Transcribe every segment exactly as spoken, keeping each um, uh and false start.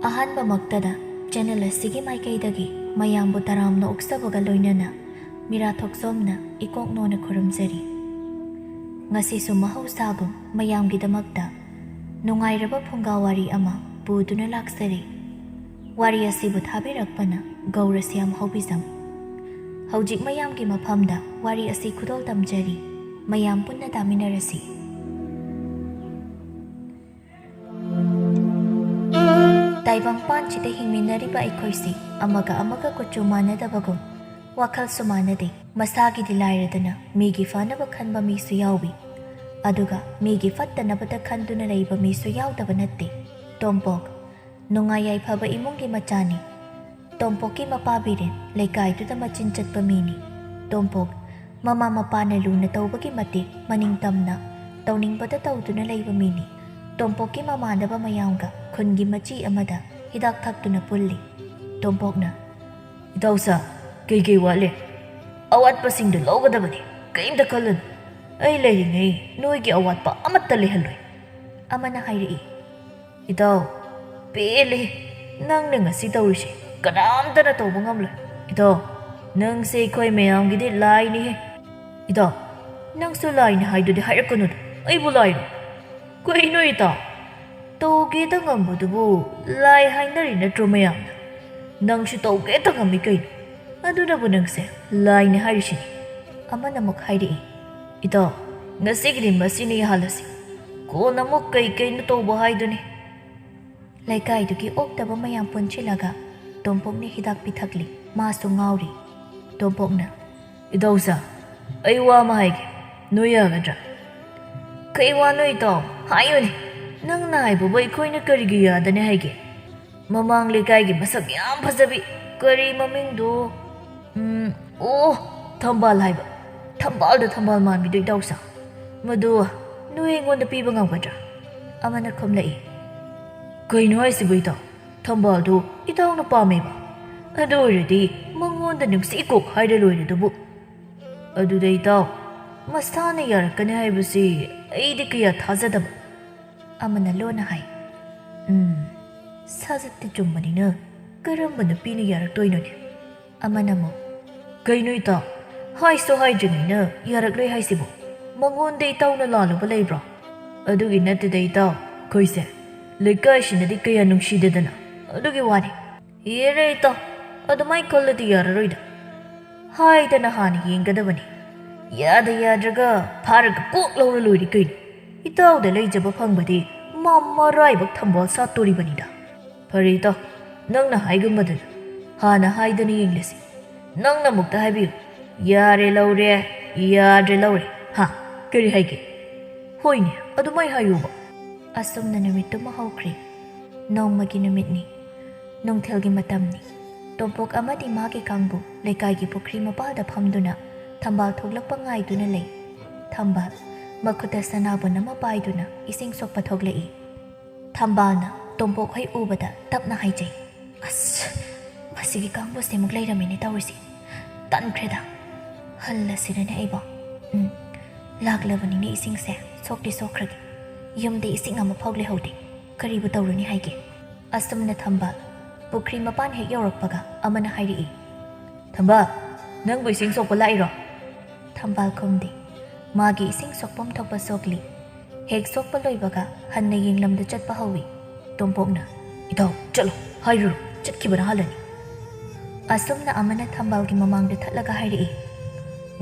ꯑꯍꯥꯟꯕꯃꯛꯇꯗ channel ꯑꯁꯤꯒꯤ ꯃꯥꯏꯀꯩꯗꯒꯤ ꯃꯌꯥꯝꯕꯨ ꯇꯔꯥꯝꯅ ꯑꯣꯛꯆꯕꯒ ꯂꯣꯏꯅꯅ ꯃꯤꯔꯥ ꯊꯣꯛꯆꯣꯝꯅ ꯏꯀꯣꯛ ꯅꯣꯟꯅ ꯈꯨꯔꯨꯝꯖꯔꯤ꯫ ꯉꯁꯤꯁꯨ ꯃꯍꯧꯁꯥꯒꯨꯝ ꯃꯌꯥꯝꯒꯤꯗꯃꯛꯇ ꯅꯨꯡꯉꯥꯏꯔꯕ ꯐꯨꯡꯒꯥ ꯋꯥꯔꯤ ꯑꯃ ꯄꯨꯗꯨꯅ ꯂꯥꯛꯆꯔꯤ꯫ ꯋꯥꯔꯤ ꯑꯁꯤꯕꯨ ꯊꯥꯕꯤꯔꯛꯄꯅ ꯒꯧꯔꯁ꯭ꯌꯥꯝ ꯍꯧꯕꯤꯖꯝ꯫ ꯍꯧꯖꯤꯛ ꯃꯌꯥꯝꯒꯤ ꯃꯐꯝꯗ ꯋꯥꯔꯤ ꯑꯁꯤ ꯈꯨꯗꯣꯜ ꯇꯝꯖꯔꯤ꯫ ꯃꯌꯥꯝ ꯄꯨꯟꯅ ꯇꯥꯃꯤꯟꯅꯔꯁꯤ꯫ ꯇꯥꯏꯕꯪꯄꯥꯟꯁꯤꯗ ꯍꯤꯡꯃꯤꯟꯅꯔꯤꯕ ꯑꯩꯈꯣꯏꯁꯤ ꯑꯃꯒ ꯑꯃꯒ ꯀꯨꯆꯨ ꯃꯥꯟꯅꯗꯕꯒꯨꯝ ꯋꯥꯈꯜꯁꯨ ꯃꯥꯟꯅꯗꯦ꯫ ꯃꯁꯥꯒꯤꯗꯤ ꯂꯥꯏꯔꯗꯅ ꯃꯤꯒꯤ ꯐꯅꯕ ꯈꯟꯕ ꯃꯤꯁꯨ ꯌꯥꯎꯏ, ꯑꯗꯨꯒ ꯃꯤꯒꯤ ꯐꯠꯇꯅꯕꯗ ꯈꯟꯗꯨꯅ ꯂꯩꯕ ꯃꯤꯁꯨ ꯌꯥꯎꯗꯕ ꯅꯠꯇꯦ꯫ ꯇꯣꯝꯄꯣꯛ ꯅꯨꯡꯉꯥꯏ ꯌꯥꯏꯐꯕ ꯏꯃꯨꯡꯒꯤ ꯃꯆꯥꯅꯤ꯫ ꯇꯣꯝꯄꯣꯛꯀꯤ ꯃꯄꯥ ꯕꯤꯔꯦꯟ ꯂꯩꯀꯥꯏꯗꯨꯗ ꯃꯆꯤꯟ ꯆꯠꯄ ꯃꯤꯅꯤ꯫ ꯇꯣꯝꯄꯣꯛ ꯃꯃꯥ ꯃꯄꯥꯅ ꯂꯨꯅ ꯇꯧꯕꯒꯤ ꯃꯇꯤꯛ ꯃꯅꯤꯡꯇꯝꯅ ꯇꯧꯅꯤꯡꯕꯗ ꯇꯧꯗꯨꯅ ꯂꯩꯕ ꯃꯤꯅꯤ꯫ ꯇꯣꯝꯄꯣꯛꯀꯤ ꯃꯃꯥꯟꯅꯕ ꯃꯌꯥꯝꯒ ꯈꯨꯟꯒꯤ ꯃꯆꯤ ꯑꯃꯗ ꯍꯤꯗꯥꯛ ꯊꯛꯇꯨꯅ ꯄꯨꯜꯂꯤ꯫ ꯇꯣꯝꯄꯣꯛꯅ, "ꯏꯇꯥꯎꯁꯥ, ꯀꯩꯀꯩ ꯋꯥꯠꯂꯤ? ꯑꯋꯥꯠꯄꯁꯤꯡꯗꯨ ꯂꯧꯒꯗꯕꯅꯤ, ꯀꯔꯤꯝꯇ ꯈꯜꯂꯨꯅꯨ꯫ ꯑꯩ ꯂꯩꯔꯤꯉꯩ ꯅꯣꯏꯒꯤ ꯑꯋꯥꯠꯄ ꯑꯃꯠꯇ ꯂꯩꯍꯜꯂꯣꯏ"꯫ ꯑꯃꯅ ꯍꯥꯏꯔꯛꯏ, "ꯏꯇꯥꯎ, ꯄꯦꯜꯂꯦ꯫ ꯅꯪꯅ ꯉꯁꯤ ꯇꯧꯔꯤꯁꯦ ꯀꯅꯥꯝꯇꯅ ꯇꯧꯕ ꯉꯝꯂꯣꯏ꯫ ꯏꯇꯥꯎ, ꯅꯪꯁꯦ ꯑꯩꯈꯣꯏ ꯃꯌꯥꯝꯒꯤꯗꯤ ꯂꯥꯏꯅꯤꯍꯦ꯫ ꯏꯇꯥꯎ, ꯅꯪꯁꯨ ꯂꯥꯏꯅꯤ ꯍꯥꯏꯗꯨꯗꯤ ꯍꯥꯏꯔꯛꯀꯅꯨꯗ, ꯑꯩꯕꯨ ꯂꯥꯏꯔꯣ? ꯀꯩꯅꯣ ꯏꯇꯥꯎ? ꯇꯧꯒꯦꯗ ꯉꯝꯕꯗꯨꯕꯨ ꯂꯥꯏ ꯍꯥꯏꯅꯔꯤ ꯅꯠꯇ꯭ꯔꯣ ꯃꯌꯥꯝꯅ? ꯅꯪꯁꯨ ꯇꯧꯒꯦꯗ ꯉꯝꯃꯤ ꯀꯩꯅꯣ? ꯑꯗꯨꯅꯕꯨ ꯅꯪꯁꯦ ꯂꯥꯏꯅꯤ ꯍꯥꯏꯔꯤꯁꯤꯅꯤ"꯫ ꯑꯃꯅ ꯑꯃꯨꯛ ꯍꯥꯏꯔꯛꯏ, "ꯏꯇꯥꯎ, ꯉꯁꯤꯒꯤꯗꯤ ꯃꯁꯤꯅ ꯌꯥꯍꯜꯂꯁꯤ꯫ ꯀꯣꯟꯅ ꯑꯃꯨꯛ ꯀꯩ ꯀꯩꯅꯣ ꯇꯧꯕ ꯍꯥꯏꯗꯨꯅꯤ"꯫ ꯂꯩꯀꯥꯏꯗꯨꯒꯤ ꯑꯣꯛꯇꯕ ꯃꯌꯥꯝ ꯄꯨꯟꯁꯤꯜꯂꯒ ꯇꯣꯝꯄꯣꯛꯅ ꯍꯤꯗꯥꯛ ꯄꯤꯊꯛꯂꯤ꯫ ꯃꯥꯁꯨ ꯉꯥꯎꯔꯤ꯫ ꯇꯣꯝꯄꯣꯛꯅ, "ꯏꯇꯥꯎꯁꯥ, ꯑꯩ ꯋꯥ ꯑꯃ ꯍꯥꯏꯒꯦ, ꯅꯣꯏ ꯌꯥꯒꯗ꯭ꯔꯥ?" "ꯀꯩ ꯋꯥꯅꯣ ꯏꯇꯥꯎ? ꯍꯥꯏꯌꯨꯅꯦ꯫ ꯅꯪꯅ ꯍꯥꯏꯕꯕꯨ ꯑꯩꯈꯣꯏꯅ ꯀꯔꯤꯒꯤ ꯌꯥꯗꯅꯤ ꯍꯥꯏꯒꯦ? ꯃꯃꯥꯡ ꯂꯩꯀꯥꯏꯒꯤ ꯃꯁꯛ ꯌꯥꯝ ꯐꯖꯕꯤ, ꯀꯔꯤ ꯃꯃꯤꯡꯗꯣ? ꯎꯝ, ꯑꯣ, ꯊꯝꯕꯥꯜ ꯍꯥꯏꯕ꯫ ꯊꯝꯕꯥꯜꯗ ꯊꯝꯕꯥꯜ ꯃꯥꯟꯕꯤꯗꯣ ꯏꯇꯥꯎꯁꯥ꯫ ꯃꯗꯨ ꯅꯣꯏ ꯑꯩꯉꯣꯟꯗ ꯄꯤꯕ ꯉꯝꯒꯗ꯭ꯔꯥ?" ꯑꯃꯅ ꯈꯨꯝꯂꯛꯏ, "ꯀꯩꯅꯣ ꯍꯥꯏꯁꯤꯕꯨ ꯏꯇꯥꯎ? ꯊꯝꯕꯥꯜꯗꯨ ꯏꯇꯥꯎꯅ ꯄꯥꯝꯃꯦꯕ? ꯑꯗꯨ ꯑꯣꯏꯔꯗꯤ ꯃꯉꯣꯟꯗ ꯅꯨꯡꯁꯤ ꯀꯣꯛ ꯍꯥꯏꯔ ꯂꯣꯏꯔꯦꯗꯨꯕꯨ"꯫ "ꯑꯗꯨꯗ ꯏꯇꯥꯎ, ꯃꯁꯥꯅ ꯌꯥꯔꯛꯀꯅꯤ ꯍꯥꯏꯕꯁꯤ ꯑꯩꯗꯤ ꯀꯌꯥ ꯊꯥꯖꯗꯕ"꯫ ꯑꯃꯅ ꯂꯣꯟꯅ ꯍꯥꯏ, "ꯎꯝ, ꯁꯥꯖꯠꯇꯤ ꯆꯨꯝꯕꯅꯤꯅ ꯀꯔꯝꯕ ꯅꯨꯄꯤꯅ ꯌꯥꯔꯛꯇꯣꯏꯅꯣꯅꯦ? ꯑꯃꯅ ꯑꯃꯨꯛ, "ꯀꯩꯅꯣ ꯏꯇꯥꯎ, ꯍꯥꯏꯁꯨ ꯍꯥꯏꯗ꯭ꯔꯤꯉꯩꯅ ꯌꯥꯔꯛꯂꯣꯏ ꯍꯥꯏꯁꯤꯕꯨ? ꯃꯉꯣꯟꯗ ꯏꯇꯥꯎꯅ ꯂꯥꯜꯂꯨꯕ ꯂꯩꯕ꯭ꯔꯣ?" "ꯑꯗꯨꯒꯤ ꯅꯠꯇꯦꯗ ꯏꯇꯥꯎ, ꯑꯩꯈꯣꯏꯁꯦ ꯂꯩꯀꯥꯏꯁꯤꯅꯗꯤ ꯀꯌꯥ ꯅꯨꯡꯁꯤꯗꯦꯗꯅ, ꯑꯗꯨꯒꯤ ꯋꯥꯅꯤ꯫ ꯌꯦꯔꯦ ꯏꯇꯥꯎ, ꯑꯗꯨꯃꯥꯏ ꯈꯜꯂꯗꯤ ꯌꯥꯔꯔꯣꯏꯗ꯫ ꯍꯥꯏꯗꯅ ꯍꯥꯟꯅ ꯌꯦꯡꯒꯗꯕꯅꯤ꯫ ꯌꯥꯗ ꯌꯥꯗ꯭ꯔꯒ ꯐꯥꯔꯒ ꯀꯣꯛ ꯂꯧꯔ ꯂꯣꯏꯔꯦ ꯀꯩꯅꯣ꯫ ꯏꯇꯥꯎꯗ ꯂꯩꯖꯕ ꯐꯪꯕꯗꯤ ꯃꯥ ꯃꯔꯥꯏꯕꯛ ꯊꯝꯕꯥꯜ ꯁꯥꯠꯇꯣꯔꯤꯕꯅꯤꯗ꯫" "ꯐꯔꯦ ꯏꯇꯥꯎ, ꯅꯪꯅ ꯍꯥꯏꯒꯨꯝꯕꯗꯨꯅ꯫ ꯍꯥꯟꯅ ꯍꯥꯏꯗꯅ ꯌꯦꯡꯂꯁꯤ꯫ ꯅꯪꯅ ꯑꯃꯨꯛꯇ ꯍꯥꯏꯕꯤꯌꯨ꯫ ꯌꯥꯔꯦ ꯂꯧꯔꯦ, ꯌꯥꯗ꯭ꯔꯦ ꯂꯧꯔꯦ꯫ ꯍꯥ, ꯀꯔꯤ ꯍꯥꯏꯒꯦ?" "ꯍꯣꯏꯅꯦ, ꯑꯗꯨꯃꯥꯏ ꯍꯥꯏꯌꯨꯕ꯫" ꯑꯁꯨꯝꯅ ꯅꯨꯃꯤꯠꯇꯨꯃ ꯍꯧꯈ꯭ꯔꯦ꯫ ꯅꯣꯡꯃꯒꯤ ꯅꯨꯃꯤꯠꯅꯤ꯫ ꯅꯨꯡꯊꯤꯜꯒꯤ ꯃꯇꯝꯅꯤ꯫ ꯇꯣꯝꯄꯣꯛ ꯑꯃꯗꯤ ꯃꯥꯒꯤ ꯀꯥꯡꯕꯨ ꯂꯩꯀꯥꯏꯒꯤ ꯄꯨꯈ꯭ꯔꯤ ꯃꯄꯥꯜꯗ ꯐꯝꯗꯨꯅ ꯊꯝꯕꯥꯜ ꯊꯣꯛꯂꯛꯄ ꯉꯥꯏꯗꯨꯅ ꯂꯩ꯫ ꯊꯝꯕꯥꯜ ꯃꯈꯨꯠꯇ ꯁꯅꯥꯕꯨꯟ ꯑꯃ ꯄꯥꯏꯗꯨꯅ ꯏꯁꯤꯡ ꯁꯣꯛꯄ ꯊꯣꯛꯂꯛꯏ꯫ ꯊꯝꯕꯥꯜꯅ ꯇꯣꯝꯄꯣꯛ ꯍꯣꯏ ꯎꯕꯗ ꯇꯞꯅ ꯍꯥꯏꯖꯩ, "ꯑꯁ, ꯃꯁꯤꯒꯤ ꯀꯥꯡꯕꯨꯁꯦ ꯑꯃꯨꯛ ꯂꯩꯔꯝꯃꯤꯅꯦ ꯇꯧꯔꯤꯁꯦ꯫ ꯇꯟꯈ꯭ꯔꯦꯗ꯫ ꯍꯜꯂꯁꯤꯔꯅꯦ ꯑꯩꯕꯣ? ꯎꯝ, ꯂꯥꯛꯂꯕꯅꯤꯅꯦ ꯏꯁꯤꯡꯁꯦ, ꯁꯣꯛꯇꯤ ꯁꯣꯛꯈ꯭ꯔꯒꯦ꯫ ꯌꯨꯝꯗ ꯏꯁꯤꯡ ꯑꯃꯐꯥꯎ ꯂꯩꯍꯧꯗꯦ꯫ ꯀꯔꯤꯕꯨ ꯇꯧꯔꯨꯅꯤ ꯍꯥꯏꯒꯦ?" ꯑꯁꯨꯝꯅ ꯊꯝꯕꯥꯜ ꯄꯨꯈ꯭ꯔꯤ ꯃꯄꯥꯟ ꯍꯦꯛ ꯌꯧꯔꯛꯄꯒ ꯑꯃꯅ ꯍꯥꯏꯔꯛꯏ, "ꯊꯝꯕꯥꯜ, ꯅꯪꯕꯨ ꯏꯁꯤꯡ ꯁꯣꯛꯄ ꯂꯥꯛꯏꯔꯣ?" ꯊꯝꯕꯥꯜ ꯈꯨꯝꯗꯦ꯫ ꯃꯥꯒꯤ ꯏꯁꯤꯡ ꯁꯣꯛꯐꯝ ꯊꯣꯛꯄ ꯁꯣꯛꯂꯤ꯫ ꯍꯦꯛ ꯁꯣꯛꯄ ꯂꯣꯏꯕꯒ ꯍꯟꯅ ꯌꯦꯡꯂꯝꯗ ꯆꯠꯄ ꯍꯧꯏ꯫ ꯇꯣꯝꯄꯣꯛꯅ, "ꯏꯇꯥꯎ, ꯆꯠꯂꯣ, ꯍꯥꯏꯔꯨꯔꯣ, ꯆꯠꯈꯤꯕꯅ ꯍꯥꯜꯂꯅꯤ꯫" ꯑꯁꯨꯝꯅ ꯑꯃꯅ ꯊꯝꯕꯥꯜꯒꯤ ꯃꯃꯥꯡꯗ ꯊꯠꯂꯒ ꯍꯥꯏꯔꯛꯏ,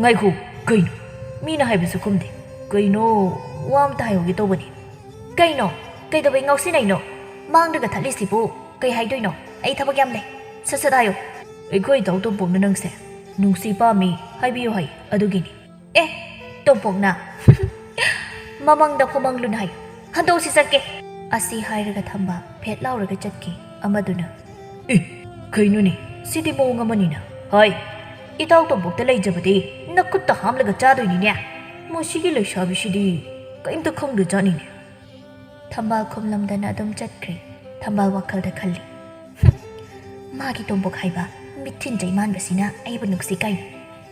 "ꯉꯥꯏꯈꯣ, ꯀꯩꯅꯣ? ꯃꯤꯅ ꯍꯥꯏꯕꯁꯨ ꯈꯨꯝꯗꯦ꯫ ꯀꯩꯅꯣ, ꯋꯥ ꯑꯝꯇ ꯍꯥꯏꯍꯧꯒꯦ ꯇꯧꯕꯅꯤ꯫" "ꯀꯩꯅꯣ? ꯀꯩꯗꯧꯕꯩ ꯉꯥꯎꯁꯤꯟꯅꯩꯅꯣ? ꯃꯥꯡꯗꯒ ꯊꯠꯂꯤꯁꯤꯕꯨ ꯀꯩ ꯍꯥꯏꯗꯣꯏꯅꯣ? ꯑꯩ ꯊꯕꯛ ꯌꯥꯝ ꯂꯩ꯫ ꯁꯠ ꯁꯠ ꯍꯥꯏꯌꯣ꯫" "ꯑꯩꯈꯣꯏ ꯏꯇꯥꯎ ꯇꯣꯝꯄꯣꯛꯅ ꯅꯪꯁꯦ ꯅꯨꯡꯁꯤ ꯄꯥꯝꯃꯤ ꯍꯥꯏꯕꯤꯌꯨ ꯍꯥꯏ, ꯑꯗꯨꯒꯤꯅꯤ꯫" "ꯑꯦ, ꯇꯣꯝꯄꯣꯛꯅ? ꯃꯃꯪꯗ ꯈꯨꯃꯪꯂꯨꯅ ꯍꯥꯏꯌꯨ꯫ ꯍꯟꯗꯣꯛꯁꯤ ꯆꯠꯀꯦ꯫" ꯑꯁꯤ ꯍꯥꯏꯔꯒ ꯊꯝꯕꯥꯜ ꯐꯦꯠ ꯂꯥꯎꯔꯒ ꯆꯠꯈꯤ꯫ ꯑꯃꯗꯨꯅ, "ꯑꯦ, ꯀꯩꯅꯣꯅꯦ? ꯁꯤꯗꯤ ꯃꯑꯣꯡ ꯑꯃꯅꯤꯅ꯫ ꯍꯥꯏ, ꯏꯇꯥꯎ ꯇꯣꯝꯄꯣꯛꯇ ꯂꯩꯖꯕꯗꯤ ꯅꯈꯨꯠꯇ ꯍꯥꯝꯂꯒ ꯆꯥꯗꯣꯏꯅꯤꯅꯦ꯫ ꯃꯁꯤꯒꯤ ꯂꯩꯁꯥꯕꯤꯁꯤꯗꯤ ꯀꯩꯝꯇ ꯈꯪꯗꯖꯥꯠꯅꯤꯅꯦ꯫" ꯊꯝꯕꯥꯜ ꯈꯨꯝꯂꯝꯗꯅ ꯑꯗꯨꯝ ꯆꯠꯈ꯭ꯔꯦ꯫ ꯊꯝꯕꯥꯜ ꯋꯥꯈꯜꯗ ꯈꯜꯂꯤ, "ꯍꯨꯝ, ꯃꯥꯒꯤ ꯇꯣꯝꯄꯣꯛ ꯍꯥꯏꯕ ꯃꯤꯊꯤꯟ ꯆꯩꯃꯥꯟꯕꯁꯤꯅ ꯑꯩꯕꯨ ꯅꯨꯡꯁꯤ ꯀꯥꯏꯅ,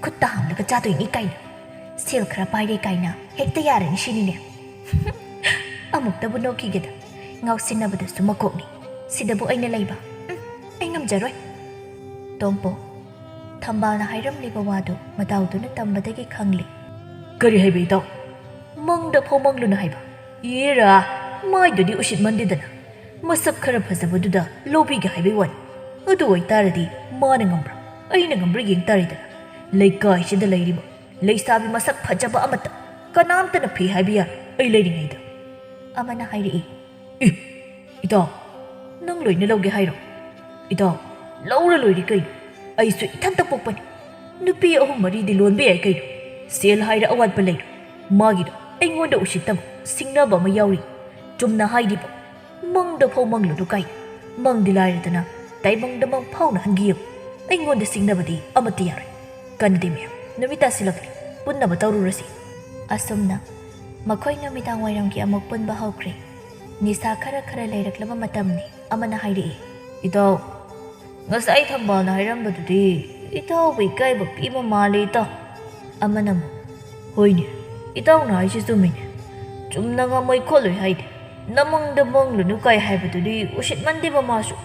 ꯈꯨꯠꯇ ꯍꯥꯝꯂꯒ ꯆꯥꯗꯣꯏꯅꯤ ꯀꯥꯏꯅ, ꯁꯦꯜ ꯈꯔ ꯄꯥꯏꯔꯦ ꯀꯥꯏꯅ ꯍꯦꯛꯇ ꯌꯥꯔꯅꯤ ꯁꯤꯅꯤꯅꯦ꯫ ꯑꯃꯨꯛꯇꯕꯨ ꯅꯣꯛꯈꯤꯒꯦꯗ꯫ ꯉꯥꯎꯁꯤꯟꯅꯕꯗꯁꯨ ꯃꯀꯣꯛꯅꯤ, ꯁꯤꯗꯕꯨ ꯑꯩꯅ ꯂꯩꯕ? ꯎꯝ, ꯑꯩ ꯉꯝꯖꯔꯣꯏ꯫ ꯇꯣꯝꯄꯣꯛ, ꯊꯝꯕꯥꯜꯅ ꯍꯥꯏꯔꯝꯂꯤꯕ ꯋꯥꯗꯨ ꯃꯇꯥꯎꯗꯨꯅ ꯇꯝꯕꯗꯒꯤ ꯈꯪꯂꯦ꯫ "ꯀꯔꯤ ꯍꯥꯏꯕ, ꯏꯇꯥꯎ?" "ꯃꯪꯗ ꯐꯥꯎ ꯃꯪꯂꯨꯅꯨ ꯍꯥꯏꯕ?" "ꯏꯔꯥ, ꯃꯥꯏꯗꯨꯗꯤ ꯎꯁꯤꯠꯃꯟꯗꯦꯗꯅ꯫ ꯃꯁꯛ ꯈꯔ ꯐꯖꯕꯗꯨꯗ ꯂꯧꯕꯤꯒꯦ ꯍꯥꯏꯕꯒꯤ ꯋꯥꯅꯤ꯫ ꯑꯗꯨ ꯑꯣꯏꯇꯥꯔꯗꯤ ꯃꯥꯅ ꯉꯝꯕ꯭ꯔꯥ, ꯑꯩꯅ ꯉꯝꯕ꯭ꯔꯥ ꯌꯦꯡ ꯇꯥꯔꯦꯗꯅ꯫ ꯂꯩꯀꯥꯏꯁꯤꯗ ꯂꯩꯔꯤꯕ ꯂꯩꯁꯥꯕꯤ ꯃꯁꯛ ꯐꯖꯕ ꯑꯃꯠꯇ, ꯀꯅꯥꯝꯇꯅ ꯐꯤ ꯍꯥꯏꯕ ꯌꯥꯔꯣꯏ ꯑꯩ ꯂꯩꯔꯤꯉꯩꯗ꯫" ꯑꯃꯅ ꯍꯥꯏꯔꯛꯏ꯫ "ꯑꯦ, ꯏꯇꯥꯎ, ꯅꯪ ꯂꯣꯏꯅ ꯂꯧꯒꯦ ꯍꯥꯏꯔꯣ? ꯏꯇꯥꯎ, ꯂꯧꯔ ꯂꯣꯏꯔꯦ ꯀꯩꯅꯣ꯫ ꯑꯩꯁꯨ ꯏꯊꯟꯇ ꯄꯣꯛꯄꯅꯤ꯫ ꯅꯨꯄꯤ ꯑꯍꯨꯝ ꯃꯔꯤꯗꯤ ꯂꯣꯟꯕ ꯌꯥꯏ ꯀꯩꯅꯣ꯫ ꯁꯦꯜ ꯍꯥꯏꯔ ꯑꯋꯥꯠꯄ ꯂꯩꯔꯣꯏ꯫ ꯃꯥꯒꯤꯗꯣ ꯑꯩꯉꯣꯟꯗ ꯎꯁꯤꯠꯇꯕ, ꯁꯤꯡꯅꯕ ꯑꯃ ꯌꯥꯎꯔꯤ꯫ ꯆꯨꯝꯅ ꯍꯥꯏꯔꯤꯕ, ꯃꯪꯗ ꯐꯥꯎ ꯃꯪꯂꯨꯅꯨ ꯀꯥꯏ꯫ ꯃꯪꯗꯤ ꯂꯥꯏꯔꯗꯅ, ꯇꯥꯏꯕꯪꯗ ꯃꯪ ꯐꯥꯎꯅ ꯍꯟꯈꯤ ꯌꯦꯡꯉꯨ꯫ ꯑꯩꯉꯣꯟꯗ ꯁꯤꯡꯅꯕꯗꯤ ꯑꯃꯠꯇ ꯌꯥꯔꯣꯏ꯫ ꯀꯟꯅꯗꯤ ꯃꯌꯥꯝ, ꯅꯨꯃꯤꯠ ꯇꯥꯁꯤꯜꯂꯛꯂꯦ꯫ ꯄꯨꯟꯅꯕ ꯇꯧꯔꯨꯔꯁꯤ꯫" ꯑꯁꯨꯝꯅ ꯃꯈꯣꯏ ꯅꯨꯃꯤꯗꯥꯡ ꯋꯥꯏꯔꯝꯒꯤ ꯑꯃꯨꯛ ꯄꯨꯟꯕ ꯍꯧꯈ꯭ꯔꯦ꯫ ꯅꯤꯁꯥ ꯈꯔ ꯈꯔ ꯂꯩꯔꯛꯂꯕ ꯃꯇꯝꯅꯤ꯫ ꯑꯃꯅ ꯍꯥꯏꯔꯛꯏ꯫ "ꯏꯇꯥꯎ, ꯉꯁꯥꯏ ꯊꯝꯕꯥꯜꯅ ꯍꯥꯏꯔꯝꯕꯗꯨꯗꯤ ꯏꯇꯥꯎꯕꯨ ꯏꯀꯥꯏꯕ ꯄꯤꯕ ꯃꯥꯜꯂꯦ, ꯏꯇꯥꯎ꯫" ꯑꯃꯅ ꯑꯃꯨꯛ, "ꯍꯣꯏꯅꯦ, ꯏꯇꯥꯎꯅ ꯍꯥꯏꯁꯤ ꯆꯨꯝꯃꯤꯅꯦ꯫ ꯆꯨꯝꯅ ꯉꯝꯃꯣꯏ ꯈꯣꯠꯂꯣꯏ ꯍꯥꯏꯗꯦ꯫ ꯅꯃꯪꯗ ꯃꯪꯂꯨꯅꯨ ꯀꯥꯏ ꯍꯥꯏꯕꯗꯨꯗꯤ ꯎꯁꯤꯠꯃꯟꯗꯦꯕ ꯃꯥꯁꯨ꯫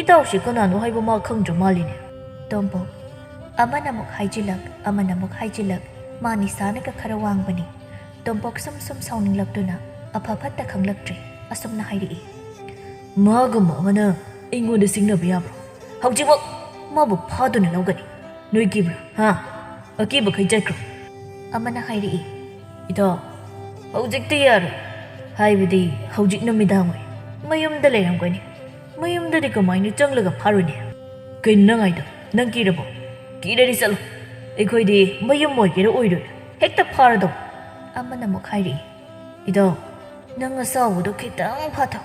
ꯏꯇꯥꯎꯁꯤ ꯀꯅꯥꯅꯣ ꯍꯥꯏꯕ ꯃꯥ ꯈꯪꯗ꯭ꯔ ꯃꯥꯜꯂꯤꯅꯦ꯫" ꯇꯣꯝꯄꯣꯛ, ꯑꯃꯅ ꯑꯃꯨꯛ ꯍꯥꯏꯖꯤꯜꯂꯛ, ꯑꯃꯅ ꯑꯃꯨꯛ ꯍꯥꯏꯖꯤꯜꯂꯛ꯫ ꯃꯥ ꯅꯤꯁꯥꯅꯒ ꯈꯔ ꯋꯥꯡꯕꯅꯤ꯫ ꯇꯣꯝꯄꯣꯛ ꯁꯨꯝ ꯁꯨꯝ ꯁꯥꯎꯅꯤꯡꯂꯛꯇꯨꯅ ꯑꯐ ꯐꯠꯇ ꯈꯪꯂꯛꯇ꯭ꯔꯦ꯫ ꯑꯁꯨꯝꯅ ꯍꯥꯏꯔꯛꯏ꯫ "ꯃꯥꯒꯨꯝꯕ ꯑꯃꯅ ꯑꯩꯉꯣꯟꯗ ꯁꯤꯡꯅꯕ ꯌꯥꯕ꯭ꯔꯣ? ꯍꯧꯖꯤꯛꯃꯛ ꯃꯥꯕꯨ ꯐꯥꯗꯨꯅ ꯂꯧꯒꯅꯤ꯫ ꯅꯣꯏ ꯀꯤꯕ꯭ꯔꯥ? ꯍꯥ? ꯑꯀꯤꯕꯈꯩ ꯆꯠꯈ꯭ꯔꯣ꯫" ꯑꯃꯅ ꯍꯥꯏꯔꯛꯏ꯫ "ꯏꯇꯥꯎ, ꯍꯧꯖꯤꯛꯇꯤ ꯌꯥꯔꯣꯏ꯫ ꯍꯥꯏꯕꯗꯤ ꯍꯧꯖꯤꯛ ꯅꯨꯃꯤꯗꯥꯡ ꯑꯣꯏ꯫ ꯃꯌꯨꯝꯗ ꯂꯩꯔꯝꯒꯅꯤ꯫ ꯃꯌꯨꯝꯗꯗꯤ ꯀꯃꯥꯏꯅ ꯆꯪꯂꯒ ꯐꯥꯔꯨꯅꯤ?" "ꯀꯩꯅꯣ ꯅꯪ ꯍꯥꯏꯗꯣ? ꯅꯪ ꯀꯤꯔꯕꯣ? ꯀꯤꯔꯗꯤ ꯆꯠꯂꯣ꯫ ꯑꯩꯈꯣꯏꯗꯤ ꯃꯌꯨꯝ ꯑꯣꯏꯒꯦꯔꯥ ꯑꯣꯏꯔꯣꯏꯔꯥ ꯍꯦꯛꯇ ꯐꯥꯔꯗꯧ꯫" ꯑꯃꯅ ꯑꯃꯨꯛ ꯍꯥꯏꯔꯛꯏ꯫ "ꯏꯇꯥꯎ, ꯅꯪ ꯑꯁꯥꯎꯕꯗꯣ ꯈꯤꯇꯪ ꯐꯥꯊꯧ꯫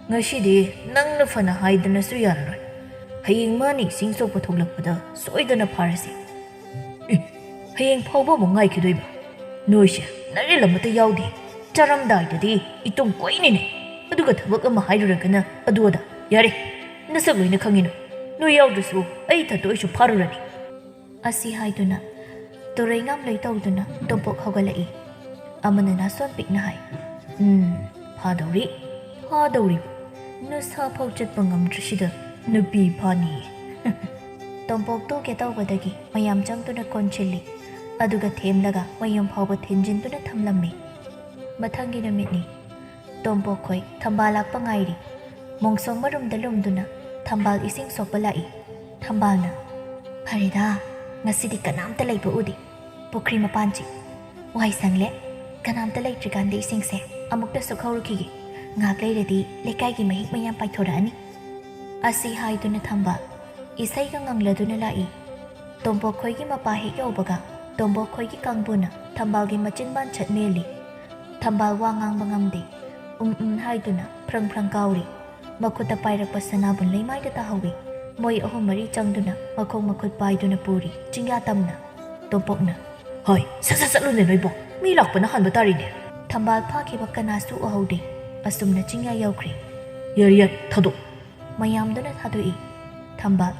ꯉꯁꯤꯗꯤ ꯅꯪꯅ ꯐꯅ ꯍꯥꯏꯗꯅꯁꯨ ꯌꯥꯔꯔꯣꯏ꯫ ꯍꯌꯦꯡ ꯃꯥꯅ ꯏꯁꯤꯡ ꯁꯣꯛꯄ ꯊꯣꯛꯂꯛꯄꯗ ꯁꯣꯏꯗꯅ ꯐꯥꯔꯁꯤ꯫" "ꯑꯦ, ꯍꯌꯦꯡ ꯐꯥꯎꯕ ꯑꯃꯨꯛ ꯉꯥꯏꯈꯤꯗꯣꯏꯕ? ꯅꯣꯏꯁꯦ ꯅꯔꯦꯜ ꯑꯃꯠꯇ ꯌꯥꯎꯗꯦ꯫ ꯆꯥꯔꯝꯗꯥꯏꯗꯗꯤ ꯏꯇꯨꯝ ꯀꯣꯏꯅꯤꯅꯦ꯫ ꯑꯗꯨꯒ ꯊꯕꯛ ꯑꯃ ꯍꯥꯏꯔꯨꯔꯒꯅ ꯑꯗꯨ ꯑꯗꯥ꯫ ꯌꯥꯔꯦ, ꯅꯁꯛ ꯂꯣꯏꯅ ꯈꯪꯉꯤꯅ꯫ ꯅꯣꯏ ꯌꯥꯎꯗ꯭ꯔꯁꯨ ꯑꯩ ꯏꯊꯟꯇ ꯑꯣꯏꯁꯨ ꯐꯥꯔꯨꯔꯅꯤ꯫" ꯑꯁꯤ ꯍꯥꯏꯗꯨꯅ ꯇꯨꯔꯩꯉꯥꯝꯂꯣꯏ ꯇꯧꯗꯨꯅ ꯇꯣꯝꯄꯣꯛ ꯍꯧꯒꯠꯂꯛꯏ꯫ ꯑꯃꯅ ꯅꯥꯁꯣꯟ ꯄꯤꯛꯅ ꯍꯥꯏ꯫ "ꯎꯝ, ꯐꯥꯗꯧꯔꯤ, ꯐꯥꯗꯧꯔꯤ꯫ ꯅꯨꯡꯁꯥ ꯐꯥꯎ ꯆꯠꯄ ꯉꯝꯗ꯭ꯔꯤꯁꯤꯗ ꯅꯨꯄꯤ ꯐꯥꯅꯤ꯫ ꯇꯣꯝꯄꯣꯛ ꯇꯣꯛꯀꯦ ꯇꯧꯕꯗꯒꯤ ꯃꯌꯥꯝ ꯆꯪꯗꯨꯅ ꯀꯣꯟꯁꯤꯜꯂꯤ꯫ ꯑꯗꯨꯒ ꯊꯦꯝꯂꯒ ꯃꯌꯨꯝ ꯐꯥꯎꯕ ꯊꯤꯟꯖꯤꯟꯗꯨꯅ ꯊꯝꯂꯝꯃꯤ꯫ ꯃꯊꯪꯒꯤ ꯅꯨꯃꯤꯠꯅꯤ꯫ ꯇꯣꯝꯄꯣꯛ ꯈꯣꯏ ꯊꯝꯕꯥꯜ ꯂꯥꯛꯄ ꯉꯥꯏꯔꯤ꯫ ꯃꯣꯡꯁꯣꯡ ꯃꯔꯨꯝꯗ ꯂꯨꯝꯗꯨꯅ ꯊꯝꯕꯥꯜ ꯏꯁꯤꯡ ꯁꯣꯛꯄ ꯂꯥꯛꯏ꯫ ꯊꯝꯕꯥꯜꯅ, "ꯐꯔꯦꯗ, ꯉꯁꯤꯗꯤ ꯀꯅꯥꯝꯇ ꯂꯩꯕ ꯎꯗꯦ꯫ ꯄꯨꯈ꯭ꯔꯤ ꯃꯄꯥꯟꯁꯤ ꯋꯥꯏ ꯁꯪꯂꯦ꯫ ꯀꯅꯥꯝꯇ ꯂꯩꯇ꯭ꯔꯤꯀꯥꯟꯗ ꯏꯁꯤꯡꯁꯦ ꯑꯃꯨꯛꯇ ꯁꯣꯛꯍꯧꯔꯨꯈꯤꯒꯦ꯫ ꯉꯥꯏꯍꯥꯛ ꯂꯩꯔꯗꯤ ꯂꯩꯀꯥꯏꯒꯤ ꯃꯍꯤꯛ ꯃꯌꯥꯝ ꯄꯥꯏꯊꯣꯔꯛꯑꯅꯤ"꯫ ꯑꯁꯤ ꯍꯥꯏꯗꯨꯅ ꯊꯝꯕꯥꯜ ꯏꯁꯩꯒ ꯉꯪꯂꯗꯨꯅ ꯂꯥꯛꯏ꯫ ꯇꯣꯝꯄꯣꯛ ꯈꯣꯏꯒꯤ ꯃꯄꯥ ꯍꯦꯛ ꯌꯧꯕꯒ ꯇꯣꯝꯄꯣꯛ ꯈꯣꯏꯒꯤ ꯀꯥꯡꯕꯨꯅ ꯊꯝꯕꯥꯜꯒꯤ ꯃꯆꯤꯟꯕꯥꯟ ꯁꯠ ꯃꯦꯜꯂꯤ꯫ ꯊꯝꯕꯥꯜ ꯋꯥ ꯉꯥꯡꯕ ꯉꯝꯗꯦ꯫ ꯎꯝ ꯎꯝ ꯍꯥꯏꯗꯨꯅ ꯐ꯭ꯔꯪ ꯐ꯭ꯔꯪ ꯀꯥꯎꯔꯤ꯫ ꯃꯈꯨꯠꯇ ꯄꯥꯏꯔꯛꯄ ꯁꯅꯥꯕꯨꯟ ꯂꯩꯃꯥꯏꯗ ꯇꯥꯍꯧꯏ꯫ ꯃꯣꯏ ꯑꯍꯨꯝ ꯃꯔꯤ ꯆꯪꯗꯨꯅ ꯃꯈꯣꯡ ꯃꯈꯨꯠ ꯄꯥꯏꯗꯨꯅ ꯄꯨꯔꯤ꯫ ꯆꯤꯡꯌꯥ ꯇꯝꯅ꯫ ꯇꯣꯝꯄꯣꯛꯅ, "ꯍꯣꯏ, ꯁꯠ ꯁꯠ ꯆꯠꯂꯨꯅꯦ ꯅꯣꯏꯕꯣ, ꯃꯤ ꯂꯥꯛꯄꯅ ꯍꯥꯟꯕ ꯇꯥꯔꯤꯅꯦ"꯫ ꯊꯝꯕꯥꯜ ꯐꯥꯈꯤꯕ ꯀꯅꯥꯁꯨ ꯎꯍꯧꯗꯦ꯫ ꯑꯁꯨꯝꯅ ꯆꯤꯡꯌꯥ ꯌꯧꯈ꯭ꯔꯦ꯫ "ꯌꯥꯔꯦ ꯌꯥꯔꯦ, ꯊꯥꯗꯣꯛ"꯫ ꯃꯌꯥꯝꯗꯨꯅ ꯊꯥꯗꯣꯛꯏ꯫ ꯊꯝꯕꯥꯜ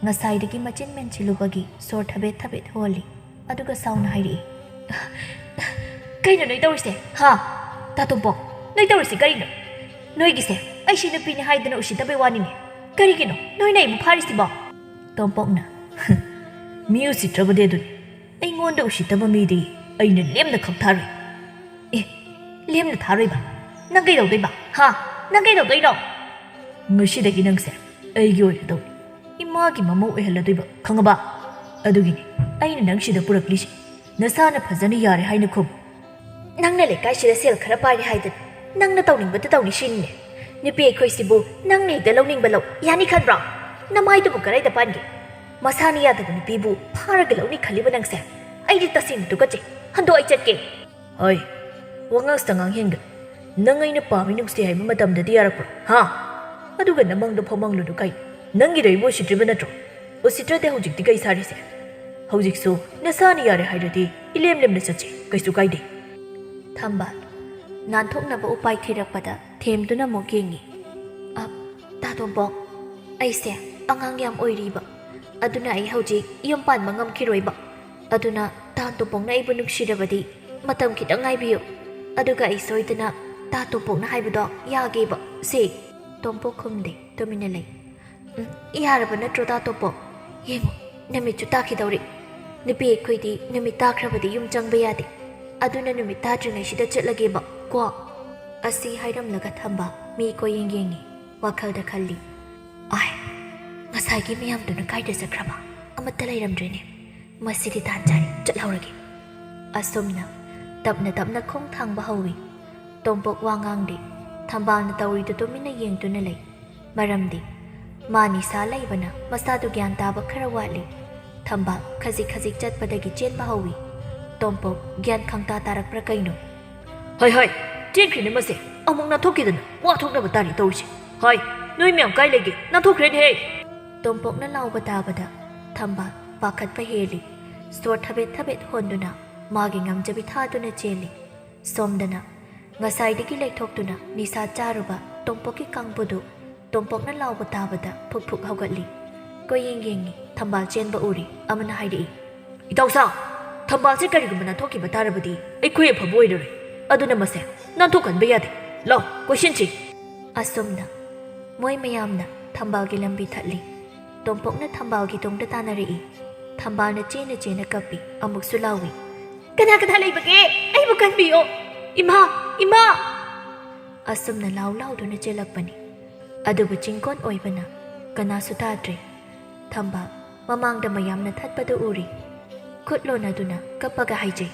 ꯉꯁꯥꯏꯗꯒꯤ ꯃꯆꯤꯟ ꯃꯦꯟꯁꯤꯜꯂꯨꯕꯒꯤ ꯁꯣꯔ ꯊꯕꯦꯠ ꯊꯕꯦꯠ ꯍꯣꯜꯂꯤ꯫ ꯑꯗꯨꯒ ꯁꯥꯎꯅ ꯍꯥꯏꯔꯛꯏ, "ꯀꯩꯅꯣ ꯅꯣꯏ ꯇꯧꯔꯤꯁꯦ? ꯍꯥ? ꯇꯥ ꯇꯣꯝꯄꯣꯛ, ꯅꯣꯏ ꯇꯧꯔꯤꯁꯦ ꯀꯔꯤꯅꯣ? ꯅꯣꯏꯒꯤꯁꯦ ꯑꯩꯁꯤ ꯅꯨꯄꯤꯅꯤ ꯍꯥꯏꯗꯅ ꯎꯁꯤꯠꯇꯕꯩ ꯋꯥꯅꯤꯅꯦ꯫ ꯀꯔꯤꯒꯤꯅꯣ ꯅꯣꯏꯅ ꯑꯩꯕꯨ ꯐꯥꯔꯤꯁꯤꯕꯣ?" ꯇꯣꯝꯄꯣꯛꯅ, "ꯃꯤ ꯎꯁꯤꯠꯇ꯭ꯔꯕꯗꯤ ꯑꯗꯨꯅꯤ꯫ ꯑꯩꯉꯣꯟꯗ ꯎꯁꯤꯠꯇꯕ ꯃꯤꯗꯤ ꯑꯩꯅ ꯂꯦꯝꯅ ꯈꯛ ꯊꯥꯔꯣꯏ"꯫ "ꯑꯦ, ꯂꯦꯝꯅ ꯊꯥꯔꯣꯏꯕ? ꯅꯪ ꯀꯩꯗꯧꯗꯣꯏꯕ? ꯍꯥ? ꯅꯪ ꯀꯩꯗꯧꯗꯣꯏꯅꯣ?" "ꯉꯁꯤꯗꯒꯤ ꯅꯪꯁꯦ ꯑꯩꯒꯤ ꯑꯣꯏꯔꯗꯧꯅꯤ꯫ ꯏꯃꯥꯒꯤ ꯃꯃꯧ ꯑꯣꯏꯍꯜꯂꯗꯣꯏꯕ, ꯈꯪꯉꯕ? ꯑꯗꯨꯒꯤꯅꯤ ꯑꯩꯅ ꯅꯪ ꯁꯤꯗ ꯄꯨꯔꯛꯂꯤꯁꯦ꯫ ꯅꯁꯥꯅ ꯐꯖꯅ ꯌꯥꯔꯦ ꯍꯥꯏꯅ ꯈꯨꯝ"꯫ "ꯅꯪꯅ ꯂꯩꯀꯥꯏꯁꯤꯗ ꯁꯦꯜ ꯈꯔ ꯄꯥꯏꯔꯦ ꯍꯥꯏꯗꯅ ꯅꯪꯅ ꯇꯧꯅꯤꯡꯕꯗ ꯇꯧꯅꯤ ꯁꯤꯅꯤꯅꯦ꯫ ꯅꯨꯄꯤ ꯑꯩꯈꯣꯏꯁꯤꯕꯨ ꯅꯪꯅ ꯍꯦꯛꯇ ꯂꯧꯅꯤꯡꯕ ꯂꯧ ꯌꯥꯅꯤ ꯈꯟꯕ꯭ꯔꯣ? ꯅꯃꯥꯏꯗꯨꯕꯨ ꯀꯗꯥꯏꯗ ꯄꯥꯟꯒꯦ? ꯃꯁꯥꯅ ꯌꯥꯗꯕ ꯅꯨꯄꯤꯕꯨ ꯐꯥꯔꯒ ꯂꯧꯅꯤ ꯈꯜꯂꯤꯕ ꯅꯪꯁꯦ? ꯑꯩꯗꯤ ꯇꯁꯦꯡꯅ ꯇꯨꯀꯠꯆꯩ꯫ ꯍꯟꯗꯣꯛ, ꯑꯩ ꯆꯠꯀꯦ"꯫ "ꯍꯣꯏ, ꯋꯥꯉꯥꯡ ꯁꯉꯥꯡ ꯍꯦꯟꯒꯅꯨ꯫ ꯅꯪ ꯑꯩꯅ ꯄꯥꯝꯃꯤ ꯅꯨꯡꯁꯤ ꯍꯥꯏꯕ ꯃꯇꯝꯗꯗꯤ ꯌꯥꯔꯛꯄ꯭ꯔꯣ? ꯍꯥ? ꯑꯗꯨꯒ ꯅꯃꯪꯗꯣ ꯐꯥꯎ ꯃꯪꯂꯨꯅꯨ ꯀꯩ? ꯅꯪꯒꯤꯗꯣ ꯑꯩꯕꯨ ꯎꯁꯤꯠꯇ꯭ꯔꯤꯕ ꯅꯠꯇ꯭ꯔꯣ? ꯎꯁꯤꯠꯇ꯭ꯔꯗꯤ ꯍꯧꯖꯤꯛꯇꯤ ꯀꯩ ꯁꯥꯔꯤꯁꯦ? ꯍꯧꯖꯤꯛꯁꯨ ꯅꯁꯥꯅ ꯌꯥꯔꯦ ꯍꯥꯏꯔꯗꯤ ꯏꯂꯦꯝ ꯂꯦꯝꯅ ꯆꯠꯁꯤ, ꯀꯩꯁꯨ ꯀꯥꯏꯗꯦ"꯫ ꯊꯝꯕꯥꯜ ꯅꯥꯟꯊꯣꯛꯅꯕ ꯎꯄꯥꯏ ꯊꯤꯔꯛꯄꯗ ꯊꯦꯝꯗꯨꯅ ꯑꯃꯨꯛ ꯌꯦꯡꯉꯤ꯫ "ꯑ, ꯇꯥ ꯇꯣꯝꯄꯣꯛ, ꯑꯩꯁꯦ ꯑꯉꯥꯡ ꯌꯥꯝ ꯑꯣꯏꯔꯤꯕ, ꯑꯗꯨꯅ ꯑꯩ ꯍꯧꯖꯤꯛ ꯌꯨꯝ ꯄꯥꯟꯕ ꯉꯝꯈꯤꯔꯣꯏꯕ꯫ ꯑꯗꯨꯅ ꯇꯥ ꯇꯣꯝꯄꯣꯛꯅ ꯑꯩꯕꯨ ꯅꯨꯡꯁꯤꯔꯕꯗꯤ ꯃꯇꯝ ꯈꯤꯇꯪ ꯉꯥꯏꯕꯤꯌꯨ, ꯑꯗꯨꯒ ꯑꯩ ꯁꯣꯏꯗꯅ ꯇꯥ ꯇꯣꯝꯄꯣꯛꯅ ꯍꯥꯏꯕꯗꯣ ꯌꯥꯒꯦꯕ ꯁꯦ"꯫ ꯇꯣꯝꯄꯣꯛ ꯈꯨꯝꯗꯦ, ꯇꯨꯃꯤꯟꯅ ꯂꯩ꯫ "ꯎꯝ, ꯌꯥꯔꯕ ꯅꯠꯇ꯭ꯔꯣ ꯗꯥ ꯇꯣꯝꯄꯣꯛ? ꯌꯦꯡꯉꯣ, ꯅꯨꯃꯤꯠꯁꯨ ꯇꯥꯈꯤꯗꯧꯔꯤ꯫ ꯅꯨꯄꯤ ꯑꯩꯈꯣꯏꯗꯤ ꯅꯨꯃꯤꯠ ꯇꯥꯈ꯭ꯔꯕꯗꯤ ꯌꯨꯝ ꯆꯪꯕ ꯌꯥꯗꯦ꯫ ꯑꯗꯨꯅ ꯅꯨꯃꯤꯠ ꯇꯥꯗ꯭ꯔꯤꯉꯩꯁꯤꯗ ꯆꯠꯂꯒꯦꯕ ꯀꯣ?" ꯑꯁꯤ ꯍꯥꯏꯔꯝꯂꯒ ꯊꯝꯕꯥꯜ ꯃꯤ ꯀꯣꯏꯌꯦꯡ ꯌꯦꯡꯉꯤ, ꯋꯥꯈꯜꯗ ꯈꯜꯂꯤ, "ꯑꯥꯏ, ꯉꯁꯥꯏꯒꯤ ꯃꯌꯥꯝꯗꯨꯅ ꯀꯥꯏꯗ ꯆꯠꯈ꯭ꯔꯕ? ꯑꯃꯠꯇ ꯂꯩꯔꯝꯗ꯭ꯔꯦꯅꯦ꯫ ꯃꯁꯤꯗꯤ ꯇꯥꯟ ꯆꯥꯔꯦ, ꯆꯠꯍꯧꯔꯒꯦ꯫" ꯑꯁꯨꯝꯅ ꯇꯞꯅ ꯇꯞꯅ ꯈꯣꯡ ꯊꯥꯡꯕ ꯍꯧꯏ꯫ ꯇꯣꯝꯄꯣꯛ ꯋꯥ ꯉꯥꯡꯗꯦ꯫ ꯊꯝꯕꯥꯜꯅ ꯇꯧꯔꯤꯗꯨ ꯇꯨꯃꯤꯟꯅ ꯌꯦꯡꯗꯨꯅ ꯂꯩ꯫ ꯃꯔꯝꯗꯤ ꯃꯥ ꯅꯤꯁꯥ ꯂꯩꯕꯅ ꯃꯁꯥꯗꯨ ꯒ꯭ꯌꯥꯟ ꯇꯥꯕ ꯈꯔ ꯋꯥꯠꯂꯤ꯫ ꯊꯝꯕꯥꯜ ꯈꯖꯤꯛ ꯈꯖꯤꯛ ꯆꯠꯄꯗꯒꯤ ꯆꯦꯟꯕ ꯍꯧꯏ꯫ ꯇꯣꯝꯄꯣꯛ ꯒ꯭ꯌꯥꯟ ꯈꯪꯇꯥ ꯇꯥꯔꯛꯄ꯭ꯔꯥ ꯀꯩꯅꯣ? "ꯍꯥꯏ ꯍꯥꯏ, ꯆꯦꯟꯈ꯭ꯔꯦꯅꯦ ꯃꯁꯦ꯫ ꯑꯃꯨꯛ ꯅꯥꯟꯊꯣꯛꯈꯤꯗꯅ ꯋꯥ ꯊꯣꯛꯅꯕ ꯇꯥꯔꯤ ꯇꯧꯔꯤꯁꯦ꯫ ꯍꯥꯏ, ꯅꯣꯏ ꯃꯌꯥꯝ ꯀꯥꯏ ꯂꯩꯒꯦ? ꯅꯥꯟꯊꯣꯛꯈ꯭ꯔꯦꯅꯦꯍꯦ!" ꯇꯣꯝꯄꯣꯛꯅ ꯂꯥꯎꯕ ꯇꯥꯕꯗ ꯊꯝꯕꯥꯜ ꯄꯥꯈꯠꯄ ꯍꯦꯜꯂꯤ꯫ ꯁꯣꯔ ꯊꯕꯦꯠ ꯊꯕꯦꯠ ꯍꯣꯟꯗꯨꯅ ꯃꯥꯒꯤ ꯉꯝꯖꯕꯤ ꯊꯥꯗꯨꯅ ꯆꯦꯜꯂꯤ꯫ ꯁꯣꯝꯗꯅ ꯉꯁꯥꯏꯗꯒꯤ ꯂꯩꯊꯣꯛꯇꯨꯅ ꯅꯤꯁꯥ ꯆꯥꯔꯨꯕ ꯇꯣꯝꯄꯣꯛꯀꯤ ꯀꯥꯡꯕꯨꯗꯨ ꯇꯣꯝꯄꯣꯛꯅ ꯂꯥꯎꯕ ꯇꯥꯕꯗ ꯐꯨꯛ ꯐꯨꯛ ꯍꯧꯒꯠꯂꯤ꯫ ꯀꯣꯏꯌꯦꯡ ꯌꯦꯡꯉꯤ, ꯊꯝꯕꯥꯜ ꯆꯦꯟꯕ ꯎꯔꯤ꯫ ꯑꯃꯅ ꯍꯥꯏꯔꯛꯏ, "ꯏꯇꯥꯎꯁꯥ, ꯊꯝꯕꯥꯜꯁꯦ ꯀꯔꯤꯒꯨꯝꯕ ꯅꯥꯟꯊꯣꯛꯈꯤꯕ ꯇꯥꯔꯕꯗꯤ ꯑꯩꯈꯣꯏ ꯑꯐꯕ ꯑꯣꯏꯔꯔꯣꯏ꯫ ꯑꯗꯨꯅ ꯃꯁꯦ ꯅꯥꯟꯊꯣꯛꯍꯟꯕ ꯌꯥꯗꯦ꯫ ꯂꯥꯎ, ꯀꯣꯏꯁꯤꯟꯁꯤ꯫" ꯑꯁꯨꯝꯅ ꯃꯣꯏ ꯃꯌꯥꯝꯅ ꯊꯝꯕꯥꯜꯒꯤ ꯂꯝꯕꯤ ꯊꯠꯂꯤ꯫ ꯇꯣꯝꯄꯣꯛꯅ ꯊꯝꯕꯥꯜꯒꯤ ꯇꯨꯡꯗ ꯇꯥꯟꯅꯔꯛꯏ꯫ ꯊꯝꯕꯥꯜꯅ ꯆꯦꯅ ꯆꯦꯅ ꯀꯞꯄꯤ, ꯑꯃꯨꯛꯁꯨ ꯂꯥꯎꯏ, "ꯀꯅꯥ ꯀꯅꯥ ꯂꯩꯕꯒꯦ? ꯑꯩꯕꯨ ꯀꯟꯕꯤꯌꯣ! ꯏꯃꯥ! ꯏꯃꯥ!" ꯑꯁꯨꯝꯅ ꯂꯥꯎ ꯂꯥꯎꯗꯨꯅ ꯆꯦꯜꯂꯛꯄꯅꯤ꯫ ꯑꯗꯨꯕꯨ ꯆꯤꯡꯀꯣꯟ ꯑꯣꯏꯕꯅ ꯀꯅꯥꯁꯨ ꯇꯥꯗ꯭ꯔꯦ꯫ ꯊꯝꯕꯥꯜ ꯃꯃꯥꯡꯗ ꯃꯌꯥꯝꯅ ꯊꯠꯄꯗꯨ ꯎꯔꯤ꯫ ꯈꯨꯠ ꯂꯣꯟꯅꯗꯨꯅ ꯀꯞꯄꯒ ꯍꯥꯏꯖꯩ,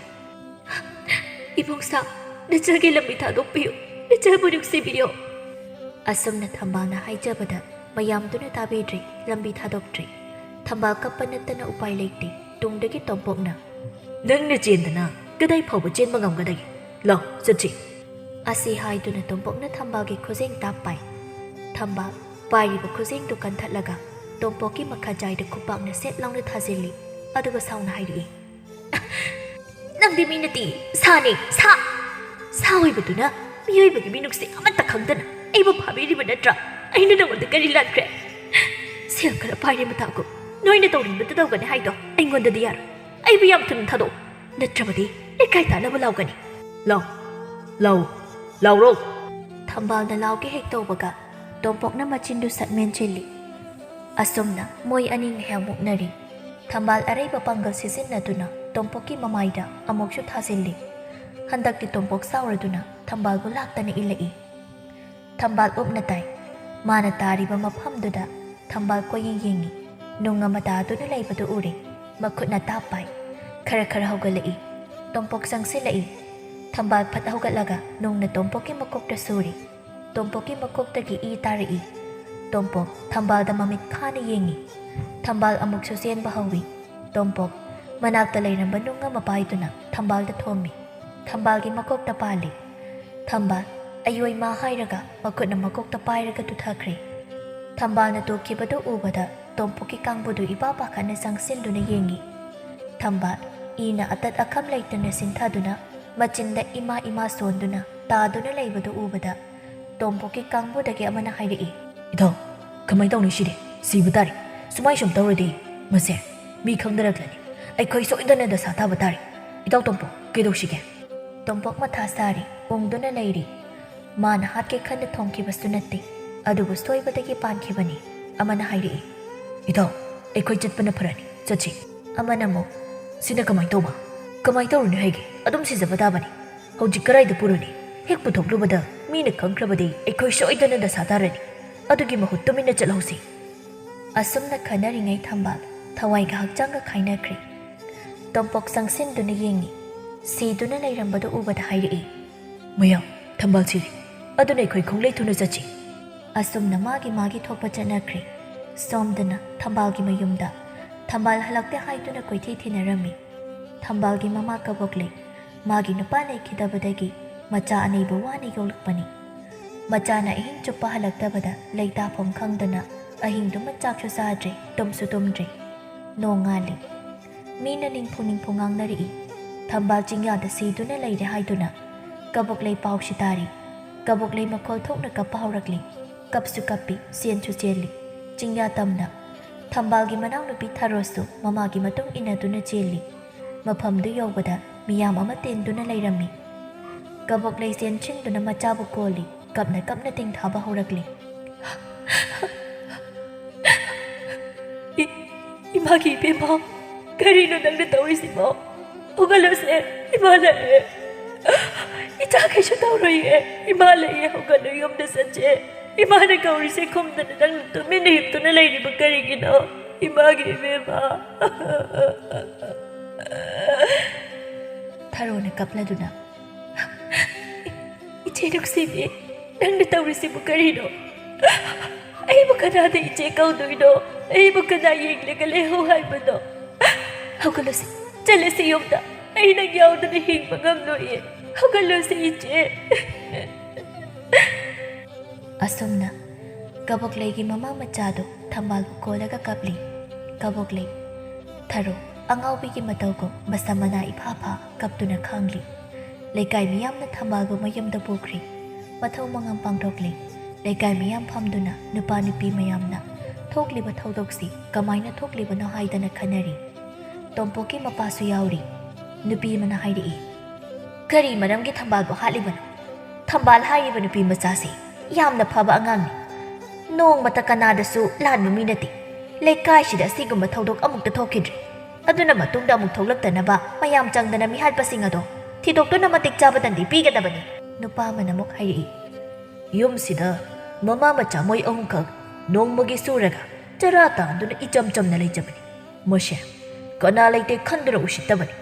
"ꯏꯕꯨꯡꯁꯥ, ꯅꯆꯜꯒꯤ ꯂꯝꯕꯤ ꯊꯥꯗꯣꯛꯄꯤꯌꯨ, ꯅꯆꯜꯕꯨ ꯅꯨꯡꯁꯤꯕꯤꯌꯨ꯫" ꯑꯁꯨꯝꯅ ꯊꯝꯕꯥꯜꯅ ꯍꯥꯏꯖꯕꯗ ꯃꯌꯥꯝꯗꯨꯅ ꯇꯥꯕꯤꯗ꯭ꯔꯦ, ꯂꯝꯕꯤ ꯊꯥꯗꯣꯛꯇ꯭ꯔꯦ꯫ ꯊꯝꯕꯥꯜ ꯀꯞꯄ ꯅꯠꯇꯅ ꯎꯄꯥꯏ ꯂꯩꯇꯦ꯫ ꯇꯨꯡꯗꯒꯤ ꯇꯣꯝꯄꯣꯛꯅ, "ꯅꯪꯅ ꯆꯦꯟꯗꯅ ꯀꯗꯥꯏ ꯐꯥꯎꯕ ꯆꯦꯟꯕ ꯉꯝꯒꯗꯒꯦ? ꯂꯥꯎ, ꯆꯠꯁꯤ꯫" ꯑꯁꯤ ꯍꯥꯏꯗꯨꯅ ꯇꯣꯝꯄꯣꯛꯅ ꯊꯝꯕꯥꯜꯒꯤ ꯈꯨꯖꯦꯡ ꯇꯥꯞ ꯄꯥꯏ꯫ ꯊꯝꯕꯥꯜ ꯄꯥꯏꯔꯤꯕ ꯈꯨꯖꯦꯡꯗꯨ ꯀꯟꯊꯠꯂꯒ ꯇꯣꯝꯄꯣꯛꯀꯤ ꯃꯈꯥꯖꯥꯏꯗ ꯈꯨꯄꯥꯛꯅ ꯁꯦꯠ ꯂꯥꯎꯅ ꯊꯥꯖꯤꯜꯂꯤ꯫ ꯑꯗꯨꯒ ꯁꯥꯎꯅ ꯍꯥꯏꯔꯛꯏ, "ꯅꯪꯗꯤ ꯃꯤ ꯅꯠꯇꯦ, ꯁꯥꯅꯦ, ꯁꯥ! ꯁꯥ ꯑꯣꯏꯕꯗꯨꯅ ꯃꯤꯑꯣꯏꯕꯒꯤ ꯃꯤꯅꯨꯡꯁꯤ ꯑꯃꯠꯇ ꯈꯪꯗꯅ ꯑꯩꯕꯨ ꯐꯥꯕꯤꯔꯤꯕ ꯅꯠꯇ꯭ꯔꯥ? ꯑꯩꯅ ꯅꯉꯣꯟꯗ ꯀꯔꯤ ꯂꯥꯟꯈ꯭ꯔꯦ? ꯁꯦꯜ ꯈꯔ ꯄꯥꯏꯔꯦ ꯃꯇꯥꯒꯨꯝ ꯅꯣꯏꯅ ꯇꯧꯅꯤꯡꯕꯗꯨ ꯇꯧꯒꯅꯤ ꯍꯥꯏꯗꯣ ꯑꯩꯉꯣꯟꯗꯗꯤ ꯌꯥꯔꯣꯏ꯫ ꯑꯩꯕꯨ ꯌꯥꯝ ꯊꯨꯅ ꯊꯥꯗꯣꯛꯎ, ꯅꯠꯇ꯭ꯔꯕꯗꯤ ꯂꯩꯀꯥꯏ ꯇꯥꯅꯕ ꯂꯥꯎꯒꯅꯤ꯫" "ꯂꯥꯎ, ꯂꯥꯎ, ꯂꯥꯎꯔꯣ!" ꯊꯝꯕꯥꯜꯅ ꯂꯥꯎꯒꯦ ꯍꯦꯛ ꯇꯧꯕꯒ ꯇꯣꯝꯄꯣꯛꯅ ꯃꯆꯤꯟꯗꯨ ꯁꯠ ꯃꯦꯟꯁꯤꯜꯂꯤ꯫ ꯑꯁꯨꯝꯅ ꯃꯣꯏ ꯑꯅꯤ ꯉꯥꯏꯍꯥꯛ ꯃꯨꯛꯅꯔꯤ꯫ ꯊꯝꯕꯥꯜ ꯑꯔꯩꯕ ꯄꯥꯡꯒꯜ ꯁꯤꯖꯤꯟꯅꯗꯨꯅ ꯇꯣꯝꯄꯣꯛꯀꯤ ꯃꯃꯥꯏꯗ ꯑꯃꯨꯛꯁꯨ ꯊꯥꯖꯤꯜꯂꯤ꯫ ꯍꯟꯗꯛꯇꯤ ꯇꯣꯝꯄꯣꯛ ꯁꯥꯎꯔꯗꯨꯅ ꯊꯝꯕꯥꯜꯕꯨ ꯂꯥꯛꯇꯅ ꯏꯜꯂꯛꯏ꯫ ꯊꯝꯕꯥꯜ ꯎꯞꯅ ꯇꯥꯏ꯫ ꯃꯥꯅ ꯇꯥꯔꯤꯕ ꯃꯐꯝꯗꯨꯗ ꯊꯝꯕꯥꯜ ꯀꯣꯏꯌꯦꯡ ꯌꯦꯡꯉꯤ꯫ ꯅꯨꯡ ꯑꯃ ꯇꯥꯗꯨꯅ ꯂꯩꯕꯗꯨ ꯎꯔꯦ꯫ ꯃꯈꯨꯠꯅ ꯇꯥꯞ ꯄꯥꯏ꯫ ꯈꯔ ꯈꯔ ꯍꯧꯒꯠꯂꯛꯏ꯫ ꯇꯣꯝꯄꯣꯛ ꯆꯪꯁꯤꯜꯂꯛꯏ꯫ ꯊꯝꯕꯥꯜ ꯐꯠ ꯍꯧꯒꯠꯂꯒ ꯅꯨꯡꯅ ꯇꯣꯝꯄꯣꯛꯀꯤ ꯃꯀꯣꯛꯇ ꯁꯨꯔꯤ꯫ ꯇꯣꯝꯄꯣꯛꯀꯤ ꯃꯀꯣꯛꯇꯒꯤ ꯏ ꯇꯥꯔꯛꯏ꯫ ꯇꯣꯝꯄꯣꯛ ꯊꯝꯕꯥꯜꯗ ꯃꯃꯤꯠ ꯈꯥꯅ ꯌꯦꯡꯉꯤ꯫ ꯊꯝꯕꯥꯜ ꯑꯃꯨꯛꯁꯨ ꯆꯦꯟꯕ ꯍꯧꯏ꯫ ꯇꯣꯝꯄꯣꯛ ꯃꯅꯥꯛꯇ ꯂꯩꯔꯝꯕ ꯅꯨꯡ ꯑꯃ ꯄꯥꯏꯗꯨꯅ ꯊꯝꯕꯥꯜꯗ ꯊꯣꯝꯃꯤ꯫ ꯊꯝꯕꯥꯜꯒꯤ ꯃꯀꯣꯛꯇ ꯄꯥꯜꯂꯤ꯫ ꯊꯝꯕꯥꯜ, "ꯑꯌꯣꯏꯃ" ꯍꯥꯏꯔꯒ ꯃꯈꯨꯠꯅ ꯃꯀꯣꯛꯇ ꯄꯥꯏꯔꯒ ꯇꯨꯊꯈ꯭ꯔꯦ꯫ ꯊꯝꯕꯥꯜꯅ ꯇꯨꯈꯤꯕꯗꯨ ꯎꯕꯗ ꯇꯣꯝꯄꯣꯛꯀꯤ ꯀꯥꯡꯕꯨꯗꯨ ꯏꯄꯥ ꯄꯥꯈꯠꯅ ꯆꯪꯁꯤꯟꯗꯨꯅ ꯌꯦꯡꯉꯤ꯫ ꯊꯝꯕꯥꯜ ꯏꯅ ꯑꯇꯠ ꯑꯈꯝ ꯂꯩꯇꯅ ꯆꯤꯟꯊꯗꯨꯅ ꯃꯆꯤꯟꯗ ꯏꯃꯥ ꯏꯃꯥ ꯁꯣꯟꯗꯨꯅ ꯇꯥꯗꯨꯅ ꯂꯩꯕꯗꯨ ꯎꯕꯗ ꯇꯣꯝꯄꯣꯛꯀꯤ ꯀꯥꯡꯕꯨꯗꯒꯤ ꯑꯃꯅ ꯍꯥꯏꯔꯛꯏ, "ꯏꯙꯧ, ꯀꯃꯥꯏ ꯇꯧꯅꯤ ꯁꯤꯗꯤ? ꯁꯤꯕ ꯇꯥꯔꯦ꯫ ꯁꯨꯃꯥꯏ ꯁꯨꯝ ꯇꯧꯔꯗꯤ ꯃꯁꯦ ꯃꯤ ꯈꯪꯅꯔꯛꯂꯅꯤ꯫ ꯑꯩꯈꯣꯏ ꯁꯣꯏꯗꯅ ꯗꯁꯥ ꯇꯥꯕ ꯇꯥꯔꯦ꯫ ꯏꯙꯧ ꯇꯣꯝꯄꯣꯛ, ꯀꯩꯗꯧꯁꯤꯒꯦ?" ꯇꯣꯝꯄꯣꯛ ꯃꯊꯥ ꯁꯥꯔꯤ, ꯎꯪꯗꯨꯅ ꯂꯩꯔꯤ꯫ ꯃꯥꯅ ꯍꯥꯠꯀꯦ ꯈꯟꯅ ꯊꯣꯡꯈꯤꯕꯁꯨ ꯅꯠꯇꯦ, ꯑꯗꯨꯕꯨ ꯁꯣꯏꯕꯗꯒꯤ ꯄꯥꯟꯈꯤꯕꯅꯤ꯫ ꯑꯃꯅ ꯍꯥꯏꯔꯛꯏ, "ꯏꯙꯧ, ꯑꯩꯈꯣꯏ ꯆꯠꯄꯅ ꯐꯔꯅꯤ, ꯆꯠꯁꯤ꯫" ꯑꯃꯅ ꯑꯃꯨꯛ, "ꯁꯤꯅ ꯀꯃꯥꯏ ꯇꯧꯕ? ꯀꯃꯥꯏ ꯇꯧꯔꯨꯅꯤ ꯍꯥꯏꯒꯦ? ꯑꯗꯨꯝ ꯁꯤꯖꯕ ꯇꯥꯕꯅꯤ꯫ ꯍꯧꯖꯤꯛ ꯀꯗꯥꯏꯗ ꯄꯨꯔꯨꯅꯤ? ꯍꯦꯛ ꯄꯨꯊꯣꯛꯂꯨꯕꯗ ꯃꯤꯅ ꯈꯪꯈ꯭ꯔꯕꯗꯤ ꯑꯩꯈꯣꯏ ꯁꯣꯏꯗꯅ ꯗꯁꯥ ꯇꯥꯔꯅꯤ꯫ ꯑꯗꯨꯒꯤ ꯃꯍꯨꯠ ꯇꯨꯃꯤꯟꯅ ꯆꯠꯍꯧꯁꯤ꯫" ꯑꯁꯨꯝꯅ ꯈꯟꯅꯔꯤꯉꯩ ꯊꯝꯕꯥꯜ ꯊꯋꯥꯏꯒ ꯍꯛꯆꯥꯡꯒ ꯈꯥꯏꯅꯈ꯭ꯔꯦ꯫ ꯇꯣꯝꯄꯣꯛ ꯆꯪꯁꯤꯟꯗꯨꯅ ꯌꯦꯡꯉꯤ꯫ ꯁꯤꯗꯨꯅ ꯂꯩꯔꯝꯕꯗꯨ ꯎꯕꯗ ꯍꯥꯏꯔꯛꯏ, "ꯃꯌꯥꯝ, ꯊꯝꯕꯥꯜ ꯁꯤꯔꯦ꯫ ꯑꯗꯨꯅ ꯑꯩꯈꯣꯏ ꯈꯣꯡꯂꯩ ꯊꯨꯅ ꯆꯠꯁꯤ꯫" ꯑꯁꯨꯝꯅ ꯃꯥꯒꯤ ꯃꯥꯒꯤ ꯊꯣꯛꯄ ꯆꯠꯅꯈ꯭ꯔꯦ꯫ ꯁꯣꯝꯗꯅ ꯊꯝꯕꯥꯜꯒꯤ ꯃꯌꯨꯝꯗ꯫ ꯊꯝꯕꯥꯜ ꯍꯜꯂꯛꯇꯦ ꯍꯥꯏꯗꯨꯅ ꯀꯣꯏꯊꯤ ꯊꯤꯅꯔꯝꯃꯤ꯫ ꯊꯝꯕꯥꯜꯒꯤ ꯃꯃꯥ ꯀꯕꯣꯛꯂꯩ ꯃꯥꯒꯤ ꯅꯨꯄꯥ ꯂꯩꯈꯤꯗꯕꯗꯒꯤ ꯃꯆꯥ ꯑꯅꯤꯕꯨ ꯋꯥꯅ ꯌꯣꯛꯂꯛꯄꯅꯤ꯫ ꯃꯆꯥꯅ ꯑꯍꯤꯡ ꯆꯨꯞꯄ ꯍꯜꯂꯛꯇꯕꯗ ꯂꯩꯇꯥꯐꯝ ꯈꯪꯗꯅ ꯑꯍꯤꯡꯗꯨꯃ ꯆꯥꯛꯁꯨ ꯆꯥꯗ꯭ꯔꯦ, ꯇꯨꯝꯁꯨ ꯇꯨꯝꯗ꯭ꯔꯦ꯫ ꯅꯣꯡꯉꯥꯜꯂꯤ꯫ ꯃꯤꯅ ꯅꯤꯡꯐꯨ ꯅꯤꯡꯐꯨ ꯉꯥꯡꯅꯔꯛꯏ꯫ ꯊꯝꯕꯥꯜ ꯆꯤꯡꯌꯥꯗ ꯁꯤꯗꯨꯅ ꯂꯩꯔꯦ ꯍꯥꯏꯗꯨꯅ꯫ ꯀꯕꯣꯛꯂꯩ ꯄꯥꯎꯁꯤ ꯇꯥꯔꯤ꯫ ꯀꯕꯣꯛꯂꯩ ꯃꯈꯣꯜ ꯊꯣꯛꯅ ꯀꯞꯄ ꯍꯧꯔꯛꯂꯤ꯫ ꯀꯞꯁꯨ ꯀꯞꯄꯤ, ꯆꯦꯟꯁꯨ ꯆꯦꯜꯂꯤ꯫ ꯆꯤꯡꯌꯥ ꯇꯝꯅ꯫ ꯊꯝꯕꯥꯜꯒꯤ ꯃꯅꯥꯎꯅꯨꯄꯤ ꯊꯔꯣꯁꯨ ꯃꯃꯥꯒꯤ ꯃꯇꯨꯡ ꯏꯟꯅꯗꯨꯅ ꯆꯦꯜꯂꯤ꯫ ꯃꯐꯝꯗꯨ ꯌꯧꯕꯗ ꯃꯤꯌꯥꯝ ꯑꯃ ꯇꯤꯟꯗꯨꯅ ꯂꯩꯔꯝꯃꯤ꯫ ꯀꯕꯣꯛꯂꯩ ꯆꯦꯟꯁꯤꯟꯗꯨꯅ ꯃꯆꯥꯕꯨ ꯀꯣꯜꯂꯤ, ꯀꯞꯅ ꯀꯞꯅ ꯇꯤꯡꯊꯥꯕ ꯍꯧꯔꯛꯂꯤ꯫ ꯏ- ꯏꯃꯥꯒꯤ ꯏꯕꯦꯝꯃ, ꯀꯔꯤꯅꯣ ꯅꯪꯅ ꯇꯧꯔꯤꯁꯤꯕꯣ? ꯍꯧꯒꯠꯂꯣꯁꯦ, ꯏꯃꯥ ꯂꯥꯛꯑꯦ꯫ ꯏꯆꯥ ꯀꯩꯁꯨ ꯇꯧꯔꯣꯏꯌꯦ꯫ ꯏꯃꯥ ꯂꯩꯌꯦ, ꯍꯧꯒꯠꯂꯣ, ꯌꯨꯝꯗ ꯆꯠꯁꯦ꯫ ꯏꯃꯥꯅ ꯀꯧꯔꯤꯁꯦ ꯈꯨꯝꯗꯅ ꯅꯪ ꯇꯨꯃꯤꯟꯅ ꯍꯤꯞꯇꯨꯅ ꯂꯩꯔꯤꯕ ꯀꯔꯤꯒꯤꯅꯣ? ꯏꯃꯥꯒꯤ ꯏꯕꯦꯝꯃ꯫ ꯊꯔꯣꯅ ꯀꯞꯂꯗꯨꯅ, "ꯏꯆꯦ ꯅꯨꯡꯁꯤꯕꯤ, ꯅꯪꯅ ꯇꯧꯔꯤꯁꯤꯕꯨ ꯀꯔꯤꯅꯣ? ꯑꯩꯕꯨ ꯀꯅꯥꯗ ꯏꯆꯦ ꯀꯧꯗꯣꯏꯅꯣ? ꯑꯩꯕꯨ ꯀꯅꯥ ꯌꯦꯡꯂꯒ ꯂꯩꯍꯧ ꯍꯥꯏꯕꯅꯣ? ꯍꯧꯒꯠꯂꯁꯤ, ꯆꯠꯂꯁꯤ ꯌꯨꯝꯗ꯫ ꯑꯩ ꯅꯪ ꯌꯥꯎꯗꯅ ꯍꯤꯡꯕ ꯉꯝꯂꯣꯏꯌꯦ꯫ ꯍꯧꯒꯠꯂꯁꯤ ꯏꯆꯦ꯫" ꯑꯁꯨꯝꯅ ꯀꯕꯣꯛꯂꯩꯒꯤ ꯃꯃꯥ ꯃꯆꯥꯗꯨ ꯊꯝꯕꯥꯜꯕꯨ ꯀꯣꯜꯂꯒ ꯀꯞꯂꯤ꯫ ꯀꯕꯣꯛꯂꯩ, ꯊꯔꯣ, ꯑꯉꯥꯎꯕꯤꯒꯤ ꯃꯇꯧꯒꯨꯝ ꯃꯁꯝ ꯃꯅꯥ ꯏꯐꯥ ꯐꯥ ꯀꯞꯇꯨꯅ ꯈꯥꯡꯂꯤ꯫ ꯂꯩꯀꯥꯏ ꯃꯤꯌꯥꯝꯅ ꯊꯝꯕꯥꯜꯕꯨ ꯃꯌꯨꯝꯗ ꯄꯨꯈ꯭ꯔꯤ꯫ ꯃꯊꯧ ꯃꯉꯝ ꯄꯥꯡꯊꯣꯛꯂꯤ꯫ ꯂꯩꯀꯥꯏ ꯃꯤꯌꯥꯝ ꯐꯝꯗꯨꯅ ꯅꯨꯄꯥ ꯅꯨꯄꯤ ꯃꯌꯥꯝꯅ ꯊꯣꯛꯂꯤꯕ ꯊꯧꯗꯣꯛꯁꯤ ꯀꯃꯥꯏꯅ ꯊꯣꯛꯂꯤꯕꯅꯣ ꯍꯥꯏꯗꯅ ꯈꯟꯅꯔꯤ꯫ ꯇꯣꯝꯄꯣꯛꯀꯤ ꯃꯄꯥꯁꯨ ꯌꯥꯎꯔꯤ꯫ ꯅꯨꯄꯤ ꯑꯃꯅ ꯍꯥꯏꯔꯛꯏ, "ꯀꯔꯤ ꯃꯔꯝꯒꯤ ꯊꯝꯕꯥꯜꯕꯨ ꯍꯥꯠꯂꯤꯕꯅꯣ? ꯊꯝꯕꯥꯜ ꯍꯥꯏꯔꯤꯕ ꯅꯨꯄꯤ ꯃꯆꯥꯁꯤ ꯌꯥꯝꯅ ꯐꯕ ꯑꯉꯥꯡꯅꯤ꯫ ꯅꯣꯡꯃꯇ ꯀꯅꯥꯗꯁꯨ ꯂꯥꯟꯕ ꯃꯤ ꯅꯠꯇꯦ꯫ ꯂꯩꯀꯥꯏꯁꯤꯗ ꯑꯁꯤꯒꯨꯝꯕ ꯊꯧꯗꯣꯛ ꯑꯃꯨꯛꯇ ꯊꯣꯛꯈꯤꯗ꯭ꯔꯤ꯫ ꯑꯗꯨꯅ ꯃꯇꯨꯡꯗ ꯑꯃꯨꯛ ꯊꯣꯛꯂꯛꯇꯅꯕ ꯃꯌꯥꯝ ꯆꯪꯗꯅ ꯃꯤꯍꯥꯠꯄꯁꯤꯡ ꯑꯗꯣ ꯊꯤꯗꯣꯛꯇꯨꯅ ꯃꯇꯤꯛ ꯆꯥꯕ ꯗꯟꯗꯤ ꯄꯤꯒꯗꯕꯅꯤ꯫" ꯅꯨꯄꯥ ꯑꯃꯅ ꯑꯃꯨꯛ ꯍꯥꯏꯔꯛꯏ, "ꯌꯨꯝꯁꯤꯗ ꯃꯃꯥ ꯃꯆꯥ ꯃꯣꯏ ꯑꯍꯨꯝꯈꯛ ꯅꯣꯡꯃꯒꯤ ꯁꯨꯔꯒ ꯆꯔꯥ ꯇꯥꯟꯗꯨꯅ ꯏꯆꯝ ꯆꯝꯅ ꯂꯩꯖꯕꯅꯤ꯫ ꯃꯁꯦ ꯀꯅꯥ ꯂꯩꯇꯦ ꯈꯟꯗꯨꯅ ꯎꯁꯤꯠꯇꯕꯅꯤ꯫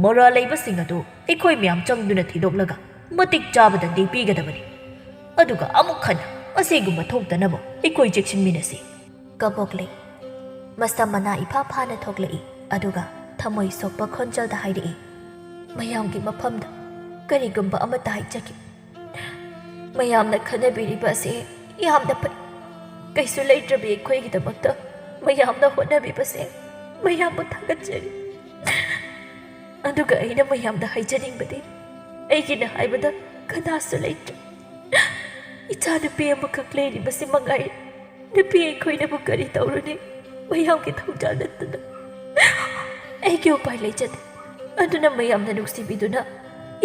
ꯃꯔꯥꯜ ꯂꯩꯕꯁꯤꯡ ꯑꯗꯨ ꯑꯩꯈꯣꯏ ꯃꯌꯥꯝ ꯆꯪꯗꯨꯅ ꯊꯤꯗꯣꯛꯂꯒ ꯃꯇꯤꯛ ꯆꯥꯕ ꯗꯟꯗꯤ ꯄꯤꯒꯗꯕꯅꯤ꯫ ꯑꯗꯨꯒ ꯑꯃꯨꯛ ꯍꯟꯅ ꯑꯁꯤꯒꯨꯝꯕ ꯊꯣꯛꯇꯅꯕ ꯑꯩꯈꯣꯏ ꯆꯦꯛꯁꯤꯟꯃꯤꯟꯅꯁꯤ꯫" ꯀꯕꯣꯛꯂꯩ ꯃꯁꯝ ꯃꯅꯥ ꯏꯐꯥ ꯐꯥꯅ ꯊꯣꯛꯂꯛꯏ, ꯑꯗꯨꯒ ꯊꯃꯣꯏ ꯁꯣꯛꯄ ꯈꯣꯟꯖꯦꯜꯗ ꯍꯥꯏꯔꯛꯏ, "ꯃꯌꯥꯝꯒꯤ ꯃꯐꯝꯗ ꯀꯔꯤꯒꯨꯝꯕ ꯑꯃꯠꯇ ꯍꯥꯏꯖꯒꯦ꯫ ꯃꯌꯥꯝꯅ ꯈꯟꯅꯕꯤꯔꯤꯕ ꯑꯁꯤ ꯌꯥꯝꯅ ꯐꯩ꯫ ꯀꯩꯁꯨ ꯂꯩꯇ꯭ꯔꯕꯤ ꯑꯩꯈꯣꯏꯒꯤꯗꯃꯛꯇ ꯃꯌꯥꯝꯅ ꯍꯣꯠꯅꯕꯤꯕꯁꯦ ꯃꯌꯥꯝꯕꯨ ꯊꯥꯒꯠꯆꯔꯤ꯫ ꯑꯗꯨꯒ ꯑꯩꯅ ꯃꯌꯥꯝꯗ ꯍꯥꯏꯖꯅꯤꯡꯕꯗꯤ, ꯑꯩꯒꯤꯅ ꯍꯥꯏꯕꯗ ꯀꯅꯥꯁꯨ ꯂꯩꯇ꯭ꯔꯦ꯫ ꯏꯆꯥꯅꯨꯄꯤ ꯑꯃꯈꯛ ꯂꯩꯔꯤꯕꯁꯤ ꯃꯉꯥꯏꯔꯦ꯫ ꯅꯨꯄꯤ ꯑꯩꯈꯣꯏꯅꯕꯨ ꯀꯔꯤ ꯇꯧꯔꯨꯅꯤ? ꯃꯌꯥꯝꯒꯤ ꯊꯧꯖꯥꯜ ꯅꯠꯇꯅ꯫ ꯑꯩꯒꯤ ꯎꯄꯥꯏ ꯂꯩꯖꯗꯦ꯫ ꯑꯗꯨꯅ ꯃꯌꯥꯝꯅ ꯅꯨꯡꯁꯤꯕꯤꯗꯨꯅ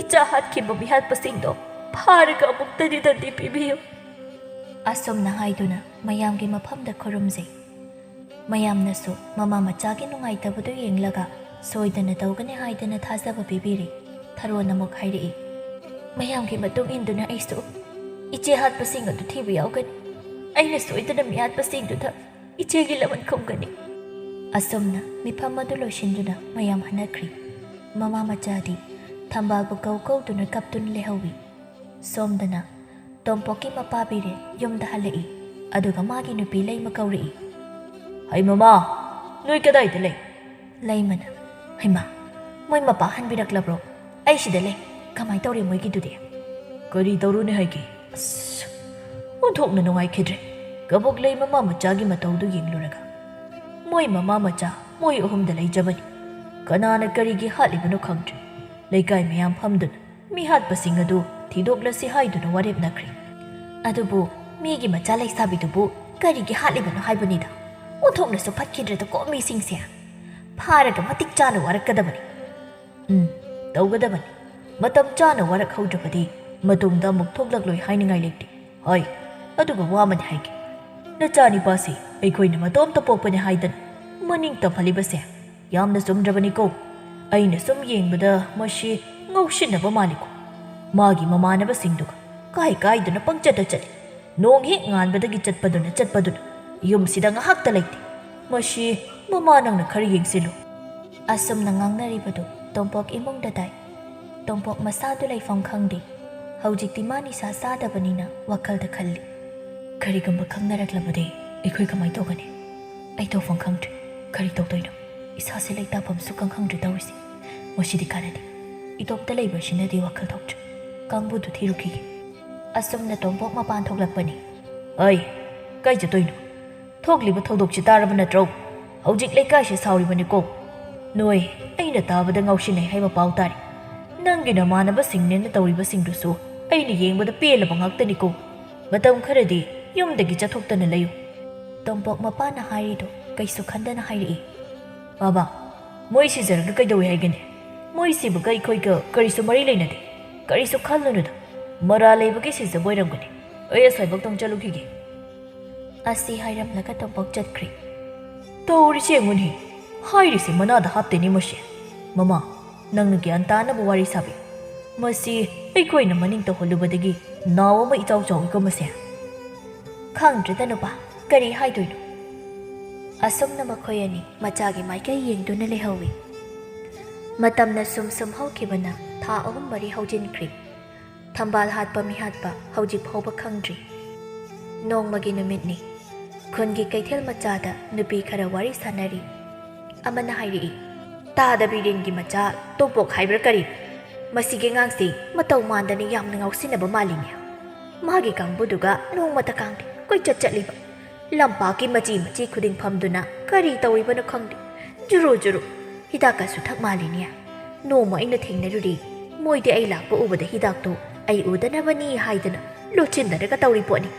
ꯏꯆꯥ ꯍꯥꯠꯈꯤꯕ ꯃꯤꯍꯥꯠꯄꯁꯤꯡꯗꯣ ꯐꯥꯔꯒ ꯑꯃꯨꯛꯇꯗꯤ ꯗꯟꯗꯤ ꯄꯤꯕꯤꯌꯨ꯫" ꯑꯁꯨꯝꯅ ꯍꯥꯏꯗꯨꯅ ꯃꯌꯥꯝꯒꯤ ꯃꯐꯝꯗ ꯈꯨꯔꯨꯝꯖꯩ꯫ ꯃꯌꯥꯝꯅꯁꯨ ꯃꯃꯥ ꯃꯆꯥꯒꯤ ꯅꯨꯡꯉꯥꯏꯇꯕꯗꯨ ꯌꯦꯡꯂꯒ ꯁꯣꯏꯗꯅ ꯇꯧꯒꯅꯤ ꯍꯥꯏꯗꯅ ꯊꯥꯖꯕ ꯄꯤꯕꯤꯔꯤ꯫ ꯊꯔꯣꯅ ꯑꯃꯨꯛ ꯍꯥꯏꯔꯛꯏ, "ꯃꯌꯥꯝꯒꯤ ꯃꯇꯨꯡ ꯏꯟꯗꯨꯅ ꯑꯩꯁꯨ ꯏꯆꯦ ꯍꯥꯠꯄꯁꯤꯡ ꯑꯗꯨ ꯊꯤꯕ ꯌꯥꯎꯒꯅꯤ꯫ ꯑꯩꯅ ꯁꯣꯏꯗꯅ ꯃꯤꯍꯥꯠꯄꯁꯤꯡꯗꯨꯗ ꯏꯆꯦꯒꯤ ꯂꯃꯟ ꯈꯨꯝꯒꯅꯤ꯫" ꯑꯁꯨꯝꯅ ꯃꯤꯐꯝ ꯑꯗꯨ ꯂꯣꯏꯁꯤꯟꯗꯨꯅ ꯃꯌꯥꯝ ꯍꯟꯅꯈ꯭ꯔꯤ꯫ ꯃꯃꯥ ꯃꯆꯥꯗꯤ ꯊꯝꯕꯥꯜꯕꯨ ꯀꯧ ꯀꯧꯗꯨꯅ ꯀꯞꯇꯨꯅ ꯂꯩꯍꯧꯏ꯫ ꯁꯣꯝꯗꯅ ꯇꯣꯝꯄꯣꯛꯀꯤ ꯃꯄꯥ ꯕꯤꯔꯦꯟ ꯌꯨꯝꯗ ꯍꯜꯂꯛꯏ꯫ ꯑꯗꯨꯒ ꯃꯥꯒꯤ ꯅꯨꯄꯤ ꯂꯩꯃ ꯀꯧꯔꯛꯏ꯫ "ꯍꯩ ꯃꯃꯥ, ꯅꯣꯏ ꯀꯗꯥꯏꯗ ꯂꯩ?" ꯂꯩꯃꯅ, "ꯍꯩꯃꯥ, ꯃꯣꯏ ꯃꯄꯥ ꯍꯟꯕꯤꯔꯛꯂꯕ꯭ꯔꯣ? ꯑꯩ ꯁꯤꯗ ꯂꯩ꯫ ꯀꯃꯥꯏ ꯇꯧꯔꯦ ꯃꯣꯏꯒꯤꯗꯨꯗꯤ?" "ꯀꯔꯤ ꯇꯧꯔꯨꯅꯤ ꯍꯥꯏꯒꯦ? ꯑꯁ, ꯑꯣꯟꯊꯣꯛꯅ ꯅꯨꯡꯉꯥꯏꯈꯤꯗ꯭ꯔꯦ꯫ ꯀꯕꯣꯛ ꯂꯩ ꯃꯃꯥ ꯃꯆꯥꯒꯤ ꯃꯇꯧꯗꯨ ꯌꯦꯡꯂꯨꯔꯒ꯫ ꯃꯣꯏ ꯃꯃꯥ ꯃꯆꯥ ꯃꯣꯏ ꯑꯍꯨꯝꯗ ꯂꯩꯖꯕꯅꯤ꯫ ꯀꯅꯥꯅ ꯀꯔꯤꯒꯤ ꯍꯥꯠꯂꯤꯕꯅꯣ ꯈꯪꯗ꯭ꯔꯦ꯫ ꯂꯩꯀꯥꯏ ꯃꯌꯥꯝ ꯐꯝꯗꯨꯅ ꯃꯤꯍꯥꯠꯄꯁꯤꯡ ꯑꯗꯨ ꯊꯤꯗꯣꯛꯂꯁꯤ ꯍꯥꯏꯗꯨꯅ ꯋꯥꯔꯦꯞꯅꯈ꯭ꯔꯦ꯫ ꯑꯗꯨꯕꯨ ꯃꯤꯒꯤ ꯃꯆꯥ ꯂꯩꯁꯥꯕꯤꯗꯨꯕꯨ ꯀꯔꯤꯒꯤ ꯍꯥꯠꯂꯤꯕꯅꯣ ꯍꯥꯏꯕꯅꯤꯗ꯫ ꯑꯣꯟꯊꯣꯛꯅꯁꯨ ꯐꯠꯈꯤꯗ꯭ꯔꯦꯗꯀꯣ ꯃꯤꯁꯤꯡꯁꯦ꯫ ꯐꯥꯔꯒ ꯃꯇꯤꯛ ꯆꯥꯅ ꯋꯥꯔꯛꯀꯗꯕꯅꯤ꯫" "ꯎꯝ, ꯇꯧꯒꯗꯕꯅꯤ꯫ ꯃꯇꯝ ꯆꯥꯅ ꯋꯥꯔꯛꯍꯧꯗ꯭ꯔꯕꯗꯤ ꯃꯇꯨꯡꯗ ꯑꯃꯨꯛ ꯊꯣꯛꯂꯛꯂꯣꯏ ꯍꯥꯏꯅꯤꯡꯉꯥꯏ ꯂꯩꯇꯦ꯫ ꯍꯣꯏ, ꯑꯗꯨꯒ ꯋꯥ ꯑꯃꯗꯤ ꯍꯥꯏꯒꯦ꯫ ꯅꯆꯥꯅꯤꯄꯥꯁꯤ ꯑꯩꯈꯣꯏꯅ ꯃꯇꯣꯝꯇ ꯄꯣꯛꯄꯅꯤ ꯍꯥꯏꯗꯅ ꯃꯅꯤꯡ ꯇꯝꯍꯜꯂꯤꯕꯁꯦ ꯌꯥꯝꯅ ꯆꯨꯝꯗ꯭ꯔꯕꯅꯤꯀꯣ꯫ ꯑꯩꯅ ꯁꯨꯝ ꯌꯦꯡꯕꯗ ꯃꯁꯤ ꯉꯥꯎꯁꯤꯟꯅꯕ ꯃꯥꯜꯂꯤꯀꯣ꯫ ꯃꯥꯒꯤ ꯃꯃꯥꯟꯅꯕꯁꯤꯡꯗꯨꯒ ꯀꯥꯏ ꯀꯥꯏꯗꯅ ꯄꯪꯆꯠꯇ ꯆꯠꯂꯤ꯫ ꯅꯣꯡ ꯍꯦꯛ ꯉꯥꯟꯕꯗꯒꯤ ꯆꯠꯄꯗꯨꯅ ꯆꯠꯄꯗꯨꯅ꯫ ꯌꯨꯝꯁꯤꯗ ꯉꯥꯏꯍꯥꯛꯇ ꯂꯩꯇꯦ꯫ ꯃꯁꯤ ꯃꯃꯥ ꯅꯪꯅ ꯈꯔ ꯌꯦꯡꯁꯤꯜꯂꯨ꯫" ꯑꯁꯨꯝꯅ ꯉꯥꯡꯅꯔꯤꯕꯗꯨ ꯇꯣꯝꯄꯣꯛ ꯏꯃꯨꯡꯗ ꯇꯥꯏ꯫ ꯇꯣꯝꯄꯣꯛ ꯃꯁꯥꯗꯨ ꯂꯩꯐꯝ ꯈꯪꯗꯦ꯫ ꯍꯧꯖꯤꯛꯇꯤ ꯃꯥ ꯅꯤꯁꯥ ꯆꯥꯗꯕꯅꯤꯅ ꯋꯥꯈꯜꯗ ꯈꯜꯂꯤ꯫ "ꯀꯔꯤꯒꯨꯝꯕ ꯈꯪꯅꯔꯛꯂꯕꯗꯤ ꯑꯩꯈꯣꯏ ꯀꯃꯥꯏ ꯇꯧꯒꯅꯤ? ꯑꯩ ꯇꯧꯐꯝ ꯈꯪꯗ꯭ꯔꯦ꯫ ꯀꯔꯤ ꯇꯧꯗꯣꯏꯅꯣ? ꯏꯁꯥꯁꯦ ꯂꯩꯇꯥꯐꯝꯁꯨ ꯈꯪ ꯈꯪꯗ꯭ꯔꯦ ꯇꯧꯔꯤꯁꯦ꯫ ꯃꯁꯤꯗꯤ ꯀꯥꯟꯅꯗꯦ꯫ ꯏꯇꯣꯝꯇ ꯂꯩꯕꯁꯤꯅꯗꯤ ꯋꯥꯈꯜ ꯊꯣꯛꯇ꯭ꯔꯦ꯫ ꯀꯥꯡꯕꯨꯗꯨ ꯊꯤꯔꯨꯈꯤꯒꯦ꯫" ꯑꯁꯨꯝꯅ ꯇꯣꯝꯄꯣꯛ ꯃꯄꯥꯟ ꯊꯣꯛꯂꯛꯄꯅꯤ꯫ "ꯑꯩ, ꯀꯥꯏ ꯆꯠꯇꯣꯏꯅꯣ? ꯊꯣꯛꯂꯤꯕ ꯊꯧꯗꯣꯛꯁꯤ ꯇꯥꯔꯕ ꯅꯠꯇ꯭ꯔꯣ? ꯍꯧꯖꯤꯛ ꯂꯩꯀꯥꯏꯁꯤ ꯁꯥꯎꯔꯤꯕꯅꯤꯀꯣ꯫ ꯅꯣꯏ ꯑꯩꯅ ꯇꯥꯕꯗ ꯉꯥꯎꯁꯤꯟꯅꯩ ꯍꯥꯏꯕ ꯄꯥꯎ ꯇꯥꯔꯤ꯫ ꯅꯪꯒꯤ ꯅꯃꯥꯟꯅꯕꯁꯤꯡꯅꯦꯅ ꯇꯧꯔꯤꯕꯁꯤꯡꯗꯨꯁꯨ ꯑꯩꯅ ꯌꯦꯡꯕꯗ ꯄꯦꯜꯂꯕ ꯉꯥꯛꯇꯅꯤꯀꯣ꯫ ꯃꯇꯝ ꯈꯔꯗꯤ ꯌꯨꯝꯗꯒꯤ ꯆꯠꯊꯣꯛꯇꯅ ꯂꯩꯌꯨ꯫" ꯇꯣꯝꯄꯣꯛ ꯃꯄꯥꯅ ꯍꯥꯏꯔꯤꯗꯨ ꯀꯩꯁꯨ ꯈꯟꯗꯅ ꯍꯥꯏꯔꯛꯏ꯫ "ꯕꯥꯕꯥ, ꯃꯣꯏ ꯁꯤꯖꯔꯒ ꯀꯩꯗꯧꯏ ꯍꯥꯏꯒꯅꯤ? ꯃꯣꯏ ꯁꯤꯕꯒ ꯑꯩꯈꯣꯏꯒ ꯀꯔꯤꯁꯨ ꯃꯔꯤ ꯂꯩꯅꯗꯦ꯫ ꯀꯔꯤꯁꯨ ꯈꯜꯂꯨꯅꯨꯗ꯫ ꯃꯔꯥꯜ ꯂꯩꯕꯒꯤ ꯁꯤꯖꯕ ꯑꯣꯏꯔꯝꯒꯅꯤ꯫ ꯑꯩ ꯑꯁ꯭ꯋꯥꯏꯐꯥꯎꯇꯪ ꯆꯠꯂꯨꯈꯤꯒꯦ꯫ ꯑꯁꯤ ꯍꯥꯏꯔꯝꯂꯒ ꯇꯣꯝꯄꯣꯛ ꯆꯠꯈ꯭ꯔꯦ꯫ ꯇꯧꯔꯤꯁꯦ ꯌꯦꯡꯉꯨꯅꯦ, ꯍꯥꯏꯔꯤꯁꯦ ꯃꯅꯥꯗ ꯍꯥꯞꯇꯦꯅꯦ ꯃꯁꯤ꯫ ꯃꯃꯥ, ꯅꯪꯅ ꯒ꯭ꯌꯥꯟ ꯇꯥꯅꯕ ꯋꯥꯔꯤ ꯁꯥꯕꯤ꯫ ꯃꯁꯤ ꯑꯩꯈꯣꯏꯅ ꯃꯅꯤꯡ ꯇꯧꯍꯜꯂꯨꯕꯗꯒꯤ ꯅꯥꯎ ꯑꯃ ꯏꯆꯥꯎ ꯆꯥꯎꯏꯀꯣ ꯃꯁꯦ꯫ ꯈꯪꯗ꯭ꯔꯦꯗ ꯅꯨꯄꯥ, ꯀꯔꯤ ꯍꯥꯏꯗꯣꯏꯅꯣ? ꯑꯁꯨꯝꯅ ꯃꯈꯣꯏ ꯑꯅꯤ ꯃꯆꯥꯒꯤ ꯃꯥꯏꯀꯩ ꯌꯦꯡꯗꯨꯅ ꯂꯩꯍꯧꯏ꯫ ꯃꯇꯝꯅ ꯁꯨꯝ ꯁꯨꯝ ꯍꯧꯈꯤꯕꯅ ꯊꯥ ꯑꯍꯨꯝ ꯃꯔꯤ ꯍꯧꯖꯤꯟꯈ꯭ꯔꯦ꯫ ꯊꯝꯕꯥꯜ ꯍꯥꯠꯄ ꯃꯤꯍꯥꯠꯄ ꯍꯧꯖꯤꯛ ꯐꯥꯎꯕ ꯈꯪꯗ꯭ꯔꯤ꯫ ꯅꯣꯡꯃꯒꯤ ꯅꯨꯃꯤꯠꯅꯤ꯫ ꯈꯨꯟꯒꯤ ꯀꯩꯊꯦꯜ ꯃꯆꯥꯗ ꯅꯨꯄꯤ ꯈꯔ ꯋꯥꯔꯤ ꯁꯥꯟꯅꯔꯤ꯫ ꯑꯃꯅ ꯍꯥꯏꯔꯛꯏ, "ꯇꯥꯗ ꯕꯤꯔꯦꯟꯒꯤ ꯃꯆꯥ ꯇꯣꯝꯄꯣꯛ ꯍꯥꯏꯕ꯭ꯔꯥ ꯀꯔꯤ? ꯃꯁꯤꯒꯤ ꯑꯉꯥꯡꯁꯤ ꯃꯇꯧ ꯃꯥꯟꯗꯅ ꯌꯥꯝꯅ ꯉꯥꯎꯁꯤꯟꯅꯕ ꯃꯥꯜꯂꯤꯅꯦ꯫ ꯃꯥꯒꯤ ꯀꯥꯡꯕꯨꯗꯨꯒ ꯅꯣꯡꯃꯇ ꯀꯥꯡꯗꯦ ꯀꯣꯏꯆꯠ ꯆꯠꯂꯤꯕ꯫ ꯂꯝꯄꯥꯛꯀꯤ ꯃꯆꯤ ꯃꯆꯤ ꯈꯨꯗꯤꯡ ꯐꯝꯗꯨꯅ ꯀꯔꯤ ꯇꯧꯔꯤꯕꯅꯣ ꯈꯪꯗꯦ꯫ ꯖꯨꯔꯨ ꯖꯨꯔꯨ꯫ ꯍꯤꯗꯥꯛꯀꯁꯨ ꯊꯛ ꯃꯥꯜꯂꯤꯅꯦ꯫ ꯅꯣꯡꯃ ꯑꯩꯅ ꯊꯦꯡꯅꯔꯨꯔꯦ꯫ ꯃꯣꯏꯗꯤ ꯑꯩ ꯂꯥꯛꯄ ꯎꯕꯗ ꯍꯤꯗꯥꯛꯇꯣ ꯑꯩ ꯎꯗꯅꯕꯅꯤ ꯍꯥꯏꯗꯅ ꯂꯣꯠꯁꯤꯟꯅꯔꯒ ꯇꯧꯔꯤ ꯄꯣꯠꯅꯤ꯫"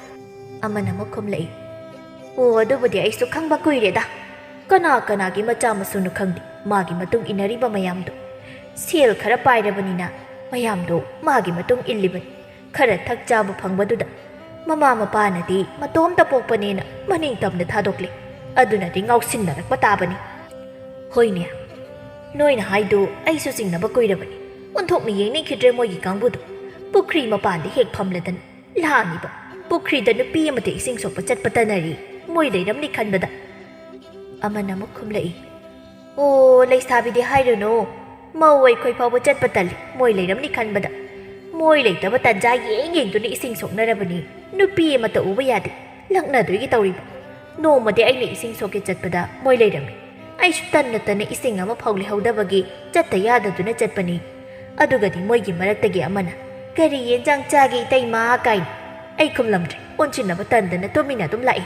ꯑꯃꯅ ꯑꯃꯨꯛ ꯈꯨꯝꯂꯛꯏ, "ꯑꯣ, ꯑꯗꯨꯕꯨꯗꯤ ꯑꯩꯁꯨ ꯈꯪꯕ ꯀꯨꯏꯔꯦꯗ꯫ ꯀꯅꯥ ꯀꯅꯥꯒꯤ ꯃꯆꯥ ꯃꯁꯨꯅꯣ ꯈꯪꯗꯦ ꯃꯥꯒꯤ ꯃꯇꯨꯡ ꯏꯟꯅꯔꯤꯕ ꯃꯌꯥꯝꯗꯣ꯫ ꯁꯦꯜ ꯈꯔ ꯄꯥꯏꯔꯕꯅꯤꯅ ꯃꯌꯥꯝꯗꯣ ꯃꯥꯒꯤ ꯃꯇꯨꯡ ꯏꯜꯂꯤꯕꯅꯤ꯫ ꯈꯔ ꯊꯛ ꯆꯥꯕ ꯐꯪꯕꯗꯨꯗ ꯃꯃꯥ ꯃꯄꯥꯅꯗꯤ ꯃꯇꯣꯝꯇ ꯄꯣꯛꯄꯅꯦꯅ ꯃꯅꯤꯡ ꯇꯝꯅ ꯊꯥꯗꯣꯛꯂꯦ꯫ ꯑꯗꯨꯅꯗꯤ ꯉꯥꯎꯁꯤꯟꯅꯔꯛꯄ ꯇꯥꯕꯅꯤ꯫" ꯍꯣꯏꯅꯦ, ꯅꯣꯏꯅ ꯍꯥꯏꯗꯣ ꯑꯩꯁꯨ ꯆꯤꯡꯅꯕ ꯀꯨꯏꯔꯕꯅꯤ꯫ ꯑꯣꯟꯊꯣꯛꯅ ꯌꯦꯡꯅꯤꯡꯈꯤꯗ꯭ꯔꯦ ꯃꯣꯏꯒꯤ ꯀꯥꯡꯕꯨꯗꯣ꯫ ꯄꯨꯈ꯭ꯔꯤ ꯃꯄꯥꯟꯗ ꯍꯦꯛ ꯐꯝꯂꯗꯅ ꯂꯥꯡꯉꯤꯕ꯫ ꯄꯨꯈ꯭ꯔꯤꯗ ꯅꯨꯄꯤ ꯑꯃꯗ ꯏꯁꯤꯡ ꯁꯣꯛꯄ ꯆꯠꯄ ꯇꯟꯅꯔꯤ꯫ ꯃꯣꯏ ꯂꯩꯔꯝꯅꯤ ꯈꯟꯕꯗ꯫ ꯑꯃꯅ ꯑꯃꯨꯛ ꯈꯨꯝꯂꯛꯏ, "ꯑꯣ, ꯂꯩꯁꯥꯕꯤꯗꯤ ꯍꯥꯏꯔꯨꯅꯨ꯫ ꯃꯧ ꯑꯩꯈꯣꯏ ꯐꯥꯎꯕ ꯆꯠꯄ ꯇꯜꯂꯤ, ꯃꯣꯏ ꯂꯩꯔꯝꯅꯤ ꯈꯟꯕꯗ꯫ ꯃꯣꯏ ꯂꯩꯇꯕ ꯇꯟꯖꯥ ꯌꯦꯡ ꯌꯦꯡꯗꯨꯅ ꯏꯁꯤꯡ ꯁꯣꯛꯅꯔꯕꯅꯤ꯫ ꯅꯨꯄꯤ ꯑꯃꯠꯇ ꯎꯕ ꯌꯥꯗꯦ꯫ ꯂꯛꯅꯗꯣꯏꯒꯤ ꯇꯧꯔꯤꯕ꯫ ꯅꯣꯡꯃꯗꯤ ꯑꯩꯅ ꯏꯁꯤꯡ ꯁꯣꯛꯀꯦ ꯆꯠꯄꯗ ꯃꯣꯏ ꯂꯩꯔꯝꯃꯤ꯫ ꯑꯩꯁꯨ ꯇꯟꯅ ꯇꯟꯅ ꯏꯁꯤꯡ ꯑꯃ ꯐꯥꯎ ꯂꯩꯍꯧꯗꯕꯒꯤ ꯆꯠꯇ ꯌꯥꯗꯗꯨꯅ ꯆꯠꯄꯅꯤ꯫ ꯑꯗꯨꯒꯗꯤ ꯃꯣꯏꯒꯤ ꯃꯔꯛꯇꯒꯤ ꯑꯃꯅ, 'ꯀꯔꯤ ꯌꯦꯟꯖꯥꯡ ꯆꯥꯒꯦ ꯏꯇꯩꯃ?' ꯀꯥꯏꯅ ꯑꯩ ꯈꯨꯝꯂꯝꯗ꯭ꯔꯦ꯫ ꯑꯣꯟꯁꯤꯟꯅꯕ ꯇꯟꯗꯅ ꯇꯨꯃꯤꯟꯅ ꯑꯗꯨꯝ ꯂꯥꯛꯏ꯫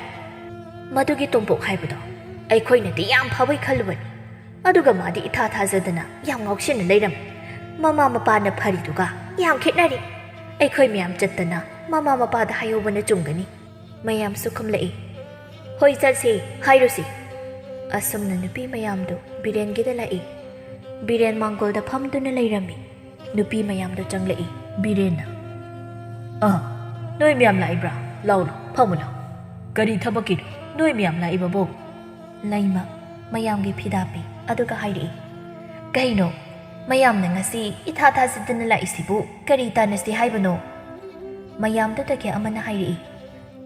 ꯃꯗꯨꯒꯤ ꯇꯣꯝꯄꯣꯛ ꯍꯥꯏꯕꯗꯣ ꯑꯩꯈꯣꯏꯅꯗꯤ ꯌꯥꯝ ꯐꯕꯩ ꯈꯜꯂꯨꯕꯅꯤ꯫ ꯑꯗꯨꯒ ꯃꯥꯗꯤ ꯏꯊꯥ ꯊꯥꯖꯗꯅ ꯌꯥꯝ ꯉꯥꯎꯁꯤꯟꯅ ꯂꯩꯔꯝꯃꯤ꯫ ꯃꯃꯥ ꯃꯄꯥꯅ ꯐꯔꯤꯗꯨꯒ ꯌꯥꯝ ꯈꯦꯠꯅꯔꯤ꯫ ꯑꯩꯈꯣꯏ ꯃꯌꯥꯝ ꯆꯠꯇꯅ ꯃꯃꯥ ꯃꯄꯥꯗ ꯍꯥꯏꯍꯧꯕꯅ ꯆꯨꯝꯒꯅꯤ꯫ ꯃꯌꯥꯝꯁꯨ ꯈꯨꯝꯂꯛꯏ꯫ "ꯍꯣꯏ, ꯆꯠꯁꯤ, ꯍꯥꯏꯔꯨꯁꯤ꯫" ꯑꯁꯨꯝꯅ ꯅꯨꯄꯤ ꯃꯌꯥꯝꯗꯨ ꯕꯤꯔꯦꯟꯒꯤꯗ ꯂꯥꯛꯏ꯫ ꯕꯤꯔꯦꯟ ꯃꯥꯡꯒꯣꯜꯗ ꯐꯝꯗꯨꯅ ꯂꯩꯔꯝꯃꯤ꯫ ꯅꯨꯄꯤ ꯃꯌꯥꯝꯗꯨ ꯆꯪꯂꯛꯏ꯫ ꯕꯤꯔꯦꯟꯅ, "ꯑꯥ, ꯅꯣꯏ ꯃꯌꯥꯝ ꯂꯥꯛꯏꯕ꯭ꯔꯥ? ꯂꯥꯎ, ꯂꯥꯎ, ꯐꯝꯃꯨ, ꯂꯥꯎ꯫ ꯀꯔꯤ ꯊꯕꯛꯀꯤꯅꯣ ꯅꯣꯏ ꯃꯌꯥꯝ ꯂꯥꯛꯏꯕꯕꯨ? ꯂꯩꯃ ꯃꯌꯥꯝꯒꯤ ꯐꯤꯗꯥ ꯄꯤ, ꯑꯗꯨꯒ ꯍꯥꯏꯔꯛꯏ, "ꯀꯩꯅꯣ, ꯃꯌꯥꯝꯅ ꯉꯁꯤ ꯏꯊꯥ ꯊꯥꯖꯗꯅ ꯂꯥꯛꯏꯁꯤꯕꯨ ꯀꯔꯤ ꯇꯥꯟꯅꯁꯤ ꯍꯥꯏꯕꯅꯣ?" ꯃꯌꯥꯝꯗꯨꯗꯒꯤ ꯑꯃꯅ ꯍꯥꯏꯔꯛꯏ,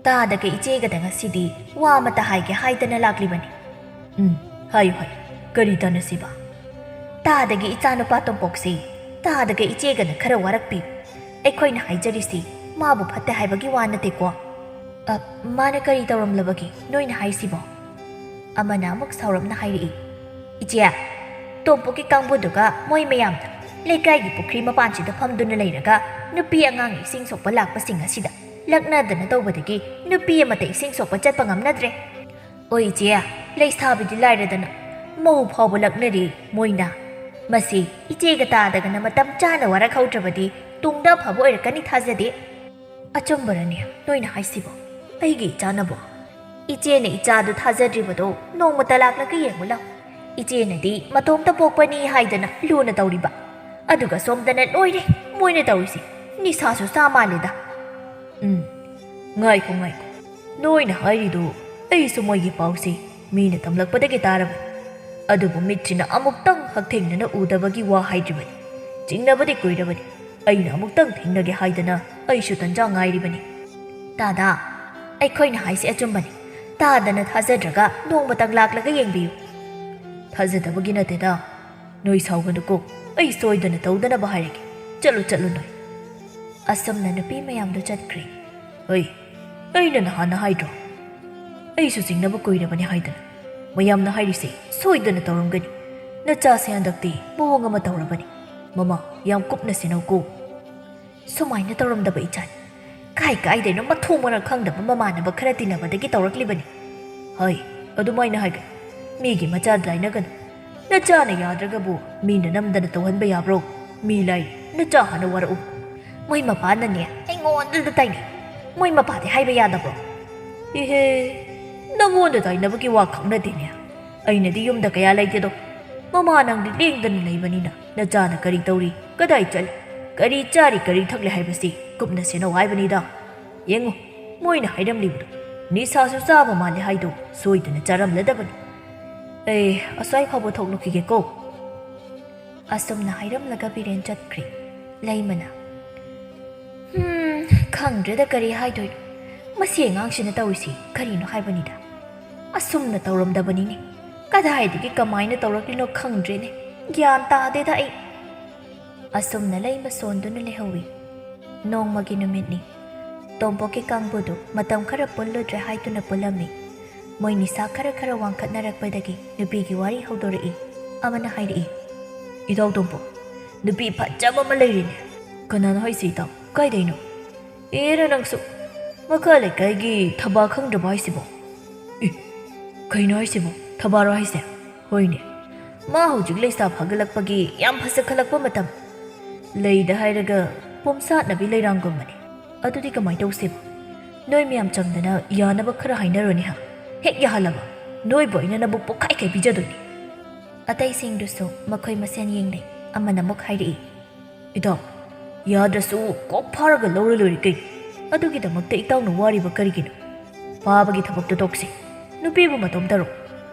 "ꯇꯥꯗꯒ ꯏꯆꯦꯒꯗ ꯉꯁꯤꯗꯤ ꯋꯥ ꯑꯃꯇ ꯍꯥꯏꯒꯦ ꯍꯥꯏꯗꯅ ꯂꯥꯛꯂꯤꯕꯅꯤ꯫" "ꯎꯝ, ꯍꯥꯏꯌꯨ, ꯍꯥꯏꯌꯨ, ꯀꯔꯤ ꯇꯥꯟꯅꯁꯤꯕ?" "ꯇꯥꯗꯒꯤ ꯏꯆꯥꯅꯨꯄꯥ ꯇꯣꯝꯄꯣꯛꯁꯤ ꯇꯥꯗꯒ ꯏꯆꯦꯒꯅ ꯈꯔ ꯋꯥꯔꯛꯄꯤꯌꯨ꯫ ꯑꯩꯈꯣꯏꯅ ꯍꯥꯏꯖꯔꯤꯁꯤ ꯃꯥꯕꯨ ꯐꯠꯇꯦ ꯍꯥꯏꯕꯒꯤ ꯋꯥ ꯅꯠꯇꯦꯀꯣ꯫" "ꯑ, ꯃꯥꯅ ꯀꯔꯤ ꯇꯧꯔꯝꯂꯕꯒꯦ ꯅꯣꯏꯅ ꯍꯥꯏꯁꯤꯕꯣ?" ꯑꯃꯅ ꯑꯃꯨꯛ ꯁꯥꯎꯔꯞꯅ ꯍꯥꯏꯔꯛꯏ, "ꯏꯆꯦ, ꯇꯣꯝꯄꯣꯛꯀꯤ ꯀꯥꯡꯕꯨꯗꯨꯒ ꯃꯣꯏ ꯃꯌꯥꯝꯗ ꯂꯩꯀꯥꯏꯒꯤ ꯄꯨꯈ꯭ꯔꯤ ꯃꯄꯥꯟꯁꯤꯗ ꯐꯝꯗꯨꯅ ꯂꯩꯔꯒ ꯅꯨꯄꯤ ꯑꯉꯥꯡ ꯏꯁꯤꯡ ꯁꯣꯛꯄ ꯂꯥꯛꯄꯁꯤꯡ ꯑꯁꯤꯗ ꯂꯛꯅꯗꯅ ꯇꯧꯕꯗꯒꯤ ꯅꯨꯄꯤ ꯑꯃꯠꯇ ꯏꯁꯤꯡ ꯁꯣꯛꯄ ꯆꯠꯄ ꯉꯝꯅꯗ꯭ꯔꯦ꯫" "ꯑꯣꯏ ꯏꯆꯦ, ꯂꯩꯁꯥꯕꯤꯗꯤ ꯂꯥꯏꯔꯗꯅ ꯃꯧ ꯐꯥꯎꯕ ꯂꯛꯅꯔꯤ ꯃꯣꯏꯅ꯫ ꯃꯁꯤ ꯏꯆꯦꯒ ꯇꯥꯗꯒꯅ ꯃꯇꯝ ꯆꯥꯅ ꯋꯥꯔꯛꯍꯧꯗ꯭ꯔꯕꯗꯤ ꯇꯨꯡꯗ ꯑꯐꯕ ꯑꯣꯏꯔꯛꯀꯅꯤ ꯊꯥꯖꯗꯦ꯫" "ꯑꯆꯨꯝꯕꯔꯅꯦ ꯅꯣꯏꯅ ꯍꯥꯏꯁꯤꯕꯣ? ꯑꯩꯒꯤ ꯏꯆꯥꯅꯕꯣ?" "ꯏꯆꯦꯅ ꯏꯆꯥꯗꯨ ꯊꯥꯖꯗ꯭ꯔꯤꯕꯗꯣ ꯅꯣꯡꯃꯇ ꯂꯥꯛꯂꯒ ꯌꯦꯡꯉꯨ ꯂꯥꯎ꯫ ꯏꯆꯦꯅꯗꯤ ꯃꯇꯣꯝꯇ ꯄꯣꯛꯄꯅꯤ ꯍꯥꯏꯗꯅ ꯂꯨꯅ ꯇꯧꯔꯤꯕ꯫ ꯑꯗꯨꯒ ꯁꯣꯝꯗꯅ ꯂꯣꯏꯔꯦ ꯃꯣꯏꯅ ꯇꯧꯔꯤꯁꯤ꯫ ꯅꯤꯁꯥꯁꯨ ꯆꯥ ꯃꯥꯜꯂꯦꯗ꯫" "ꯎꯝ, ꯉꯥꯏꯈꯣ, ꯉꯥꯏꯈꯣ꯫ ꯅꯣꯏꯅ ꯍꯥꯏꯔꯤꯗꯨ ꯑꯩꯁꯨ ꯃꯣꯏꯒꯤ ꯄꯥꯎꯁꯤ ꯃꯤꯅ ꯇꯝꯂꯛꯄꯗꯒꯤ ꯇꯥꯔꯕꯅꯤ꯫ ꯑꯗꯨꯕꯨ ꯃꯤꯠꯁꯤꯅ ꯑꯃꯨꯛꯇꯪ ꯍꯛꯊꯦꯡꯅꯅ ꯎꯗꯕꯒꯤ ꯋꯥ ꯍꯥꯏꯗ꯭ꯔꯤꯕꯅꯤ꯫ ꯆꯤꯡꯅꯕꯗꯤ ꯀꯨꯏꯔꯕꯅꯤ꯫ ꯑꯩꯅ ꯑꯃꯨꯛꯇꯪ ꯊꯦꯡꯅꯒꯦ ꯍꯥꯏꯗꯅ ꯑꯩꯁꯨ ꯇꯟꯖꯥ ꯉꯥꯏꯔꯤꯕꯅꯤ꯫" "ꯇꯥꯗ, ꯑꯩꯈꯣꯏꯅ ꯍꯥꯏꯁꯤ ꯑꯆꯨꯝꯕꯅꯤ꯫ ꯇꯥꯗꯅ ꯊꯥꯖꯗ꯭ꯔꯒ ꯅꯣꯡꯃꯇꯪ ꯂꯥꯛꯂꯒ ꯌꯦꯡꯕꯤꯌꯨ꯫" "ꯊꯥꯖꯗꯕꯒꯤ ꯅꯠꯇꯦꯗ꯫ ꯅꯣꯏ ꯁꯥꯎꯒꯅꯨꯀꯣ, ꯑꯩ ꯁꯣꯏꯗꯅ ꯇꯧꯗꯅꯕ ꯍꯥꯏꯔꯒꯦ꯫ ꯆꯠꯂꯨ, ꯆꯠꯂꯨ ꯅꯣꯏ꯫" ꯑꯁꯨꯝꯅ ꯅꯨꯄꯤ ꯃꯌꯥꯝꯗꯨ ꯆꯠꯈ꯭ꯔꯦ꯫ "ꯍꯣꯏ, ꯑꯩꯅ ꯅꯍꯥꯟꯅ ꯍꯥꯏꯗ꯭ꯔꯣ? ꯑꯩꯁꯨ ꯆꯤꯡꯅꯕ ꯀꯨꯏꯔꯕꯅꯤ ꯍꯥꯏꯗꯅ꯫ ꯃꯌꯥꯝꯅ ꯍꯥꯏꯔꯤꯁꯦ ꯁꯣꯏꯗꯅ ꯇꯧꯔꯝꯒꯅꯤ꯫ ꯅꯆꯥꯁꯦ ꯍꯟꯗꯛꯇꯤ ꯃꯑꯣꯡ ꯑꯃ ꯇꯧꯔꯕꯅꯤ꯫ ꯃꯃꯥ, ꯌꯥꯝ ꯀꯨꯞꯅ ꯁꯦꯟꯅꯧꯀꯣ꯫" ꯁꯨꯃꯥꯏꯅ ꯇꯧꯔꯝꯗꯕ ꯏꯆꯥꯅꯤ꯫ ꯀꯥꯏ ꯀꯥꯏꯗꯩꯅꯣ ꯃꯊꯣꯡ ꯃꯔꯝ ꯈꯪꯗꯕ ꯃꯃꯥꯟꯅꯕ ꯈꯔ ꯇꯤꯟꯅꯕꯗꯒꯤ ꯇꯧꯔꯛꯂꯤꯕꯅꯤ꯫ "ꯍꯣꯏ, ꯑꯗꯨꯃꯥꯏꯅ ꯍꯥꯏꯒꯅꯨ꯫ ꯃꯤꯒꯤ ꯃꯆꯥ ꯗꯥꯏꯅꯒꯅꯨ꯫ ꯅꯆꯥꯅ ꯌꯥꯗ꯭ꯔꯒꯕꯨ ꯃꯤꯅ ꯅꯝꯗꯅ ꯇꯧꯍꯟꯕ ꯌꯥꯕ꯭ꯔꯣ? ꯃꯤ ꯂꯥꯏꯔꯤ, ꯅꯆꯥ ꯍꯥꯟꯅ ꯋꯥꯔꯛꯎ꯫" "ꯃꯣꯏ ꯃꯄꯥꯅꯅꯦ ꯑꯩꯉꯣꯟꯗꯗ ꯇꯥꯏꯅꯩ꯫ ꯃꯣꯏ ꯃꯄꯥꯗꯤ ꯍꯥꯏꯕ ꯌꯥꯗꯕ꯭ꯔꯣ?" "ꯏꯍꯦ, ꯅꯪꯉꯣꯟꯗ ꯇꯥꯏꯅꯕꯒꯤ ꯋꯥ ꯈꯛ ꯅꯠꯇꯦꯅꯦ꯫ ꯑꯩꯅꯗꯤ ꯌꯨꯝꯗ ꯀꯌꯥ ꯂꯩꯇꯦꯗꯣ꯫ ꯃꯃꯥ ꯅꯪꯗꯤ ꯂꯦꯡꯗꯅ ꯂꯩꯕꯅꯤꯅ ꯅꯆꯥꯅ ꯀꯔꯤ ꯇꯧꯔꯤ, ꯀꯗꯥꯏ ꯆꯠꯂꯤ, ꯀꯔꯤ ꯆꯥꯔꯤ, ꯀꯔꯤ ꯊꯛꯂꯤ ꯍꯥꯏꯕꯁꯤ ꯀꯨꯞꯅ ꯁꯦꯟꯅꯧ ꯍꯥꯏꯕꯅꯤꯗ꯫" ꯌꯦꯡꯉꯨ, ꯃꯣꯏꯅ ꯍꯥꯏꯔꯝꯂꯤꯕꯗꯣ ꯅꯤꯁꯥꯁꯨ ꯆꯥꯕ ꯃꯥꯜꯂꯦ ꯍꯥꯏꯗꯣ ꯁꯣꯏꯗꯅ ꯆꯥꯔꯝꯂꯗꯕꯅꯤ꯫ ꯑꯩ ꯑꯁ꯭ꯋꯥꯏ ꯐꯥꯎꯕ ꯊꯣꯛꯂꯨꯈꯤꯒꯦꯀꯣ꯫ ꯑꯁꯨꯝꯅ ꯍꯥꯏꯔꯝꯂꯒ ꯕꯤꯔꯦꯟ ꯆꯠꯈ꯭ꯔꯦ꯫ ꯂꯩꯃꯅ, "ꯍꯝ, ꯈꯪꯗ꯭ꯔꯦꯗ ꯀꯔꯤ ꯍꯥꯏꯗꯣꯏꯅꯣ꯫ ꯃꯁꯤ ꯑꯉꯥꯡꯁꯤꯅ ꯇꯧꯔꯤꯁꯤ ꯀꯔꯤꯅꯣ ꯍꯥꯏꯕꯅꯤꯗ꯫ ꯑꯁꯨꯝꯅ ꯇꯧꯔꯝꯗꯕꯅꯤꯅꯦ꯫ ꯀꯗꯥꯏꯗꯒꯤ ꯀꯃꯥꯏꯅ ꯇꯧꯔꯛꯂꯤꯅꯣ ꯈꯪꯗ꯭ꯔꯦꯅꯦ꯫ ꯒ꯭ꯌꯥꯟ ꯇꯥꯗꯦꯗ ꯑꯩ꯫" ꯑꯁꯨꯝꯅ ꯂꯩꯃ ꯁꯣꯟꯗꯨꯅ ꯂꯩꯍꯧꯏ꯫ ꯅꯣꯡꯃꯒꯤ ꯅꯨꯃꯤꯠꯅꯤ꯫ ꯇꯣꯝꯄꯣꯛꯀꯤ ꯀꯥꯡꯕꯨꯗꯨ ꯃꯇꯝ ꯈꯔ ꯄꯨꯜꯂꯨꯗ꯭ꯔꯦ ꯍꯥꯏꯗꯨꯅ ꯄꯨꯜꯂꯝꯃꯤ꯫ ꯃꯣꯏ ꯅꯤꯁꯥ ꯈꯔ ꯈꯔ ꯋꯥꯡꯈꯠꯅꯔꯛꯄꯗꯒꯤ ꯅꯨꯄꯤꯒꯤ ꯋꯥꯔꯤ ꯍꯧꯗꯣꯔꯛꯏ꯫ ꯑꯃꯅ ꯍꯥꯏꯔꯛꯏ, "ꯏꯇꯥꯎ ꯇꯣꯝꯄꯣꯛ, ꯅꯨꯄꯤ ꯐꯖꯕ ꯑꯃ ꯂꯩꯔꯤꯅꯦ꯫" "ꯀꯅꯥꯅꯣ ꯍꯥꯏꯁꯤ ꯏꯇꯥꯎ? ꯀꯥꯏꯗꯩꯅꯣ?" "ꯑꯦꯔ ꯅꯪꯁꯨ, ꯃꯈꯥ ꯂꯩꯀꯥꯏꯒꯤ ꯊꯕꯥ ꯈꯪꯗ꯭ꯔꯕ ꯍꯥꯏꯁꯤꯕꯣ?" "ꯑꯦ, ꯀꯩꯅꯣ ꯍꯥꯏꯁꯤꯕꯣ? ꯊꯕꯥꯔꯣ ꯍꯥꯏꯁꯦ?" "ꯍꯣꯏꯅꯦ, ꯃꯥ ꯍꯧꯖꯤꯛ ꯂꯩꯁꯥ ꯐꯥꯒꯠꯂꯛꯄꯒꯤ ꯌꯥꯝ ꯐꯖꯈꯠꯂꯛꯄ ꯃꯇꯝ꯫ ꯂꯩꯗ ꯍꯥꯏꯔꯒ ꯄꯣꯝꯁꯥꯠꯅꯕꯤ ꯂꯩꯔꯥꯡꯒꯨꯝꯕꯅꯤ꯫ ꯑꯗꯨꯗꯤ ꯀꯃꯥꯏ ꯇꯧꯁꯦꯕ? ꯅꯣꯏ ꯃꯌꯥꯝ ꯆꯪꯗꯅ ꯌꯥꯅꯕ ꯈꯔ ꯍꯥꯏꯅꯔꯣꯅꯦ ꯍꯥ? ꯍꯦꯛ ꯌꯥꯍꯜꯂꯕ ꯅꯣꯏꯕꯨ ꯑꯩꯅ ꯅꯕꯨꯛ ꯄꯣꯛꯈꯥꯏ ꯈꯥꯏ ꯄꯤꯖꯗꯣꯏꯅꯤ꯫" ꯑꯇꯩꯁꯤꯡꯗꯨꯁꯨ ꯃꯈꯣꯏ ꯃꯁꯦꯟ ꯌꯦꯡꯅꯩ꯫ ꯑꯃꯅ ꯑꯃꯨꯛ ꯍꯥꯏꯔꯛꯏ, "ꯏꯇꯥꯎ, ꯌꯥꯗ꯭ꯔꯁꯨ ꯀꯣꯛ ꯐꯥꯔꯒ ꯂꯧꯔ ꯂꯣꯏꯔꯦ ꯀꯩꯅꯣ꯫ ꯑꯗꯨꯒꯤꯗꯃꯛꯇ ꯏꯇꯥꯎꯅ ꯋꯥꯔꯤꯕ ꯀꯔꯤꯒꯤꯅꯣ? ꯐꯥꯕꯒꯤ ꯊꯕꯛꯇꯣ ꯇꯣꯛꯁꯤ꯫ ꯅꯨꯄꯤꯕꯨ ꯃꯇꯣꯝꯇꯔꯣ?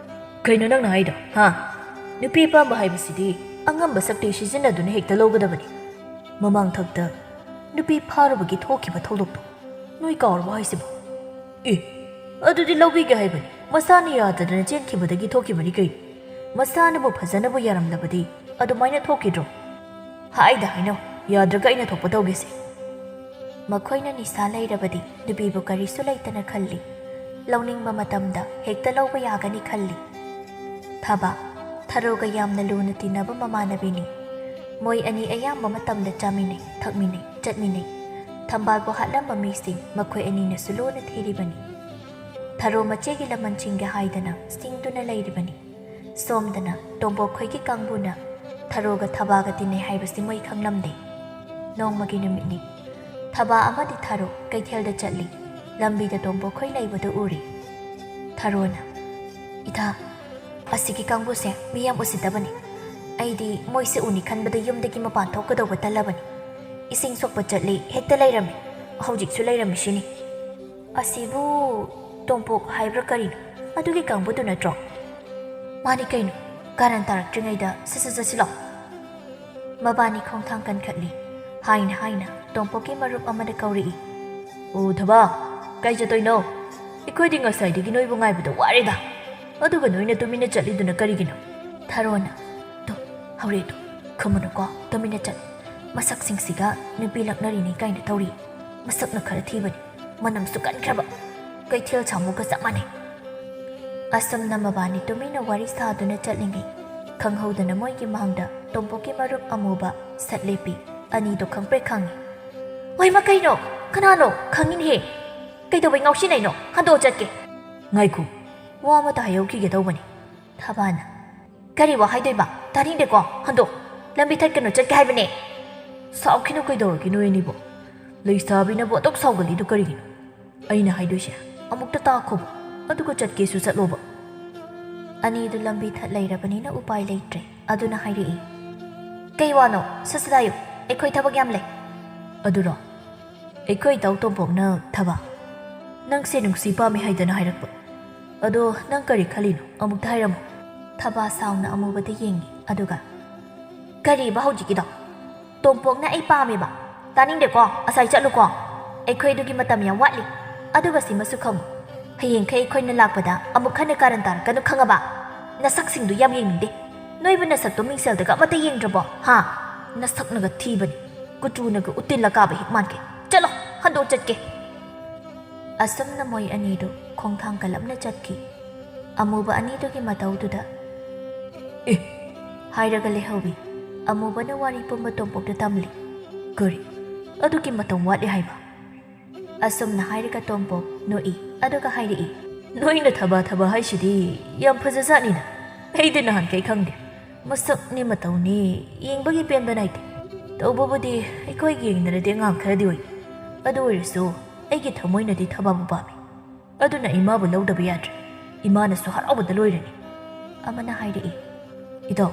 ꯀꯩꯅꯣ ꯅꯪꯅ ꯍꯥꯏꯗꯣ, ꯍꯥ? ꯅꯨꯄꯤ ꯄꯥꯝꯕ ꯍꯥꯏꯕꯁꯤꯗꯤ ꯑꯉꯝꯕ ꯁꯛꯇꯤ ꯁꯤꯖꯤꯟꯅꯗꯨꯅ ꯍꯦꯛꯇ ꯂꯧꯒꯗꯕꯅꯤ꯫ ꯃꯃꯥꯡꯊꯛꯇ ꯅꯨꯄꯤ ꯐꯥꯔꯨꯕꯒꯤ ꯊꯣꯛꯈꯤꯕ ꯊꯧꯗꯣꯛꯇꯣ ꯅꯣꯏ ꯀꯥꯎꯔꯕꯣ ꯍꯥꯏꯁꯤꯕꯣ?" "ꯑꯦ, ꯑꯗꯨꯗꯤ ꯂꯧꯕꯤꯒꯦ ꯍꯥꯏꯕꯅꯤ꯫ ꯃꯁꯥꯅ ꯌꯥꯗꯗꯅ ꯆꯦꯟꯈꯤꯕꯗꯒꯤ ꯊꯣꯛꯈꯤꯕꯅꯤ ꯀꯩꯅꯣ꯫ ꯃꯁꯥꯅꯕꯨ ꯐꯖꯅꯕꯨ ꯌꯥꯔꯝꯂꯕꯗꯤ ꯑꯗꯨꯃꯥꯏꯅ ꯊꯣꯛꯈꯤꯗ꯭ꯔꯣ?" "ꯍꯥꯏꯗ ꯍꯥꯏꯅꯧ, ꯌꯥꯗ꯭ꯔꯒ ꯑꯩꯅ ꯊꯣꯛꯄ ꯇꯧꯒꯦꯁꯦ꯫" ꯃꯈꯣꯏꯅ ꯅꯤꯁꯥ ꯂꯩꯔꯕꯗꯤ ꯅꯨꯄꯤꯕꯨ ꯀꯔꯤꯁꯨ ꯂꯩꯇꯅ ꯈꯜꯂꯤ꯫ ꯂꯧꯅꯤꯡꯕ ꯃꯇꯝꯗ ꯍꯦꯛꯇ ꯂꯧꯕ ꯌꯥꯒꯅꯤ ꯈꯜꯂꯤ꯫ ꯊꯕꯥ, ꯊꯔꯣꯒ ꯌꯥꯝꯅ ꯂꯨꯅ ꯇꯤꯟꯅꯕ ꯃꯃꯥꯟꯅꯕꯤꯅꯤ꯫ ꯃꯣꯏ ꯑꯅꯤ ꯑꯌꯥꯝꯕ ꯃꯇꯝꯗ ꯆꯥꯃꯤꯟꯅꯩ, ꯊꯛꯃꯤꯟꯅꯩ, ꯆꯠꯃꯤꯟꯅꯩ꯫ ꯊꯝꯕꯥꯜꯕꯨ ꯍꯥꯠꯂꯝꯕ ꯃꯤꯁꯤꯡ ꯃꯈꯣꯏ ꯑꯅꯤꯅꯁꯨ ꯂꯨꯅ ꯊꯤꯔꯤꯕꯅꯤ꯫ ꯊꯔꯣ ꯃꯆꯦꯒꯤ ꯂꯃꯟꯁꯤꯡꯒꯤ ꯍꯥꯏꯗꯅ ꯁꯤꯡꯗꯨꯅ ꯂꯩꯔꯤꯕꯅꯤ꯫ ꯁꯣꯝꯗꯅ ꯇꯣꯝꯕꯣꯛꯈꯣꯏꯒꯤ ꯀꯥꯡꯕꯨꯅ ꯊꯔꯣꯒ ꯊꯕꯥꯒ ꯇꯤꯟꯅꯩ ꯍꯥꯏꯕꯁꯤ ꯃꯣꯏ ꯈꯪꯂꯝꯗꯦ꯫ ꯅꯣꯡꯃꯒꯤ ꯅꯨꯃꯤꯠꯅꯤ꯫ ꯊꯕꯥ ꯑꯃꯗꯤ ꯊꯔꯣ ꯀꯩꯊꯦꯜꯗ ꯆꯠꯂꯤ꯫ ꯂꯝꯕꯤꯗ ꯇꯣꯝꯕꯣꯛꯈꯣꯏ ꯂꯩꯕꯗꯨ ꯎꯔꯤ꯫ ꯊꯔꯣꯅ, "ꯏꯊꯥ, ꯑꯁꯤꯒꯤ ꯀꯥꯡꯕꯨꯁꯦ ꯃꯤ ꯌꯥꯝ ꯎꯁꯤꯠꯇꯕꯅꯤ꯫ ꯑꯩꯗꯤ ꯃꯣꯏꯁꯦ ꯎꯅꯤ ꯈꯟꯕꯗ ꯌꯨꯝꯗꯒꯤ ꯃꯄꯥꯟ ꯊꯣꯛꯀꯗꯧꯕ ꯇꯜꯂꯕꯅꯤ꯫ ꯏꯁꯤꯡ ꯁꯣꯛꯄ ꯆꯠꯂꯤ, ꯍꯦꯛꯇ ꯂꯩꯔꯝꯃꯤ꯫ ꯍꯧꯖꯤꯛꯁꯨ ꯂꯩꯔꯝꯃꯤꯁꯤꯅꯤ꯫ ꯑꯁꯤꯕꯨ ꯇꯣꯝꯄꯣꯛ ꯍꯥꯏꯕ꯭ꯔꯥ ꯀꯔꯤꯅꯣ? ꯑꯗꯨꯒꯤ ꯀꯥꯡꯕꯨꯗꯨ ꯅꯠꯇ꯭ꯔꯣ? ꯃꯥꯅꯤ ꯀꯩꯅꯣ, ꯀꯥꯔꯟ ꯇꯥꯔꯛꯇ꯭ꯔꯤꯉꯩꯗ ꯁꯠ ꯁꯠ ꯆꯠꯁꯤꯜꯂꯣ꯫ ꯃꯕꯥꯅꯤ ꯈꯣꯡꯊꯥꯡ ꯀꯟꯈꯠꯂꯤ꯫ ꯍꯥꯏꯅ ꯍꯥꯏꯅ ꯇꯣꯝꯄꯣꯛꯀꯤ ꯃꯔꯨꯞ ꯑꯃꯅ ꯀꯧꯔꯛꯏ꯫ "ꯑꯣ ꯊꯕꯥ, ꯀꯥꯏ ꯆꯠꯇꯣꯏꯅꯣ? ꯑꯩꯈꯣꯏꯗꯤ ꯉꯁꯥꯏꯗꯒꯤ ꯅꯣꯏꯕꯨ ꯉꯥꯏꯕꯗ ꯋꯥꯔꯦꯗ꯫ ꯑꯗꯨꯒ ꯅꯣꯏꯅ ꯇꯨꯃꯤꯟꯅ ꯆꯠꯂꯤꯗꯨꯅ ꯀꯔꯤꯒꯤꯅꯣ?" ꯊꯔꯣꯅ, "ꯇꯨ, ꯍꯧꯔꯦ ꯇꯨ, ꯈꯨꯝꯃꯨꯅꯨꯀꯣ, ꯇꯨꯃꯤꯟꯅ ꯆꯠ꯫ ꯃꯁꯛꯁꯤꯡꯁꯤꯒ ꯅꯨꯄꯤ ꯂꯛꯅꯔꯤꯅꯤ ꯀꯥꯏꯅ ꯇꯧꯔꯤ꯫ ꯃꯁꯛꯅ ꯈꯔ ꯊꯤꯕꯅꯤ, ꯃꯅꯝꯁꯨ ꯀꯟꯈ꯭ꯔꯕ꯫ ꯀꯩꯊꯦꯜ ꯁꯥꯃꯨꯒ ꯆꯞ ꯃꯥꯟꯅꯩ꯫" ꯑꯁꯨꯝꯅ ꯃꯕꯥꯅꯤ ꯇꯨꯃꯤꯟꯅ ꯋꯥꯔꯤ ꯁꯥꯗꯨꯅ ꯆꯠꯂꯤꯉꯩ, ꯈꯪꯍꯧꯗꯅ ꯃꯣꯏꯒꯤ ꯃꯥꯡꯗ ꯇꯣꯝꯄꯣꯛꯀꯤ ꯃꯔꯨꯞ ꯑꯃꯨꯕ ꯁꯠ ꯂꯦꯞꯄꯤ꯫ ꯑꯅꯤꯗꯣ ꯈꯪꯄ꯭ꯔꯦꯛ ꯈꯪꯉꯤ꯫ "ꯍꯣꯏꯃ, ꯀꯩꯅꯣ? ꯀꯅꯥꯅꯣ? ꯈꯪꯉꯤꯅꯦꯍꯦ꯫ ꯀꯩꯗꯧꯕꯩ ꯉꯥꯎꯁꯤꯟꯅꯩꯅꯣ? ꯍꯟꯗꯣꯛꯑ ꯆꯠꯀꯦ꯫" "ꯉꯥꯏꯈꯣ꯫" "ꯋꯥ ꯑꯃꯇ ꯍꯥꯏꯍꯧꯈꯤꯒꯦ ꯇꯧꯕꯅꯤ꯫" ꯊꯕꯥꯅ, "ꯀꯔꯤ ꯋꯥ ꯍꯥꯏꯗꯣꯏꯕ? ꯇꯥꯅꯤꯡꯗꯦꯀꯣ, ꯍꯟꯗꯣꯛ꯫ ꯂꯝꯕꯤ ꯊꯠꯀꯅꯨ, ꯆꯠꯀꯦ ꯍꯥꯏꯕꯅꯦ꯫" "ꯁꯥꯎꯈꯤꯅꯨ, ꯀꯩꯗꯧꯔꯒꯦ ꯅꯣꯏ ꯑꯅꯤꯕꯣ? ꯂꯩꯁꯥꯕꯤꯅꯕꯨ ꯑꯗꯨꯛ ꯁꯥꯎꯒꯜꯂꯤꯗꯨ ꯀꯔꯤꯒꯤꯅꯣ? ꯑꯩꯅ ꯍꯥꯏꯗꯣꯏꯁꯦ ꯑꯃꯨꯛꯇ ꯇꯥꯈꯣꯕ, ꯑꯗꯨꯒ ꯆꯠꯀꯦꯁꯨ ꯆꯠꯂꯣꯕ꯫" ꯑꯅꯤꯗꯨ ꯂꯝꯕꯤ ꯊꯠ ꯂꯩꯔꯕꯅꯤꯅ ꯎꯄꯥꯏ ꯂꯩꯇ꯭ꯔꯦ꯫ ꯑꯗꯨꯅ ꯍꯥꯏꯔꯛꯏ, "ꯀꯩ ꯋꯥꯅꯣ? ꯁꯠ ꯁꯠ ꯍꯥꯏꯌꯨ, ꯑꯩꯈꯣꯏ ꯊꯕꯛ ꯌꯥꯝ ꯂꯩ꯫" "ꯑꯗꯨꯔꯣ? ꯑꯩꯈꯣꯏ ꯏꯇꯥꯎ ꯇꯣꯝꯄꯣꯛꯅ ꯊꯕꯥ, ꯅꯪꯁꯦ ꯅꯨꯡꯁꯤ ꯄꯥꯝꯃꯤ ꯍꯥꯏꯗꯅ ꯍꯥꯏꯔꯛꯄ꯫ ꯑꯗꯣ ꯅꯪ ꯀꯔꯤ ꯈꯜꯂꯤꯅꯣ? ꯑꯃꯨꯛꯇ ꯍꯥꯏꯔꯝꯃꯨ꯫" ꯊꯕꯥ ꯁꯥꯎꯅ ꯑꯃꯨꯕꯗ ꯌꯦꯡꯉꯤ, ꯑꯗꯨꯒ, "ꯀꯔꯤꯕ ꯍꯧꯖꯤꯛꯀꯤꯗꯣ? ꯇꯣꯝꯄꯣꯛꯅ ꯑꯩ ꯄꯥꯝꯃꯦꯕ? ꯇꯥꯅꯤꯡꯗꯦꯀꯣ, ꯑꯁꯥꯏ ꯆꯠꯂꯨꯀꯣ꯫ ꯑꯩꯈꯣꯏ ꯑꯗꯨꯒꯤ ꯃꯇꯝ ꯌꯥꯝ ꯋꯥꯠꯂꯤ꯫ ꯑꯗꯨꯒ ꯁꯤꯃꯁꯨ ꯈꯪꯉꯨ, ꯍꯌꯦꯡꯈꯩ ꯑꯩꯈꯣꯏꯅ ꯂꯥꯛꯄꯗ ꯑꯃꯨꯛ ꯍꯟꯅ ꯀꯥꯔꯟ ꯇꯥꯔꯛꯀꯅꯨ, ꯈꯪꯉꯕ? ꯅꯁꯛꯁꯤꯡꯗꯨ ꯌꯥꯝ ꯌꯦꯡꯅꯤꯡꯗꯦ꯫ ꯅꯣꯏꯕꯨ ꯅꯁꯛꯇꯣ ꯃꯤꯡꯁꯦꯜꯗꯒ ꯑꯃꯠꯇ ꯌꯦꯡꯗ꯭ꯔꯕꯣ, ꯍꯥ? ꯅꯁꯛꯅꯒ ꯊꯤꯕꯅꯤ, ꯀꯨꯆꯨꯅꯒ ꯎꯇꯤꯜ ꯑꯀꯥꯕ ꯍꯦꯛ ꯃꯥꯟꯒꯦ꯫ ꯆꯠꯂꯣ, ꯍꯟꯗꯣꯛ ꯆꯠꯀꯦ꯫" ꯑꯁꯨꯝꯅ ꯃꯣꯏ ꯑꯅꯤꯗꯨ ꯈꯣꯡꯊꯥꯡ ꯀꯜꯂꯞꯅ ꯆꯠꯈꯤ꯫ ꯑꯃꯨꯕ ꯑꯅꯤꯗꯨꯒꯤ ꯃꯇꯧꯗꯨꯗ "ꯑꯦ" ꯍꯥꯏꯔꯒ ꯂꯩꯍꯧꯏ꯫ ꯑꯃꯨꯕꯅ ꯋꯥꯔꯤ ꯄꯨꯝꯕ ꯇꯣꯝꯄꯣꯛꯇ ꯇꯝꯂꯤ꯫ "ꯀꯔꯤ? ꯑꯗꯨꯒꯤ ꯃꯇꯝ ꯋꯥꯠꯂꯤ ꯍꯥꯏꯕ?" ꯑꯁꯨꯝꯅ ꯍꯥꯏꯔꯒ ꯇꯣꯝꯄꯣꯛ ꯅꯣꯛꯏ, ꯑꯗꯨꯒ ꯍꯥꯏꯔꯛꯏ, "ꯅꯣꯏꯅ ꯊꯕꯥ ꯊꯕꯥ ꯍꯥꯏꯁꯤꯗꯤ ꯌꯥꯝ ꯐꯖꯖꯥꯠꯅꯤꯅ꯫ ꯑꯩꯗꯤ ꯅꯍꯥꯟꯈꯩ ꯈꯪꯗꯦ꯫ ꯃꯁꯛꯅꯦ ꯃꯇꯧꯅꯦ ꯌꯦꯡꯕꯒꯤ ꯄꯦꯟꯕ ꯅꯥꯏꯗꯦ꯫ ꯇꯧꯕꯕꯨꯗꯤ ꯑꯩꯈꯣꯏꯒ ꯌꯦꯡꯅꯔꯗꯤ ꯑꯉꯥꯡ ꯈꯔꯗꯤ ꯑꯣꯏ꯫ ꯑꯗꯨ ꯑꯣꯏꯔꯁꯨ ꯑꯩꯒꯤ ꯊꯃꯣꯏꯅꯗꯤ ꯊꯕꯥꯕꯨ ꯄꯥꯝꯃꯤ꯫ ꯑꯗꯨꯅ ꯏꯃꯥꯕꯨ ꯂꯧꯗꯕ ꯌꯥꯗ꯭ꯔꯦ꯫ ꯏꯃꯥꯅꯁꯨ ꯍꯔꯥꯎꯕꯗ ꯂꯣꯏꯔꯅꯤ꯫" ꯑꯃꯅ ꯍꯥꯏꯔꯛꯏ, "ꯏꯇꯥꯎ,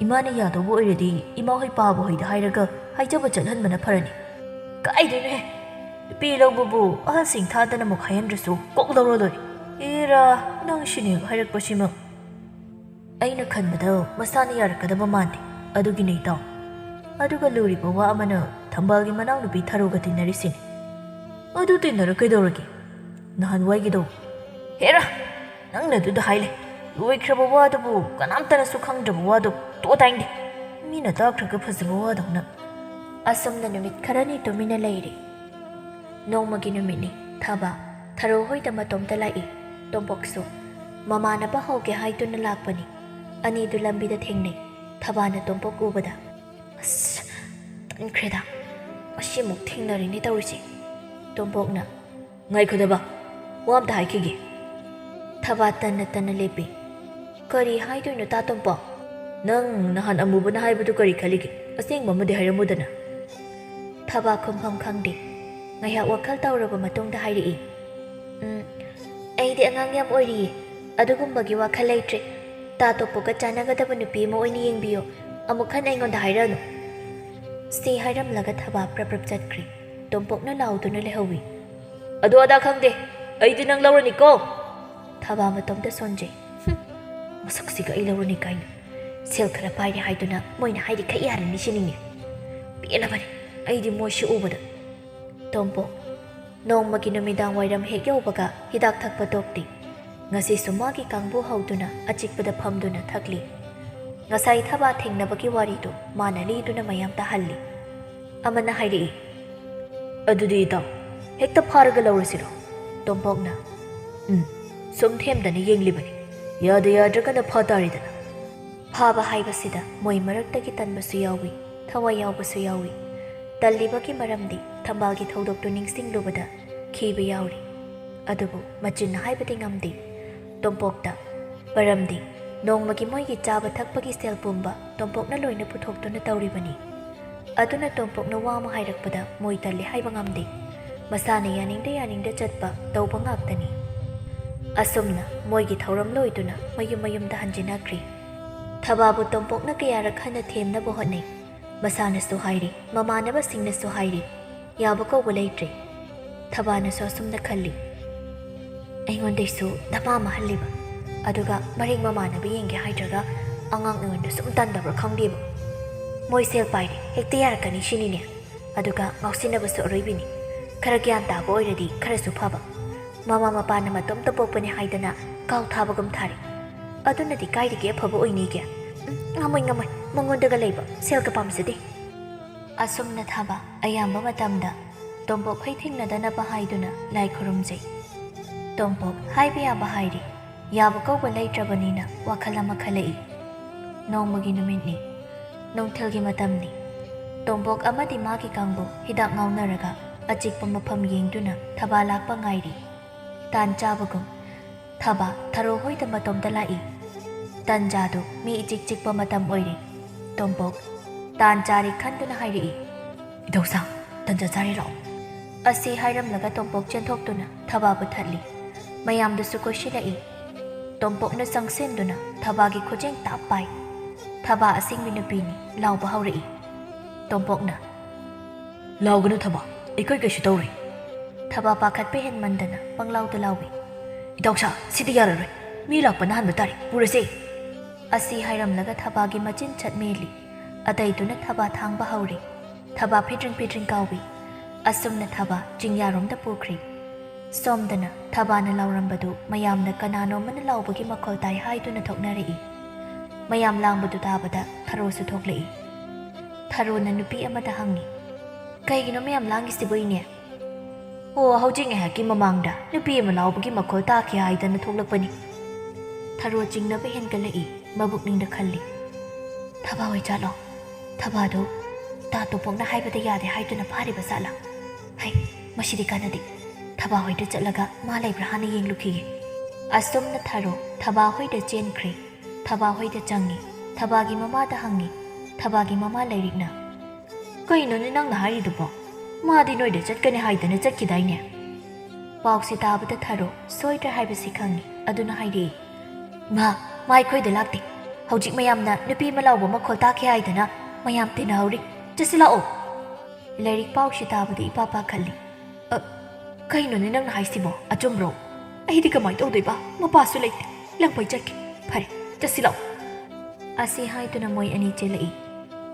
ꯏꯃꯥꯅ ꯌꯥꯗꯧꯕ ꯑꯣꯏꯔꯗꯤ ꯏꯃꯥ ꯍꯣꯏ ꯄꯥꯕ ꯍꯣꯏꯗ ꯍꯥꯏꯔꯒ ꯍꯥꯏꯖꯕ ꯆꯠꯍꯟꯕꯅ ꯐꯔꯅꯤ꯫" "ꯀꯥꯏꯗꯩꯅꯣꯍꯦ? ꯄꯤ ꯂꯧꯕꯕꯨ ꯑꯍꯜꯁꯤꯡ ꯊꯥꯗꯅ ꯑꯃꯨꯛ ꯍꯥꯏꯍꯟꯗ꯭ꯔꯁꯨ ꯀꯣꯛ ꯂꯧꯔ ꯂꯣꯏꯔꯦ꯫ ꯑꯦꯔꯥ, ꯅꯪ ꯁꯤꯅꯦ ꯍꯥꯏꯔꯛꯄꯁꯤꯃ꯫ ꯑꯩꯅ ꯈꯟꯕꯗ ꯃꯁꯥꯅ ꯌꯥꯔꯛꯀꯗꯕ ꯃꯥꯟꯗꯦ, ꯑꯗꯨꯒꯤꯅꯦ ꯏꯇꯥꯎ꯫ ꯑꯗꯨꯒ ꯂꯨꯔꯤꯕ ꯋꯥ ꯑꯃꯅ ꯊꯝꯕꯥꯜꯒꯤ ꯃꯅꯥꯎꯅꯨꯄꯤ ꯊꯔꯣꯒ ꯇꯤꯟꯅꯔꯤꯁꯤꯅꯤ꯫ ꯑꯗꯨ ꯇꯤꯟꯅꯔ ꯀꯩꯗꯧꯔꯒꯦ? ꯅꯍꯥꯟꯋꯥꯏꯒꯤꯗꯣ꯫ ꯍꯦꯔꯥ! ꯅꯪꯅ ꯑꯗꯨꯗ ꯍꯥꯏꯂꯦ꯫ ꯂꯣꯏꯈ꯭ꯔꯕ ꯋꯥꯗꯨꯕꯨ ꯀꯅꯥꯝꯇꯅꯁꯨ ꯈꯪꯗ꯭ꯔꯕ ꯋꯥꯗꯣ ꯇꯣꯛꯑꯣ ꯇꯥꯏꯅꯤꯡꯗꯦ꯫ ꯃꯤꯅ ꯇꯥꯈ꯭ꯔꯒ ꯐꯖꯕ ꯋꯥꯗꯧꯅ꯫ ꯑꯁꯨꯝꯅ ꯅꯨꯃꯤꯠ ꯈꯔꯅꯤ ꯇꯨꯃꯤꯟꯅ ꯂꯩꯔꯦ꯫ ꯅꯣꯡꯃꯒꯤ ꯅꯨꯃꯤꯠꯅꯤ꯫ ꯊꯕꯥ ꯊꯔꯣ ꯍꯣꯏꯗ ꯃꯇꯣꯝꯇ ꯂꯥꯛꯏ꯫ ꯇꯣꯝꯄꯣꯛꯁꯨ ꯃꯃꯥꯟꯅꯕ ꯍꯧꯒꯦ ꯍꯥꯏꯗꯨꯅ ꯂꯥꯛꯄꯅꯤ꯫ ꯑꯅꯤꯗꯨ ꯂꯝꯕꯤꯗ ꯊꯦꯡꯅꯩ꯫ ꯊꯕꯥꯅ ꯇꯣꯝꯄꯣꯛ ꯎꯕꯗ, "ꯑꯁ, ꯇꯟꯈ꯭ꯔꯦꯗ꯫ ꯑꯁꯤꯃꯨꯛ ꯊꯦꯡꯅꯔꯤꯅꯦ ꯇꯧꯔꯤꯁꯦ꯫" ꯇꯣꯝꯄꯣꯛꯅ, "ꯉꯥꯏꯈꯣꯗꯕ, ꯋꯥ ꯑꯝꯇ ꯍꯥꯏꯈꯤꯒꯦ꯫" ꯊꯕꯥ ꯇꯟꯅ ꯇꯟꯅ ꯂꯦꯞꯄꯤ꯫ "ꯀꯔꯤ ꯍꯥꯏꯗꯣꯏꯅꯣ ꯇꯥ ꯇꯣꯝꯄꯣꯛ?" "ꯅꯪ ꯅꯍꯥꯟ ꯑꯃꯨꯕꯅ ꯍꯥꯏꯕꯗꯨ ꯀꯔꯤ ꯈꯜꯂꯤꯒꯦ? ꯑꯁꯦꯡꯕ ꯑꯃꯗꯤ ꯍꯥꯏꯔꯝꯃꯨꯗꯅ꯫" ꯊꯕꯥ ꯈꯨꯝꯐꯝ ꯈꯪꯗꯦ꯫ ꯉꯥꯏꯍꯥꯛ ꯋꯥꯈꯜ ꯇꯧꯔꯕ ꯃꯇꯨꯡꯗ ꯍꯥꯏꯔꯛꯏ, "ꯎꯝ, ꯑꯩꯗꯤ ꯑꯉꯥꯡ ꯌꯥꯝ ꯑꯣꯏꯔꯤꯌꯦ꯫ ꯑꯗꯨꯒꯨꯝꯕꯒꯤ ꯋꯥꯈꯜ ꯂꯩꯇ꯭ꯔꯦ꯫ ꯇꯥ ꯇꯣꯝꯄꯣꯛꯀ ꯆꯥꯟꯅꯒꯗꯕ ꯅꯨꯄꯤ ꯑꯃ ꯑꯣꯏꯅ ꯌꯦꯡꯕꯤꯌꯣ꯫" ꯑꯃꯨꯛ ꯍꯟꯅ ꯑꯩꯉꯣꯟꯗ ꯍꯥꯏꯔꯛꯑꯅꯨ꯫ ꯁꯤ ꯍꯥꯏꯔꯝꯂꯒ ꯊꯕꯥ ꯄ꯭ꯔꯞ ꯄ꯭ꯔꯞ ꯆꯠꯈ꯭ꯔꯦ꯫ ꯇꯣꯝꯄꯣꯛꯅ ꯂꯥꯎꯗꯨꯅ ꯂꯩꯍꯧꯏ, "ꯑꯗꯨ ꯑꯗꯥ ꯈꯪꯗꯦ, ꯑꯩꯗꯤ ꯅꯪ ꯂꯧꯔꯅꯤꯀꯣ!" ꯊꯕꯥ ꯃꯇꯣꯝꯇ ꯁꯣꯟꯖꯩ꯫ "ꯍꯨꯝ, ꯃꯁꯛꯁꯤꯒ ꯑꯩ ꯂꯧꯔꯅꯤ ꯀꯥꯏꯅ꯫ ꯁꯦꯜ ꯈꯔ ꯄꯥꯏꯔꯦ ꯍꯥꯏꯗꯨꯅ ꯃꯣꯏꯅ ꯍꯥꯏꯔꯤꯈꯩ ꯌꯥꯔꯅꯤ ꯁꯤꯅꯤꯅꯦ꯫ ꯄꯦꯜꯂꯕꯅꯤ ꯑꯩꯗꯤ ꯃꯣꯏꯁꯤ ꯎꯕꯗ꯫" ꯇꯣꯝꯄꯣꯛ ꯅꯣꯡꯃꯒꯤ ꯅꯨꯃꯤꯗꯥꯡ ꯋꯥꯏꯔꯝ ꯍꯦꯛ ꯌꯧꯕꯒ ꯍꯤꯗꯥꯛ ꯊꯛꯄ ꯇꯣꯛꯇꯦ꯫ ꯉꯁꯤꯁꯨ ꯃꯥꯒꯤ ꯀꯥꯡꯕꯨ ꯍꯧꯗꯨꯅ ꯑꯆꯤꯛꯄꯗ ꯐꯝꯗꯨꯅ ꯊꯛꯂꯤ꯫ ꯉꯁꯥꯏ ꯊꯕꯥ ꯊꯦꯡꯅꯕꯒꯤ ꯋꯥꯔꯤꯗꯨ ꯃꯥꯅ ꯂꯤꯗꯨꯅ ꯃꯌꯥꯝ ꯇꯥꯍꯜꯂꯤ꯫ ꯑꯃꯅ ꯍꯥꯏꯔꯛꯏ, "ꯑꯗꯨꯗꯤ ꯏꯇꯥꯎ, ꯍꯦꯛꯇ ꯐꯥꯔꯒ ꯂꯧꯔꯁꯤꯔꯣ?" ꯇꯣꯝꯄꯣꯛꯅ, "ꯎꯝ, ꯁꯨꯝ ꯊꯦꯝꯗꯅ ꯌꯦꯡꯂꯤꯕꯅꯤ꯫ ꯌꯥꯗ ꯌꯥꯗ꯭ꯔꯒꯅ ꯐꯥ ꯇꯥꯔꯦꯗꯅ꯫" ꯐꯥꯕ ꯍꯥꯏꯕꯁꯤꯗ ꯃꯣꯏ ꯃꯔꯛꯇꯒꯤ ꯇꯟꯕꯁꯨ ꯌꯥꯎꯏ, ꯊꯋꯥꯏ ꯌꯥꯎꯕꯁꯨ ꯌꯥꯎꯏ꯫ ꯇꯜꯂꯤꯕꯒꯤ ꯃꯔꯝꯗꯤ ꯊꯝꯕꯥꯜꯒꯤ ꯊꯧꯗꯣꯛꯇꯨ ꯅꯤꯡꯁꯤꯡꯂꯨꯕꯗ ꯈꯤꯕ ꯌꯥꯎꯔꯤ꯫ ꯑꯗꯨꯕꯨ ꯃꯆꯤꯟꯅ ꯍꯥꯏꯕꯗꯤ ꯉꯝꯗꯦ꯫ ꯇꯣꯝꯄꯣꯛꯇ, ꯃꯔꯝꯗꯤ ꯅꯣꯡꯃꯒꯤ ꯃꯣꯏꯒꯤ ꯆꯥꯕ ꯊꯛꯄꯒꯤ ꯁꯦꯜ ꯄꯨꯝꯕ ꯇꯣꯝꯄꯣꯛꯅ ꯂꯣꯏꯅ ꯄꯨꯊꯣꯛꯇꯨꯅ ꯇꯧꯔꯤꯕꯅꯤ꯫ ꯑꯗꯨꯅ ꯇꯣꯝꯄꯣꯛꯅ ꯋꯥ ꯑꯃ ꯍꯥꯏꯔꯛꯄꯗ ꯃꯣꯏ ꯇꯜꯂꯤ ꯍꯥꯏꯕ ꯉꯝꯗꯦ꯫ ꯃꯁꯥꯅ ꯌꯥꯅꯤꯡꯗ ꯌꯥꯅꯤꯡꯗ ꯆꯠꯄ ꯇꯧꯕ ꯉꯥꯛꯇꯅꯤ꯫ ꯑꯁꯨꯝꯅ ꯃꯣꯏꯒꯤ ꯊꯧꯔꯝ ꯂꯣꯏꯗꯨꯅ ꯃꯌꯨꯝ ꯃꯌꯨꯝꯗ ꯍꯟꯖꯤꯟꯅꯈ꯭ꯔꯤ꯫ ꯊꯕꯥꯕꯨ ꯇꯣꯝꯄꯣꯛꯅ ꯀꯌꯥꯔꯛ ꯍꯟꯅ ꯊꯦꯝꯅꯕ ꯍꯣꯠꯅꯩ꯫ ꯃꯁꯥꯅꯁꯨ ꯍꯥꯏꯔꯤ, ꯃꯃꯥꯟꯅꯕꯁꯤꯡꯅꯁꯨ ꯍꯥꯏꯔꯤ, ꯌꯥꯕ ꯀꯧꯕ ꯂꯩꯇ꯭ꯔꯦ꯫ ꯊꯕꯥꯅꯁꯨ ꯑꯁꯨꯝꯅ ꯈꯜꯂꯤ꯫ ꯑꯩꯉꯣꯟꯗꯩꯁꯨ ꯅꯃꯥ ꯃꯍꯜꯂꯤꯕ, ꯑꯗꯨꯒ ꯃꯔꯤꯡ ꯃꯃꯥꯟꯅꯕ ꯌꯦꯡꯒꯦ ꯍꯥꯏꯗ꯭ꯔꯒ ꯑꯉꯥꯡ ꯑꯩꯉꯣꯟꯗ ꯁꯨꯝ ꯇꯟꯗꯕ꯭ꯔꯥ ꯈꯪꯗꯦꯕ꯫ ꯃꯣꯏ ꯁꯦꯜ ꯄꯥꯏꯔꯦ, ꯍꯦꯛꯇ ꯌꯥꯔꯛꯀꯅꯤ ꯁꯤꯅꯤꯅꯦ꯫ ꯑꯗꯨꯒ ꯉꯥꯎꯁꯤꯟꯅꯕꯁꯨ ꯑꯔꯣꯏꯕꯤꯅꯤ꯫ ꯈꯔ ꯒ꯭ꯌꯥꯟ ꯇꯥꯕ ꯑꯣꯏꯔꯗꯤ ꯈꯔꯁꯨ ꯐꯕ꯫ ꯃꯃꯥ ꯃꯄꯥꯅ ꯃꯇꯣꯝꯇ ꯄꯣꯛꯄꯅꯦ ꯍꯥꯏꯗꯅ ꯀꯥꯎ ꯊꯥꯕꯒꯨꯝ ꯊꯥꯔꯦ꯫ ꯑꯗꯨꯅꯗꯤ ꯀꯥꯏꯗꯒꯤ ꯑꯐꯕ ꯑꯣꯏꯅꯤꯒꯦ? ꯎꯝ, ꯉꯝꯃꯣꯏ, ꯉꯝꯃꯣꯏ, ꯃꯉꯣꯟꯗꯒ ꯂꯩꯕ ꯁꯦꯜꯒ ꯄꯥꯝꯖꯗꯦ꯫ ꯑꯁꯨꯝꯅ ꯊꯕ ꯑꯌꯥꯝꯕ ꯃꯇꯝꯗ ꯇꯣꯝꯄꯣꯛ ꯍꯩ ꯊꯦꯡꯅꯗꯅꯕ ꯍꯥꯏꯗꯨꯅ ꯂꯥꯏ ꯈꯨꯔꯨꯝꯖꯩ꯫ ꯇꯣꯝꯄꯣꯛ ꯍꯥꯏꯕ ꯌꯥꯕ ꯍꯥꯏꯔꯤ꯫ ꯌꯥꯕ ꯀꯧꯕ ꯂꯩꯇ꯭ꯔꯕꯅꯤꯅ ꯋꯥꯈꯜ ꯑꯃ ꯈꯜꯂꯛꯏ꯫ ꯅꯣꯡꯃꯒꯤ ꯅꯨꯃꯤꯠꯅꯤ꯫ ꯅꯨꯡꯊꯤꯜꯒꯤ ꯃꯇꯝꯅꯤ꯫ ꯇꯣꯝꯄꯣꯛ ꯑꯃꯗꯤ ꯃꯥꯒꯤ ꯀꯥꯡꯕꯨ ꯍꯤꯗꯥꯛ ꯉꯥꯎꯅꯔꯒ ꯑꯆꯤꯛꯄ ꯃꯐꯝ ꯌꯦꯡꯗꯨꯅ ꯊꯕꯥ ꯂꯥꯛꯄ ꯉꯥꯏꯔꯤ꯫ ꯇꯥꯟ ꯆꯥꯕꯒꯨꯝ ꯊꯕꯥ ꯊꯔꯣ ꯍꯣꯏꯗ ꯃꯇꯣꯝꯇ ꯂꯥꯛꯏ꯫ ꯇꯟꯖꯥꯗꯨ ꯃꯤ ꯏꯆꯤꯛ ꯆꯤꯛꯄ ꯃꯇꯝ ꯑꯣꯏꯔꯤ꯫ ꯇꯣꯝꯄꯣꯛ ꯇꯥꯟ ꯆꯥꯔꯦ ꯈꯟꯗꯨꯅ ꯍꯥꯏꯔꯛꯏ, "ꯏꯙꯧꯁꯥ, ꯇꯟꯖꯥ ꯆꯥꯔꯦ ꯂꯥꯛꯑꯣ꯫" ꯑꯁꯤ ꯍꯥꯏꯔꯝꯂꯒ ꯇꯣꯝꯄꯣꯛ ꯆꯦꯟꯊꯣꯛꯇꯨꯅ ꯊꯕꯥꯕꯨ ꯊꯠꯂꯤ꯫ ꯃꯌꯥꯝꯗꯨꯁꯨ ꯀꯣꯏꯁꯤꯜꯂꯛꯏ꯫ ꯇꯣꯝꯄꯣꯛꯅ ꯆꯪꯁꯤꯟꯗꯨꯅ ꯊꯕꯥꯒꯤ ꯈꯨꯖꯦꯡ ꯇꯥꯞ ꯄꯥꯏ꯫ ꯊꯕꯥ ꯑꯁꯤꯡꯕꯤ ꯅꯨꯄꯤꯅꯤ ꯂꯥꯎꯕ ꯍꯧꯔꯛꯏ꯫ ꯇꯣꯝꯄꯣꯛꯅ, "ꯂꯥꯎꯒꯅꯨ ꯊꯕꯥ, ꯑꯩꯈꯣꯏ ꯀꯩꯁꯨ ꯇꯧꯔꯣꯏ꯫" ꯊꯕꯥ ꯄꯥꯈꯠꯄ ꯍꯦꯟꯃꯟꯗꯅ ꯄꯪꯂꯥꯎꯗ ꯂꯥꯎꯏ꯫ "ꯏꯙꯧꯁꯥ, ꯁꯤꯗꯤ ꯌꯥꯔꯔꯣꯏ꯫ ꯃꯤ ꯂꯥꯛꯄꯅ ꯍꯥꯟꯕ ꯇꯥꯔꯦ꯫ ꯄꯨꯔꯁꯦ꯫" ꯑꯁꯤ ꯍꯥꯏꯔꯝꯂꯒ ꯊꯕꯥꯒꯤ ꯃꯆꯤꯟ ꯆꯠ ꯃꯦꯜꯂꯤ꯫ ꯑꯇꯩꯗꯨꯅ ꯊꯕꯥ ꯊꯥꯡꯕ ꯍꯧꯔꯤ꯫ ꯊꯕꯥ ꯐꯤꯗ꯭ꯔꯤꯡ ꯐꯤꯗ꯭ꯔꯤꯡ ꯀꯥꯎꯏ꯫ ꯑꯁꯨꯝꯅ ꯊꯕꯥ ꯆꯤꯡꯌꯥꯔꯣꯝꯗ ꯄꯨꯈ꯭ꯔꯤ꯫ ꯁꯣꯝꯗꯅ ꯊꯕꯥꯅ ꯂꯥꯎꯔꯝꯕꯗꯨ ꯃꯌꯥꯝꯅ ꯀꯅꯥꯅꯣꯝꯃꯅ ꯂꯥꯎꯕꯒꯤ ꯃꯈꯣꯜ ꯇꯥꯏ ꯍꯥꯏꯗꯨꯅ ꯊꯣꯛꯅꯔꯛꯏ꯫ ꯃꯌꯥꯝ ꯂꯥꯡꯕꯗꯨ ꯇꯥꯕꯗ ꯊꯔꯣꯁꯨ ꯊꯣꯛꯂꯛꯏ꯫ ꯊꯔꯣꯅ ꯅꯨꯄꯤ ꯑꯃꯗ ꯍꯪꯉꯤ, "ꯀꯩꯒꯤꯅꯣ ꯃꯌꯥꯝ ꯂꯥꯡꯉꯤꯁꯤꯕꯨ, ꯏꯅꯦ?" "ꯑꯣ, ꯍꯧꯖꯤꯛ ꯉꯥꯏꯍꯥꯛꯀꯤ ꯃꯃꯥꯡꯗ ꯅꯨꯄꯤ ꯑꯃ ꯂꯥꯎꯕꯒꯤ ꯃꯈꯣꯜ ꯇꯥꯈꯤ ꯍꯥꯏꯗꯅ ꯊꯣꯛꯂꯛꯄꯅꯤ꯫" ꯊꯔꯣ ꯆꯤꯡꯅꯕ ꯍꯦꯟꯒꯠꯂꯛꯏ꯫ ꯃꯕꯨꯛꯅꯤꯡꯗ ꯈꯜꯂꯤ, "ꯊꯕꯥ ꯑꯣꯏ ꯖꯥꯠꯂꯣ? ꯊꯕꯥꯗꯨ ꯇꯥ ꯇꯣꯝꯄꯣꯛꯅ ꯍꯥꯏꯕꯗ ꯌꯥꯗꯦ ꯍꯥꯏꯗꯨꯅ ꯐꯥꯔꯤꯕ ꯖꯥꯠꯂꯥ? ꯍꯩ, ꯃꯁꯤꯗꯤ ꯀꯥꯟꯅꯗꯦ꯫ ꯊꯕꯥ ꯍꯣꯏꯗ ꯆꯠꯂꯒ ꯃꯥ ꯂꯩꯕ꯭ꯔꯥ ꯍꯥꯟꯅ ꯌꯦꯡꯂꯨꯈꯤꯒꯦ꯫" ꯑꯁꯨꯝꯅ ꯊꯔꯣ ꯊꯕꯥ ꯍꯣꯏꯗ ꯆꯦꯟꯈ꯭ꯔꯦ꯫ ꯊꯕꯥ ꯍꯣꯏꯗ ꯆꯪꯉꯤ꯫ ꯊꯕꯥꯒꯤ ꯃꯃꯥꯗ ꯍꯪꯉꯤ꯫ ꯊꯕꯥꯒꯤ ꯃꯃꯥ ꯂꯩꯔꯤꯛꯅ, "ꯀꯩꯅꯣꯅꯦ ꯅꯪꯅ ꯍꯥꯏꯔꯤꯗꯨꯕꯣ? ꯃꯥꯗꯤ ꯅꯣꯏꯗ ꯆꯠꯀꯅꯤ ꯍꯥꯏꯗꯅ ꯆꯠꯈꯤꯗꯥꯏꯅꯦ?" ꯄꯥꯎꯁꯤ ꯇꯥꯕꯗ ꯊꯔꯣ ꯁꯣꯏꯗ꯭ꯔꯦ ꯍꯥꯏꯕꯁꯤ ꯈꯪꯉꯤ꯫ ꯑꯗꯨꯅ ꯍꯥꯏꯔꯛꯏ, "ꯃꯥ, ꯃꯥ ꯑꯩꯈꯣꯏꯗ ꯂꯥꯛꯇꯦ꯫ ꯍꯧꯖꯤꯛ ꯃꯌꯥꯝꯅ ꯅꯨꯄꯤ ꯑꯃ ꯂꯥꯎꯕ ꯃꯈꯣꯜ ꯇꯥꯈꯤ ꯍꯥꯏꯗꯅ ꯃꯌꯥꯝ ꯇꯤꯟꯅꯍꯧꯔꯤ꯫ ꯆꯠꯁꯤ ꯂꯥꯛꯑꯣ꯫" ꯂꯥꯏꯔꯤꯛ ꯄꯥꯎꯁꯤ ꯇꯥꯕꯗ ꯏꯄꯥ ꯄꯥꯈꯠꯂꯤ꯫ "ꯑ, "ꯀꯩꯅꯣꯅꯦ ꯅꯪꯅ ꯍꯥꯏꯁꯤꯕꯣ? ꯑꯆꯨꯝꯕ꯭ꯔꯣ? ꯑꯩꯗꯤ ꯀꯃꯥꯏꯅ ꯇꯧꯗꯣꯏꯕ? ꯃꯄꯥꯁꯨ ꯂꯩꯇꯦ, ꯂꯪꯐꯩ ꯆꯠꯈꯤ꯫ ꯐꯔꯦ, ꯆꯠꯁꯤ ꯂꯥꯛꯑꯣ꯫" ꯑꯁꯤ ꯍꯥꯏꯗꯨꯅ ꯃꯣꯏ ꯑꯅꯤ ꯆꯦꯜꯂꯛꯏ꯫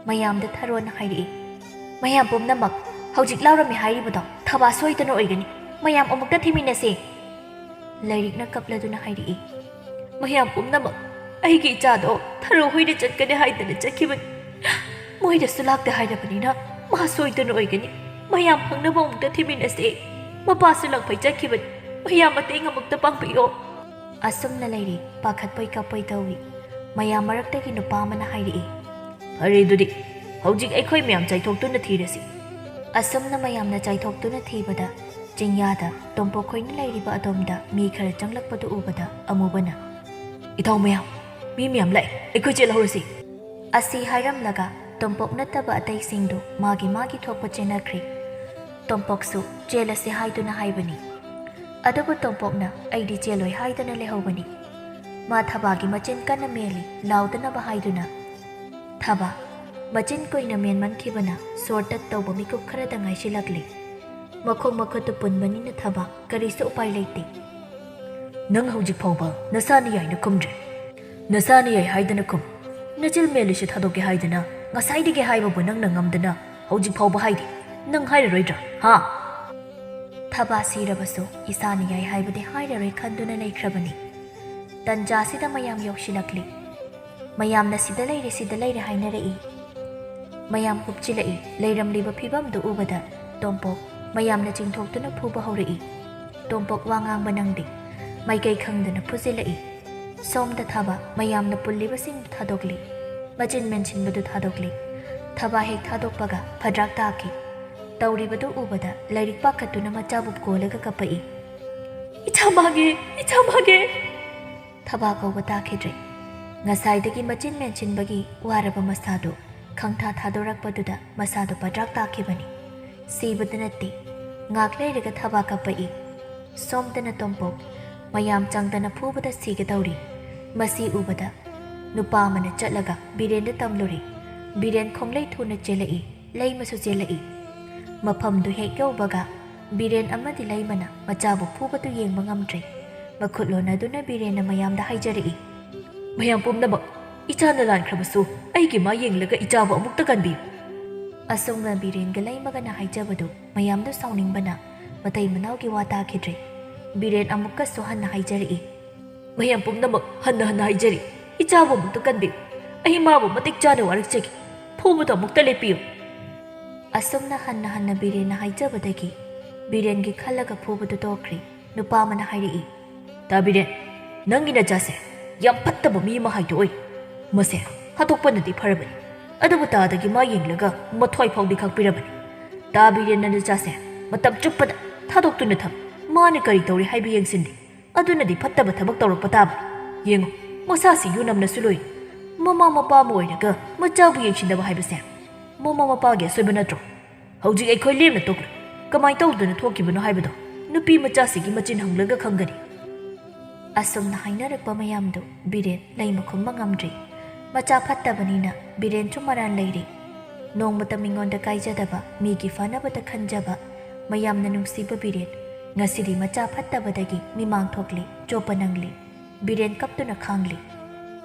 ꯃꯌꯥꯝꯗ ꯊꯔꯣꯅ ꯍꯥꯏꯔꯛꯏ, "ꯃꯌꯥꯝ ꯄꯨꯝꯅꯃꯛ ꯍꯧꯖꯤꯛ ꯂꯥꯎꯔꯝꯃꯤ ꯍꯥꯏꯔꯤꯕꯗꯣ ꯊꯕꯥ ꯁꯣꯏꯗꯅ ꯑꯣꯏꯒꯅꯤ꯫ ꯃꯌꯥꯝ ꯑꯃꯨꯛꯇ ꯊꯤꯃꯤꯟꯅꯁꯤ꯫" ꯂꯥꯏꯔꯤꯛꯅ ꯀꯞꯂꯗꯨꯅ ꯍꯥꯏꯔꯛꯏ, "ꯃꯌꯥꯝ ꯄꯨꯝꯅꯃꯛ ꯑꯩꯒꯤ ꯏꯆꯥꯗꯣ ꯊꯔꯣ ꯍꯣꯏꯗ ꯆꯠꯀꯅꯤ ꯍꯥꯏꯗꯅ ꯆꯠꯈꯤꯕꯅꯤ꯫ ꯃꯣꯏꯗꯁꯨ ꯂꯥꯛꯇꯦ ꯍꯥꯏꯔꯕꯅꯤꯅ ꯃꯥ ꯁꯣꯏꯗꯅ ꯑꯣꯏꯒꯅꯤ꯫ ꯃꯌꯥꯝ ꯐꯪꯅꯕ ꯑꯃꯨꯛꯇ ꯊꯤꯃꯤꯟꯅꯁꯤ꯫ ꯃꯄꯥꯁꯨ ꯂꯪꯐꯩ ꯆꯠꯈꯤꯕꯅꯤ꯫ ꯃꯌꯥꯝ ꯃꯇꯦꯡ ꯑꯃꯨꯛꯇ ꯄꯥꯡꯕꯤꯌꯣ꯫" ꯑꯁꯨꯝꯅ ꯂꯩꯔꯤ, ꯄꯥꯈꯠꯄꯣꯏ ꯀꯞꯄꯣꯏ ꯇꯧꯏ꯫ ꯃꯌꯥꯝ ꯃꯔꯛꯇꯒꯤ ꯅꯨꯄꯥ ꯑꯃꯅ ꯍꯥꯏꯔꯛꯏ, "ꯐꯔꯦ ꯑꯗꯨꯗꯤ, ꯍꯧꯖꯤꯛ ꯑꯩꯈꯣꯏ ꯃꯌꯥꯝ ꯆꯥꯏꯊꯣꯛꯇꯨꯅ ꯊꯤꯔꯁꯤ꯫" ꯑꯁꯨꯝꯅ ꯃꯌꯥꯝꯅ ꯆꯥꯏꯊꯣꯛꯇꯨꯅ ꯊꯤꯕꯗ ꯆꯤꯡꯌꯥꯗ ꯇꯣꯝꯄꯣꯛ ꯈꯣꯏꯅ ꯂꯩꯔꯤꯕ ꯑꯗꯣꯝꯗ ꯃꯤ ꯈꯔ ꯆꯪꯂꯛꯄꯗꯨ ꯎꯕꯗ ꯑꯃꯨꯕꯅ, "ꯏꯊꯧ ꯃꯌꯥꯝ, ꯃꯤ ꯃꯌꯥꯝ ꯂꯥꯛꯑꯦ, ꯑꯩꯈꯣꯏ ꯆꯦꯜꯍꯧꯔꯁꯤ꯫" ꯑꯁꯤ ꯍꯥꯏꯔꯝꯂꯒ ꯇꯣꯝꯄꯣꯛ ꯅꯠꯇꯕ ꯑꯇꯩꯁꯤꯡꯗꯨ ꯃꯥꯒꯤ ꯃꯥꯒꯤ ꯊꯣꯛꯄ ꯆꯦꯟꯅꯈ꯭ꯔꯦ꯫ ꯇꯣꯝꯄꯣꯛꯁꯨ ꯆꯦꯜꯂꯁꯤ ꯍꯥꯏꯗꯨꯅ ꯍꯥꯏꯕꯅꯤ꯫ ꯑꯗꯨꯕꯨ ꯇꯣꯝꯄꯣꯛꯅ "ꯑꯩꯗꯤ ꯆꯦꯜꯂꯣꯏ" ꯍꯥꯏꯗꯅ ꯂꯩꯍꯧꯕꯅꯤ꯫ ꯃꯥ ꯊꯕꯥꯒꯤ ꯃꯆꯤꯟ ꯀꯟꯅ ꯃꯦꯜꯂꯤ, ꯂꯥꯎꯗꯅꯕ ꯍꯥꯏꯗꯨꯅ꯫ ꯊꯕꯥ, ꯃꯆꯤꯟ ꯀꯨꯏꯅ ꯃꯦꯟꯃꯟꯈꯤꯕꯅ ꯁꯣꯔ ꯇꯠ ꯇꯧꯕ ꯃꯤꯀꯨꯞ ꯈꯔꯗ ꯉꯥꯏꯁꯤꯜꯂꯛꯂꯤ꯫ ꯃꯈꯣꯡ ꯃꯈꯨꯠꯇꯨ ꯄꯨꯟꯕꯅꯤꯅ ꯊꯕꯥ ꯀꯔꯤꯁꯨ ꯎꯄꯥꯏ ꯂꯩꯇꯦ꯫ "ꯅꯪ ꯍꯧꯖꯤꯛ ꯐꯥꯎꯕ ꯅꯁꯥꯅ ꯌꯥꯏꯅ ꯈꯨꯝꯗ꯭ꯔꯦ꯫ ꯅꯁꯥꯅ ꯌꯥꯏ ꯍꯥꯏꯗꯅ ꯈꯨꯝ꯫ ꯅꯆꯤꯜ ꯃꯦꯜꯂꯤꯁꯤ ꯊꯥꯗꯣꯛꯀꯦ ꯍꯥꯏꯗꯅ ꯉꯁꯥꯏꯗꯒꯤ ꯍꯥꯏꯕꯕꯨ ꯅꯪꯅ ꯉꯝꯗꯅ ꯍꯧꯖꯤꯛ ꯐꯥꯎꯕ ꯍꯥꯏꯗꯦ꯫ ꯅꯪ ꯍꯥꯏꯔꯔꯣꯏꯗ꯭ꯔꯥ, ꯍꯥ?" ꯊꯕꯥ ꯁꯤꯔꯕꯁꯨ ꯏꯁꯥꯅ ꯌꯥꯏ ꯍꯥꯏꯕꯗꯤ ꯍꯥꯏꯔꯔꯣꯏ ꯈꯟꯗꯨꯅ ꯂꯩꯈ꯭ꯔꯕꯅꯤ꯫ ꯇꯟꯖꯥꯁꯤꯗ ꯃꯌꯥꯝ ꯌꯧꯁꯤꯜꯂꯛꯂꯤ꯫ ꯃꯌꯥꯝꯅ "ꯁꯤꯗ ꯂꯩꯔꯦ, ꯁꯤꯗ ꯂꯩꯔꯦ" ꯍꯥꯏꯅꯔꯛꯏ꯫ ꯃꯌꯥꯝ ꯍꯨꯞꯆꯤꯜꯂꯛꯏ꯫ ꯂꯩꯔꯝꯂꯤꯕ ꯐꯤꯕꯝꯗꯨ ꯎꯕꯗ ꯇꯣꯝꯄꯣꯛ ꯃꯌꯥꯝꯅ ꯆꯤꯡꯊꯣꯛꯇꯨꯅ ꯐꯨꯕ ꯍꯧꯔꯛꯏ꯫ ꯇꯣꯝꯄꯣꯛ ꯋꯥ ꯉꯥꯡꯕ ꯅꯪꯗꯦ꯫ ꯃꯥꯏꯀꯩ ꯈꯪꯗꯅ ꯐꯨꯖꯤꯜꯂꯛꯏ꯫ ꯁꯣꯝꯗ ꯊꯕꯥ ꯃꯌꯥꯝꯅ ꯄꯨꯜꯂꯤꯕꯁꯤꯡꯗꯨ ꯊꯥꯗꯣꯛꯂꯤ꯫ ꯃꯆꯤꯟ ꯃꯦꯟꯁꯤꯟꯕꯗꯨ ꯊꯥꯗꯣꯛꯂꯤ꯫ ꯊꯕꯥ ꯍꯦꯛ ꯊꯥꯗꯣꯛꯄꯒ ꯐꯗ꯭ꯔꯥꯛ ꯇꯥꯈꯤ꯫ ꯇꯧꯔꯤꯕꯗꯨ ꯎꯕꯗ ꯂꯥꯏꯔꯤꯛ ꯄꯥꯈꯠꯇꯨꯅ ꯃꯆꯥꯕꯨ ꯀꯣꯜꯂꯒ ꯀꯞꯄꯛꯏ꯫ "ꯏꯆꯥ ꯃꯥꯡꯉꯦ! ꯏꯆꯥ ꯃꯥꯡꯉꯦ!" ꯊꯕꯥ ꯀꯧꯕ ꯇꯥꯈꯤꯗ꯭ꯔꯦ꯫ ꯉꯁꯥꯏꯗꯒꯤ ꯃꯆꯤꯟ ꯃꯦꯟꯁꯤꯟꯕꯒꯤ ꯋꯥꯔꯕ ꯃꯁꯥꯗꯨ ꯈꯪꯊꯥ ꯊꯥꯗꯣꯔꯛꯄꯗꯨꯗ ꯃꯁꯥꯗꯨ ꯄꯗ꯭ꯔꯥꯛ ꯇꯥꯈꯤꯕꯅꯤ꯫ ꯁꯤꯕꯗ ꯅꯠꯇꯦ꯫ ꯉꯥꯛ ꯂꯩꯔꯒ ꯊꯕꯥ ꯀꯞꯄꯛꯏ꯫ ꯁꯣꯝꯗꯅ ꯇꯣꯝꯄꯣꯛ ꯃꯌꯥꯝ ꯆꯪꯗꯅ ꯐꯨꯕꯗ ꯁꯤꯒꯗꯧꯔꯤ꯫ ꯃꯁꯤ ꯎꯕꯗ ꯅꯨꯄꯥ ꯑꯃꯅ ꯆꯠꯂꯒ ꯕꯤꯔꯦꯟꯗ ꯇꯝꯂꯨꯔꯦ꯫ ꯕꯤꯔꯦꯟ ꯈꯣꯡꯂꯩ ꯊꯨꯅ ꯆꯦꯜꯂꯛꯏ, ꯂꯩꯃꯁꯨ ꯆꯦꯜꯂꯛꯏ꯫ ꯃꯐꯝꯗꯨ ꯍꯦꯛ ꯌꯧꯕꯒ ꯕꯤꯔꯦꯟ ꯑꯃꯗꯤ ꯂꯩꯃꯅ ꯃꯆꯥꯕꯨ ꯐꯨꯕꯗꯨ ꯌꯦꯡꯕ ꯉꯝꯗ꯭ꯔꯦ꯫ ꯃꯈꯨꯠ ꯂꯣꯟꯅꯗꯨꯅ ꯕꯤꯔꯦꯟꯅ ꯃꯌꯥꯝꯗ ꯍꯥꯏꯖꯔꯛꯏ, "ꯃꯌꯥꯝ ꯄꯨꯝꯅꯃꯛ, ꯏꯆꯥꯅ ꯂꯥꯟꯈ꯭ꯔꯕꯁꯨ ꯑꯩꯒꯤ ꯃꯥ ꯌꯦꯡꯂꯒ ꯏꯆꯥꯕꯨ ꯑꯃꯨꯛꯇ ꯀꯟꯕꯤꯌꯨ꯫" ꯑꯁꯨꯝꯅ ꯕꯤꯔꯦꯟꯒ ꯂꯩꯃꯒꯅ ꯍꯥꯏꯖꯕꯗꯨ ꯃꯌꯥꯝꯗꯨ ꯁꯥꯎꯅꯤꯡꯕꯅ ꯃꯇꯩ ꯃꯅꯥꯎꯒꯤ ꯋꯥ ꯇꯥꯈꯤꯗ꯭ꯔꯦ꯫ ꯕꯤꯔꯦꯟ ꯑꯃꯨꯛꯀꯁꯨ ꯍꯟꯅ ꯍꯥꯏꯖꯔꯛꯏ, "ꯃꯌꯥꯝ ꯄꯨꯝꯅꯃꯛ, ꯍꯟꯅ ꯍꯟꯅ ꯍꯥꯏꯖꯔꯤ, ꯏꯆꯥꯕꯨ ꯑꯃꯨꯛꯇ ꯀꯟꯕꯤꯌꯨ꯫ ꯑꯩ ꯃꯥꯕꯨ ꯃꯇꯤꯛ ꯆꯥꯅ ꯋꯥꯔꯛꯆꯒꯦ꯫ ꯐꯨꯕꯗꯨ ꯑꯃꯨꯛꯇ ꯂꯦꯞꯄꯤꯌꯨ꯫" ꯑꯁꯨꯝꯅ ꯍꯟꯅ ꯍꯟꯅ ꯕꯤꯔꯦꯟꯅ ꯍꯥꯏꯖꯕꯗꯒꯤ ꯕꯤꯔꯦꯟꯒꯤ ꯈꯜꯂꯒ ꯐꯨꯕꯗꯨ ꯇꯣꯛꯈ꯭ꯔꯦ꯫ ꯅꯨꯄꯥ ꯑꯃꯅ ꯍꯥꯏꯔꯛꯏ, "ꯇꯥ ꯕꯤꯔꯦꯟ, ꯅꯪꯒꯤ ꯅꯆꯥꯁꯦ ꯌꯥꯝ ꯐꯠꯇꯕ ꯃꯤ ꯑꯃ ꯍꯥꯏꯗꯣ ꯑꯣꯏꯔꯦ꯫ ꯃꯁꯦ ꯍꯥꯠꯇꯣꯛꯄꯅꯗꯤ ꯐꯔꯕꯅꯤ꯫ ꯑꯗꯨꯕꯨ ꯇꯥꯗꯒꯤ ꯃꯥ ꯌꯦꯡꯂꯒ ꯃꯊ꯭ꯋꯥꯏ ꯐꯥꯎꯗꯤ ꯈꯥꯛꯄꯤꯔꯕꯅꯤ꯫ ꯇꯥ ꯕꯤꯔꯦꯟꯅ ꯅꯆꯥꯁꯦ ꯃꯇꯝ ꯆꯨꯞꯄꯗ ꯊꯥꯗꯣꯛꯇꯨꯅ ꯊꯝ꯫ ꯃꯥꯅ ꯀꯔꯤ ꯇꯧꯔꯤ ꯍꯥꯏꯕ ꯌꯦꯡꯁꯤꯟꯗꯦ꯫ ꯑꯗꯨꯅꯗꯤ ꯐꯠꯇꯕ ꯊꯕꯛ ꯇꯧꯔꯛꯄ ꯇꯥꯕꯅꯤ꯫ ꯌꯦꯡꯉꯨ, ꯃꯁꯥꯁꯤ ꯌꯨ ꯅꯝꯅꯁꯨ ꯂꯣꯏꯔꯤ꯫ ꯃꯃꯥ ꯃꯄꯥ ꯑꯃ ꯑꯣꯏꯔꯒ ꯃꯆꯥꯕꯨ ꯌꯦꯡꯁꯤꯟꯗꯕ ꯍꯥꯏꯕꯁꯦ ꯃꯃꯥ ꯃꯄꯥꯒꯤ ꯑꯁꯣꯏꯕ ꯅꯠꯇ꯭ꯔꯣ? ꯍꯧꯖꯤꯛ ꯑꯩꯈꯣꯏ ꯂꯦꯝꯅ ꯇꯣꯛꯂꯣꯏ꯫ ꯀꯃꯥꯏꯅ ꯇꯧꯗꯨꯅ ꯊꯣꯛꯈꯤꯕꯅꯣ ꯍꯥꯏꯕꯗꯣ ꯅꯨꯄꯤ ꯃꯆꯥꯁꯤꯒꯤ ꯃꯆꯤꯟ ꯍꯪꯂꯒ ꯈꯪꯒꯅꯤ꯫" ꯑꯁꯨꯝꯅ ꯍꯥꯏꯅꯔꯛꯄ ꯃꯌꯥꯝꯗꯨ ꯕꯤꯔꯦꯟ ꯂꯩꯃ ꯈꯨꯝꯕ ꯉꯝꯗ꯭ꯔꯦ꯫ ꯃꯆꯥ ꯐꯠꯇꯕꯅꯤꯅ ꯕꯤꯔꯦꯟꯁꯨ ꯃꯔꯥꯟ ꯂꯩꯔꯦ꯫ ꯅꯣꯡꯃꯇ ꯃꯤꯉꯣꯟꯗ ꯀꯥꯏꯖꯗꯕ, ꯃꯤꯒꯤ ꯐꯅꯕꯇ ꯈꯟꯖꯕ, ꯃꯌꯥꯝꯅ ꯅꯨꯡꯁꯤꯕ ꯕꯤꯔꯦꯟ ꯉꯁꯤꯗꯤ ꯃꯆꯥ ꯐꯠꯇꯕꯗꯒꯤ ꯃꯤꯃꯥꯡ ꯊꯣꯛꯂꯦ, ꯆꯣꯞꯄ ꯅꯪꯂꯦ꯫ ꯕꯤꯔꯦꯟ ꯀꯞꯇꯨꯅ ꯈꯥꯡꯂꯤ꯫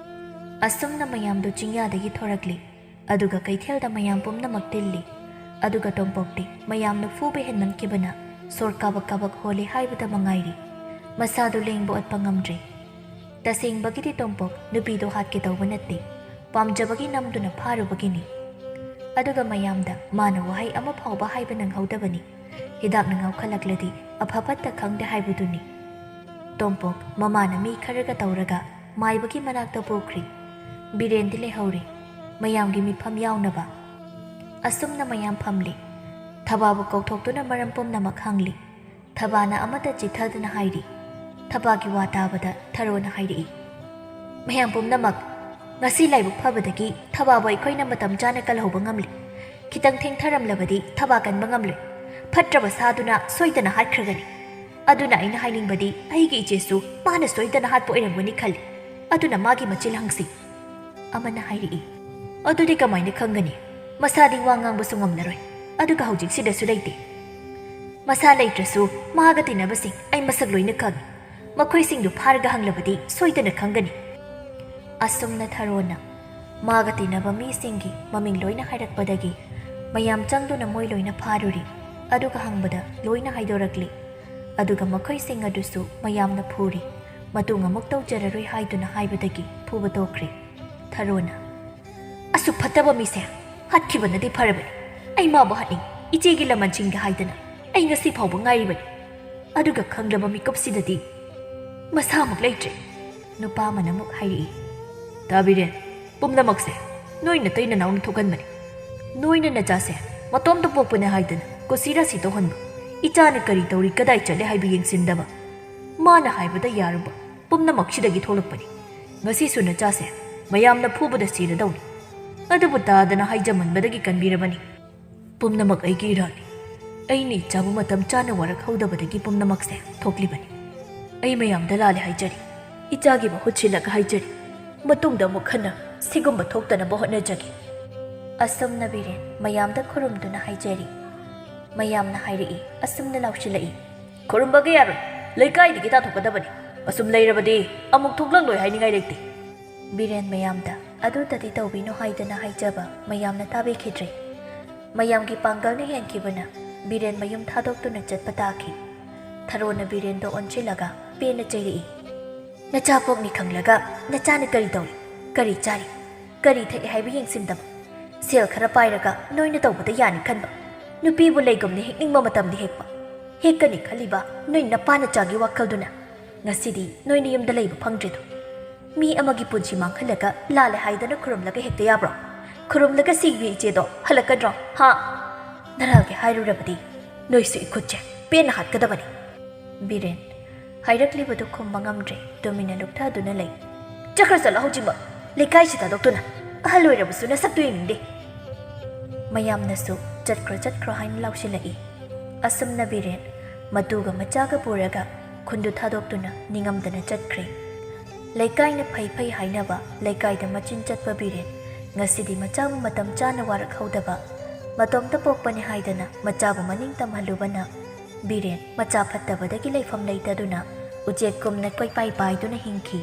ꯑꯁꯨꯝꯅ ꯃꯌꯥꯝꯗꯨ ꯆꯤꯡꯌꯥꯗꯒꯤ ꯊꯣꯔꯛꯂꯤ꯫ ꯑꯗꯨꯒ ꯀꯩꯊꯦꯜꯗ ꯃꯌꯥꯝ ꯄꯨꯝꯅꯃꯛ ꯇꯤꯜꯂꯤ꯫ ꯑꯗꯨꯒ ꯇꯣꯝꯄꯣꯛꯇꯤ ꯃꯌꯥꯝꯅ ꯐꯨꯕ ꯍꯦꯟꯃꯟꯈꯤꯕꯅ ꯁꯣꯔ ꯀꯥꯕꯛ ꯀꯥꯕꯛ ꯍꯣꯜꯂꯤ ꯍꯥꯏꯕꯗ ꯃꯉꯥꯏꯔꯤ꯫ ꯃꯁꯥꯗꯨ ꯂꯦꯡꯕ ꯑꯣꯠꯄ ꯉꯝꯗ꯭ꯔꯦ꯫ ꯇꯁꯦꯡꯕꯒꯤꯗꯤ ꯇꯣꯝꯄꯣꯛ ꯅꯨꯄꯤꯗꯣ ꯍꯥꯠꯀꯦ ꯇꯧꯕ ꯅꯠꯇꯦ, ꯄꯥꯝꯖꯕꯒꯤ ꯅꯝꯗꯨꯅ ꯐꯥꯔꯨꯕꯒꯤꯅꯤ꯫ ꯑꯗꯨꯒ ꯃꯌꯥꯝꯗ ꯃꯥꯅ ꯋꯥꯍꯩ ꯑꯃ ꯐꯥꯎꯕ ꯍꯥꯏꯕ ꯅꯪꯍꯧꯗꯕꯅꯤ꯫ ꯍꯤꯗꯥꯛꯅ ꯉꯥꯎꯈꯠꯂꯛꯂꯗꯤ ꯑꯐ ꯐꯠꯇ ꯈꯪꯗꯦ ꯍꯥꯏꯕꯗꯨꯅꯤ꯫ ꯇꯣꯝꯄꯣꯛ ꯃꯃꯥꯅ ꯃꯤ ꯈꯔꯒ ꯇꯧꯔꯒ ꯃꯥꯏꯕꯒꯤ ꯃꯅꯥꯛꯇ ꯄꯨꯈ꯭ꯔꯤ꯫ ꯕꯤꯔꯦꯟꯗꯤ ꯂꯩꯍꯧꯔꯤ, ꯃꯌꯥꯝꯒꯤ ꯃꯤꯐꯝ ꯌꯥꯎꯅꯕ꯫ ꯑꯁꯨꯝꯅ ꯃꯌꯥꯝ ꯐꯝꯂꯤ꯫ ꯊꯕꯥꯕꯨ ꯀꯧꯊꯣꯛꯇꯨꯅ ꯃꯔꯝ ꯄꯨꯝꯅꯃꯛ ꯍꯪꯂꯤ꯫ ꯊꯕꯥꯅ ꯑꯃꯠꯇ ꯆꯤꯠꯊꯗꯅ ꯍꯥꯏꯔꯤ꯫ ꯊꯕꯥꯒꯤ ꯋꯥ ꯇꯥꯕꯗ ꯊꯔꯣꯅ ꯍꯥꯏꯔꯛꯏ, "ꯃꯌꯥꯝ ꯄꯨꯝꯅꯃꯛ, ꯉꯁꯤ ꯂꯥꯏꯕꯛ ꯐꯕꯗꯒꯤ ꯊꯕꯥꯕꯨ ꯑꯩꯈꯣꯏꯅ ꯃꯇꯝ ꯆꯥꯅ ꯀꯜꯍꯧꯕ ꯉꯝꯂꯤ꯫ ꯈꯤꯇꯪ ꯊꯦꯡꯊꯔꯝꯂꯕꯗꯤ ꯊꯕꯥ ꯀꯟꯕ ꯉꯝꯂꯣꯏ꯫ ꯐꯠꯇ꯭ꯔꯕ ꯁꯥꯗꯨꯅ ꯁꯣꯏꯗꯅ ꯍꯥꯠꯈ꯭ꯔꯒꯅꯤ꯫ ꯑꯗꯨꯅ ꯑꯩꯅ ꯍꯥꯏꯅꯤꯡꯕꯗꯤ ꯑꯩꯒꯤ ꯏꯆꯦꯁꯨ ꯃꯥꯅ ꯁꯣꯏꯗꯅ ꯍꯥꯠꯄ ꯑꯣꯏꯔꯝꯒꯅꯤ ꯈꯜꯂꯤ꯫ ꯑꯗꯨꯅ ꯃꯥꯒꯤ ꯃꯆꯤꯜ ꯍꯪꯁꯤ꯫" ꯑꯃꯅ ꯍꯥꯏꯔꯛꯏ, "ꯑꯗꯨꯗꯤ ꯀꯃꯥꯏꯅ ꯈꯪꯒꯅꯤ? ꯃꯁꯥꯗꯤ ꯋꯥ ꯉꯥꯡꯕꯁꯨ ꯉꯝꯂꯔꯣꯏ, ꯑꯗꯨꯒ ꯍꯧꯖꯤꯛꯁꯤꯗꯁꯨ ꯂꯩꯇꯦ꯫" ꯃꯁꯥ ꯂꯩꯇ꯭ꯔꯁꯨ ꯃꯥꯒ ꯇꯤꯟꯅꯕꯁꯤꯡ ꯑꯩ ꯃꯁꯛ ꯂꯣꯏꯅ ꯈꯪꯏ꯫ ꯃꯈꯣꯏꯁꯤꯡꯗꯨ ꯐꯥꯔꯒ ꯍꯪꯂꯕꯗꯤ ꯁꯣꯏꯗꯅ ꯈꯪꯒꯅꯤ꯫ ꯑꯁꯨꯝꯅ ꯊꯔꯣꯅ ꯃꯥꯒ ꯇꯤꯟꯅꯕ ꯃꯤꯁꯤꯡꯒꯤ ꯃꯃꯤꯡ ꯂꯣꯏꯅ ꯍꯥꯏꯔꯛꯄꯗꯒꯤ ꯃꯌꯥꯝ ꯆꯪꯗꯨꯅ ꯃꯣꯏ ꯂꯣꯏꯅ ꯐꯥꯔꯨꯔꯤ꯫ ꯑꯗꯨꯒ ꯍꯪꯕꯗ ꯂꯣꯏꯅ ꯍꯥꯏꯗꯣꯔꯛꯂꯤ꯫ ꯑꯗꯨꯒ ꯃꯈꯣꯏꯁꯤꯡ ꯑꯗꯨꯁꯨ ꯃꯌꯥꯝꯅ ꯐꯨꯔꯤ꯫ ꯃꯇꯨꯡ ꯑꯃꯨꯛ ꯇꯧꯖꯔꯔꯣꯏ ꯍꯥꯏꯗꯨꯅ ꯍꯥꯏꯕꯗꯒꯤ ꯐꯨꯕ ꯇꯣꯛꯈ꯭ꯔꯦ꯫ ꯊꯔꯣꯅ, "ꯑꯁꯨꯛ ꯐꯠꯇꯕ ꯃꯤꯁꯦ ꯍꯥꯠꯈꯤꯕꯅꯗꯤ ꯐꯔꯕꯅꯤ꯫ ꯑꯩ ꯃꯥꯕꯨ ꯍꯥꯠꯅꯤꯡ, ꯏꯆꯦꯒꯤ ꯂꯃꯟꯁꯤꯡꯒ ꯍꯥꯏꯗꯅ ꯑꯩ ꯉꯁꯤ ꯐꯥꯎꯕ ꯉꯥꯏꯔꯤꯕꯅꯤ꯫ ꯑꯗꯨꯒ ꯈꯪꯂꯕ ꯃꯤꯀꯨꯞꯁꯤꯗꯗꯤ ꯃꯁꯥꯃꯛ ꯂꯩꯇ꯭ꯔꯦ꯫" ꯅꯨꯄꯥ ꯑꯃꯅ ꯑꯃꯨꯛ ꯍꯥꯏꯔꯛꯏ, "ꯇꯥꯕꯤꯔꯦ, ꯄꯨꯝꯅꯃꯛꯁꯦ ꯅꯣꯏ ꯅꯇꯩ ꯅꯅꯥꯎꯅ ꯊꯣꯛꯍꯟꯕꯅꯤ꯫ ꯅꯣꯏꯅ ꯅꯆꯥꯁꯦ ꯃꯇꯣꯝꯇ ꯄꯣꯛꯄꯅꯦ ꯍꯥꯏꯗꯅ ꯀꯨꯁꯤ ꯔꯥꯁꯤ ꯇꯧꯍꯟꯕ, ꯏꯆꯥꯅ ꯀꯔꯤ ꯇꯧꯔꯤ, ꯀꯗꯥꯏ ꯆꯠꯂꯦ ꯍꯥꯏꯕ ꯌꯦꯡꯁꯤꯟꯗꯕ, ꯃꯥꯅ ꯍꯥꯏꯕꯗ ꯌꯥꯔꯨꯕ, ꯄꯨꯝꯅꯃꯛꯁꯤꯗꯒꯤ ꯊꯣꯛꯂꯛꯄꯅꯤ꯫ ꯉꯁꯤꯁꯨ ꯅꯆꯥꯁꯦ ꯃꯌꯥꯝꯅ ꯐꯨꯕꯗ ꯁꯤꯔꯗꯧꯅꯤ꯫ ꯑꯗꯨꯕꯨ ꯇꯥꯗꯅ ꯍꯥꯏꯖꯃꯟꯕꯗꯒꯤ ꯀꯟꯕꯤꯔꯕꯅꯤ꯫ ꯄꯨꯝꯅꯃꯛ ꯑꯩꯒꯤ ꯏꯔꯥꯜꯅꯤ꯫ ꯑꯩꯅ ꯏꯆꯥꯕꯨ ꯃꯇꯝ ꯆꯥꯅ ꯋꯥꯔꯛꯍꯧꯗꯕꯗꯒꯤ ꯄꯨꯝꯅꯃꯛꯁꯦ ꯊꯣꯛꯂꯤꯕꯅꯤ꯫ ꯑꯩ ꯃꯌꯥꯝꯗ ꯂꯥꯜꯂꯦ ꯍꯥꯏꯖꯔꯤ꯫ ꯏꯆꯥꯒꯤ ꯃꯍꯨꯠ ꯁꯤꯜꯂꯒ ꯍꯥꯏꯖꯔꯤ꯫ ꯃꯇꯨꯡꯗ ꯑꯃꯨꯛ ꯍꯟꯅ ꯁꯤꯒꯨꯝꯕ ꯊꯣꯛꯇꯅꯕ ꯍꯣꯠꯅꯖꯒꯦ꯫" ꯑꯁꯨꯝꯅ ꯕꯤꯔꯦꯟ ꯃꯌꯥꯝꯗ ꯈꯨꯔꯨꯝꯗꯨꯅ ꯍꯥꯏꯖꯔꯤ꯫ ꯃꯌꯥꯝꯅ ꯍꯥꯏꯔꯛꯏ, ꯑꯁꯨꯝꯅ ꯂꯥꯎꯁꯤꯜꯂꯛꯏ, "ꯈꯨꯔꯨꯝꯕꯒ ꯌꯥꯔꯣꯏ, ꯂꯩꯀꯥꯏꯗꯒꯤ ꯇꯥꯊꯣꯛꯀꯗꯕꯅꯤ꯫ ꯑꯁꯨꯝ ꯂꯩꯔꯕꯗꯤ ꯑꯃꯨꯛ ꯊꯣꯛꯂꯛꯂꯣꯏ ꯍꯥꯏꯅꯤꯡꯉꯥꯏ ꯂꯩꯇꯦ꯫" ꯕꯤꯔꯦꯟ ꯃꯌꯥꯝꯗ ꯑꯗꯨꯗꯗꯤ ꯇꯧꯕꯤꯅꯨ ꯍꯥꯏꯗꯅ ꯍꯥꯏꯖꯕ ꯃꯌꯥꯝꯅ ꯇꯥꯕꯤꯈꯤꯗ꯭ꯔꯦ꯫ ꯃꯌꯥꯝꯒꯤ ꯄꯥꯡꯒꯜꯅ ꯍꯦꯟꯈꯤꯕꯅ ꯕꯤꯔꯦꯟ ꯃꯌꯨꯝ ꯊꯥꯗꯣꯛꯇꯨꯅ ꯆꯠꯄ ꯇꯥꯈꯤ꯫ ꯊꯔꯣꯅ ꯕꯤꯔꯦꯟꯗ ꯑꯣꯟꯁꯤꯜꯂꯒ ꯄꯦꯟꯅ ꯆꯩꯔꯛꯏ, "ꯅꯆꯥ ꯄꯣꯛꯅꯤ ꯈꯪꯂꯒ ꯅꯆꯥꯅ ꯀꯔꯤ ꯇꯧꯔꯤ, ꯀꯔꯤ ꯆꯥꯔꯤ, ꯀꯔꯤ ꯊꯛꯏ ꯍꯥꯏꯕ ꯌꯦꯡꯁꯤꯟꯗꯕ, ꯁꯦꯜ ꯈꯔ ꯄꯥꯏꯔꯒ ꯅꯣꯏꯅ ꯇꯧꯕꯗ ꯌꯥꯅꯤ ꯈꯟꯕ, ꯅꯨꯄꯤꯕꯨ ꯂꯩꯒꯨꯝꯅ ꯍꯦꯛꯅꯤꯡꯕ ꯃꯇꯝꯗ ꯍꯦꯛꯄ, ꯍꯦꯛꯀꯅꯤ ꯈꯜꯂꯤꯕ ꯅꯣꯏ ꯅꯄꯥ ꯅꯆꯥꯒꯤ ꯋꯥꯈꯜꯗꯨꯅ ꯉꯁꯤꯗꯤ ꯅꯣꯏꯅ ꯌꯨꯝꯗ ꯂꯩꯕ ꯐꯪꯗ꯭ꯔꯤꯗꯣ꯫ ꯃꯤ ꯑꯃꯒꯤ ꯄꯨꯟꯁꯤ ꯃꯥꯡꯍꯜꯂꯒ ꯂꯥꯜꯂꯦ ꯍꯥꯏꯗꯅ ꯈꯨꯔꯨꯝꯂꯒ ꯍꯦꯛꯇ ꯌꯥꯕ꯭ꯔꯣ? ꯈꯨꯔꯨꯝꯂꯒ ꯁꯤꯒꯤ ꯏꯆꯦꯗꯣ ꯍꯜꯂꯛꯀꯗ꯭ꯔꯣ? ꯍꯥ? ꯅꯔꯥꯜꯒꯦ ꯍꯥꯏꯔꯨꯔꯕꯗꯤ ꯅꯣꯏꯁꯨ ꯏꯈꯨꯠꯁꯦ ꯄꯦꯟꯅ ꯍꯥꯠꯀꯗꯕꯅꯤ꯫" ꯕꯤꯔꯦꯟ ꯍꯥꯏꯔꯛꯂꯤꯕꯗꯨ ꯈꯨꯝꯕ ꯉꯝꯗ꯭ꯔꯦ, ꯇꯨꯃꯤꯟꯅ ꯂꯨꯞꯊꯗꯨꯅ ꯂꯩ꯫ "ꯆꯠꯈ꯭ꯔ ꯆꯠꯂꯣ ꯍꯧꯖꯤꯛꯃꯛ, ꯂꯩꯀꯥꯏꯁꯤ ꯊꯥꯗꯣꯛꯇꯨꯅ꯫ ꯑꯍꯜ ꯑꯣꯏꯔꯕꯁꯨ ꯅꯁꯛꯇꯨ ꯌꯦꯡꯅꯤꯡꯗꯦ꯫" ꯃꯌꯥꯝꯅꯁꯨ "ꯆꯠꯈ꯭ꯔꯣ, ꯆꯠꯈ꯭ꯔꯣ" ꯍꯥꯏꯅ ꯂꯥꯎꯁꯤꯜꯂꯛꯏ꯫ ꯑꯁꯨꯝꯅ ꯕꯤꯔꯦꯟ ꯃꯇꯨꯒ ꯃꯆꯥꯒ ꯄꯨꯔꯒ ꯈꯨꯟꯗꯨ ꯊꯥꯗꯣꯛꯇꯨꯅ ꯅꯤꯡꯉꯝꯗꯅ ꯆꯠꯈ꯭ꯔꯦ꯫ ꯂꯩꯀꯥꯏꯅ ꯐꯩ ꯐꯩ ꯍꯥꯏꯅꯕ ꯂꯩꯀꯥꯏꯗ ꯃꯆꯤꯟ ꯆꯠꯄ ꯕꯤꯔꯦꯟ ꯉꯁꯤꯗꯤ ꯃꯆꯥꯕꯨ ꯃꯇꯝ ꯆꯥꯅ ꯋꯥꯔꯛꯍꯧꯗꯕ, ꯃꯇꯣꯝꯇ ꯄꯣꯛꯄꯅꯤ ꯍꯥꯏꯗꯅ ꯃꯆꯥꯕꯨ ꯃꯅꯤꯡ ꯇꯝꯍꯜꯂꯨꯕꯅ ꯕꯤꯔꯦꯟ ꯃꯆꯥ ꯐꯠꯇꯕꯗꯒꯤ ꯂꯩꯐꯝ ꯂꯩꯇꯗꯨꯅ ꯎꯆꯦꯛꯀꯨꯝꯅ ꯀꯣꯏꯄꯥꯏ ꯄꯥꯏꯗꯨꯅ ꯍꯤꯡꯈꯤ꯫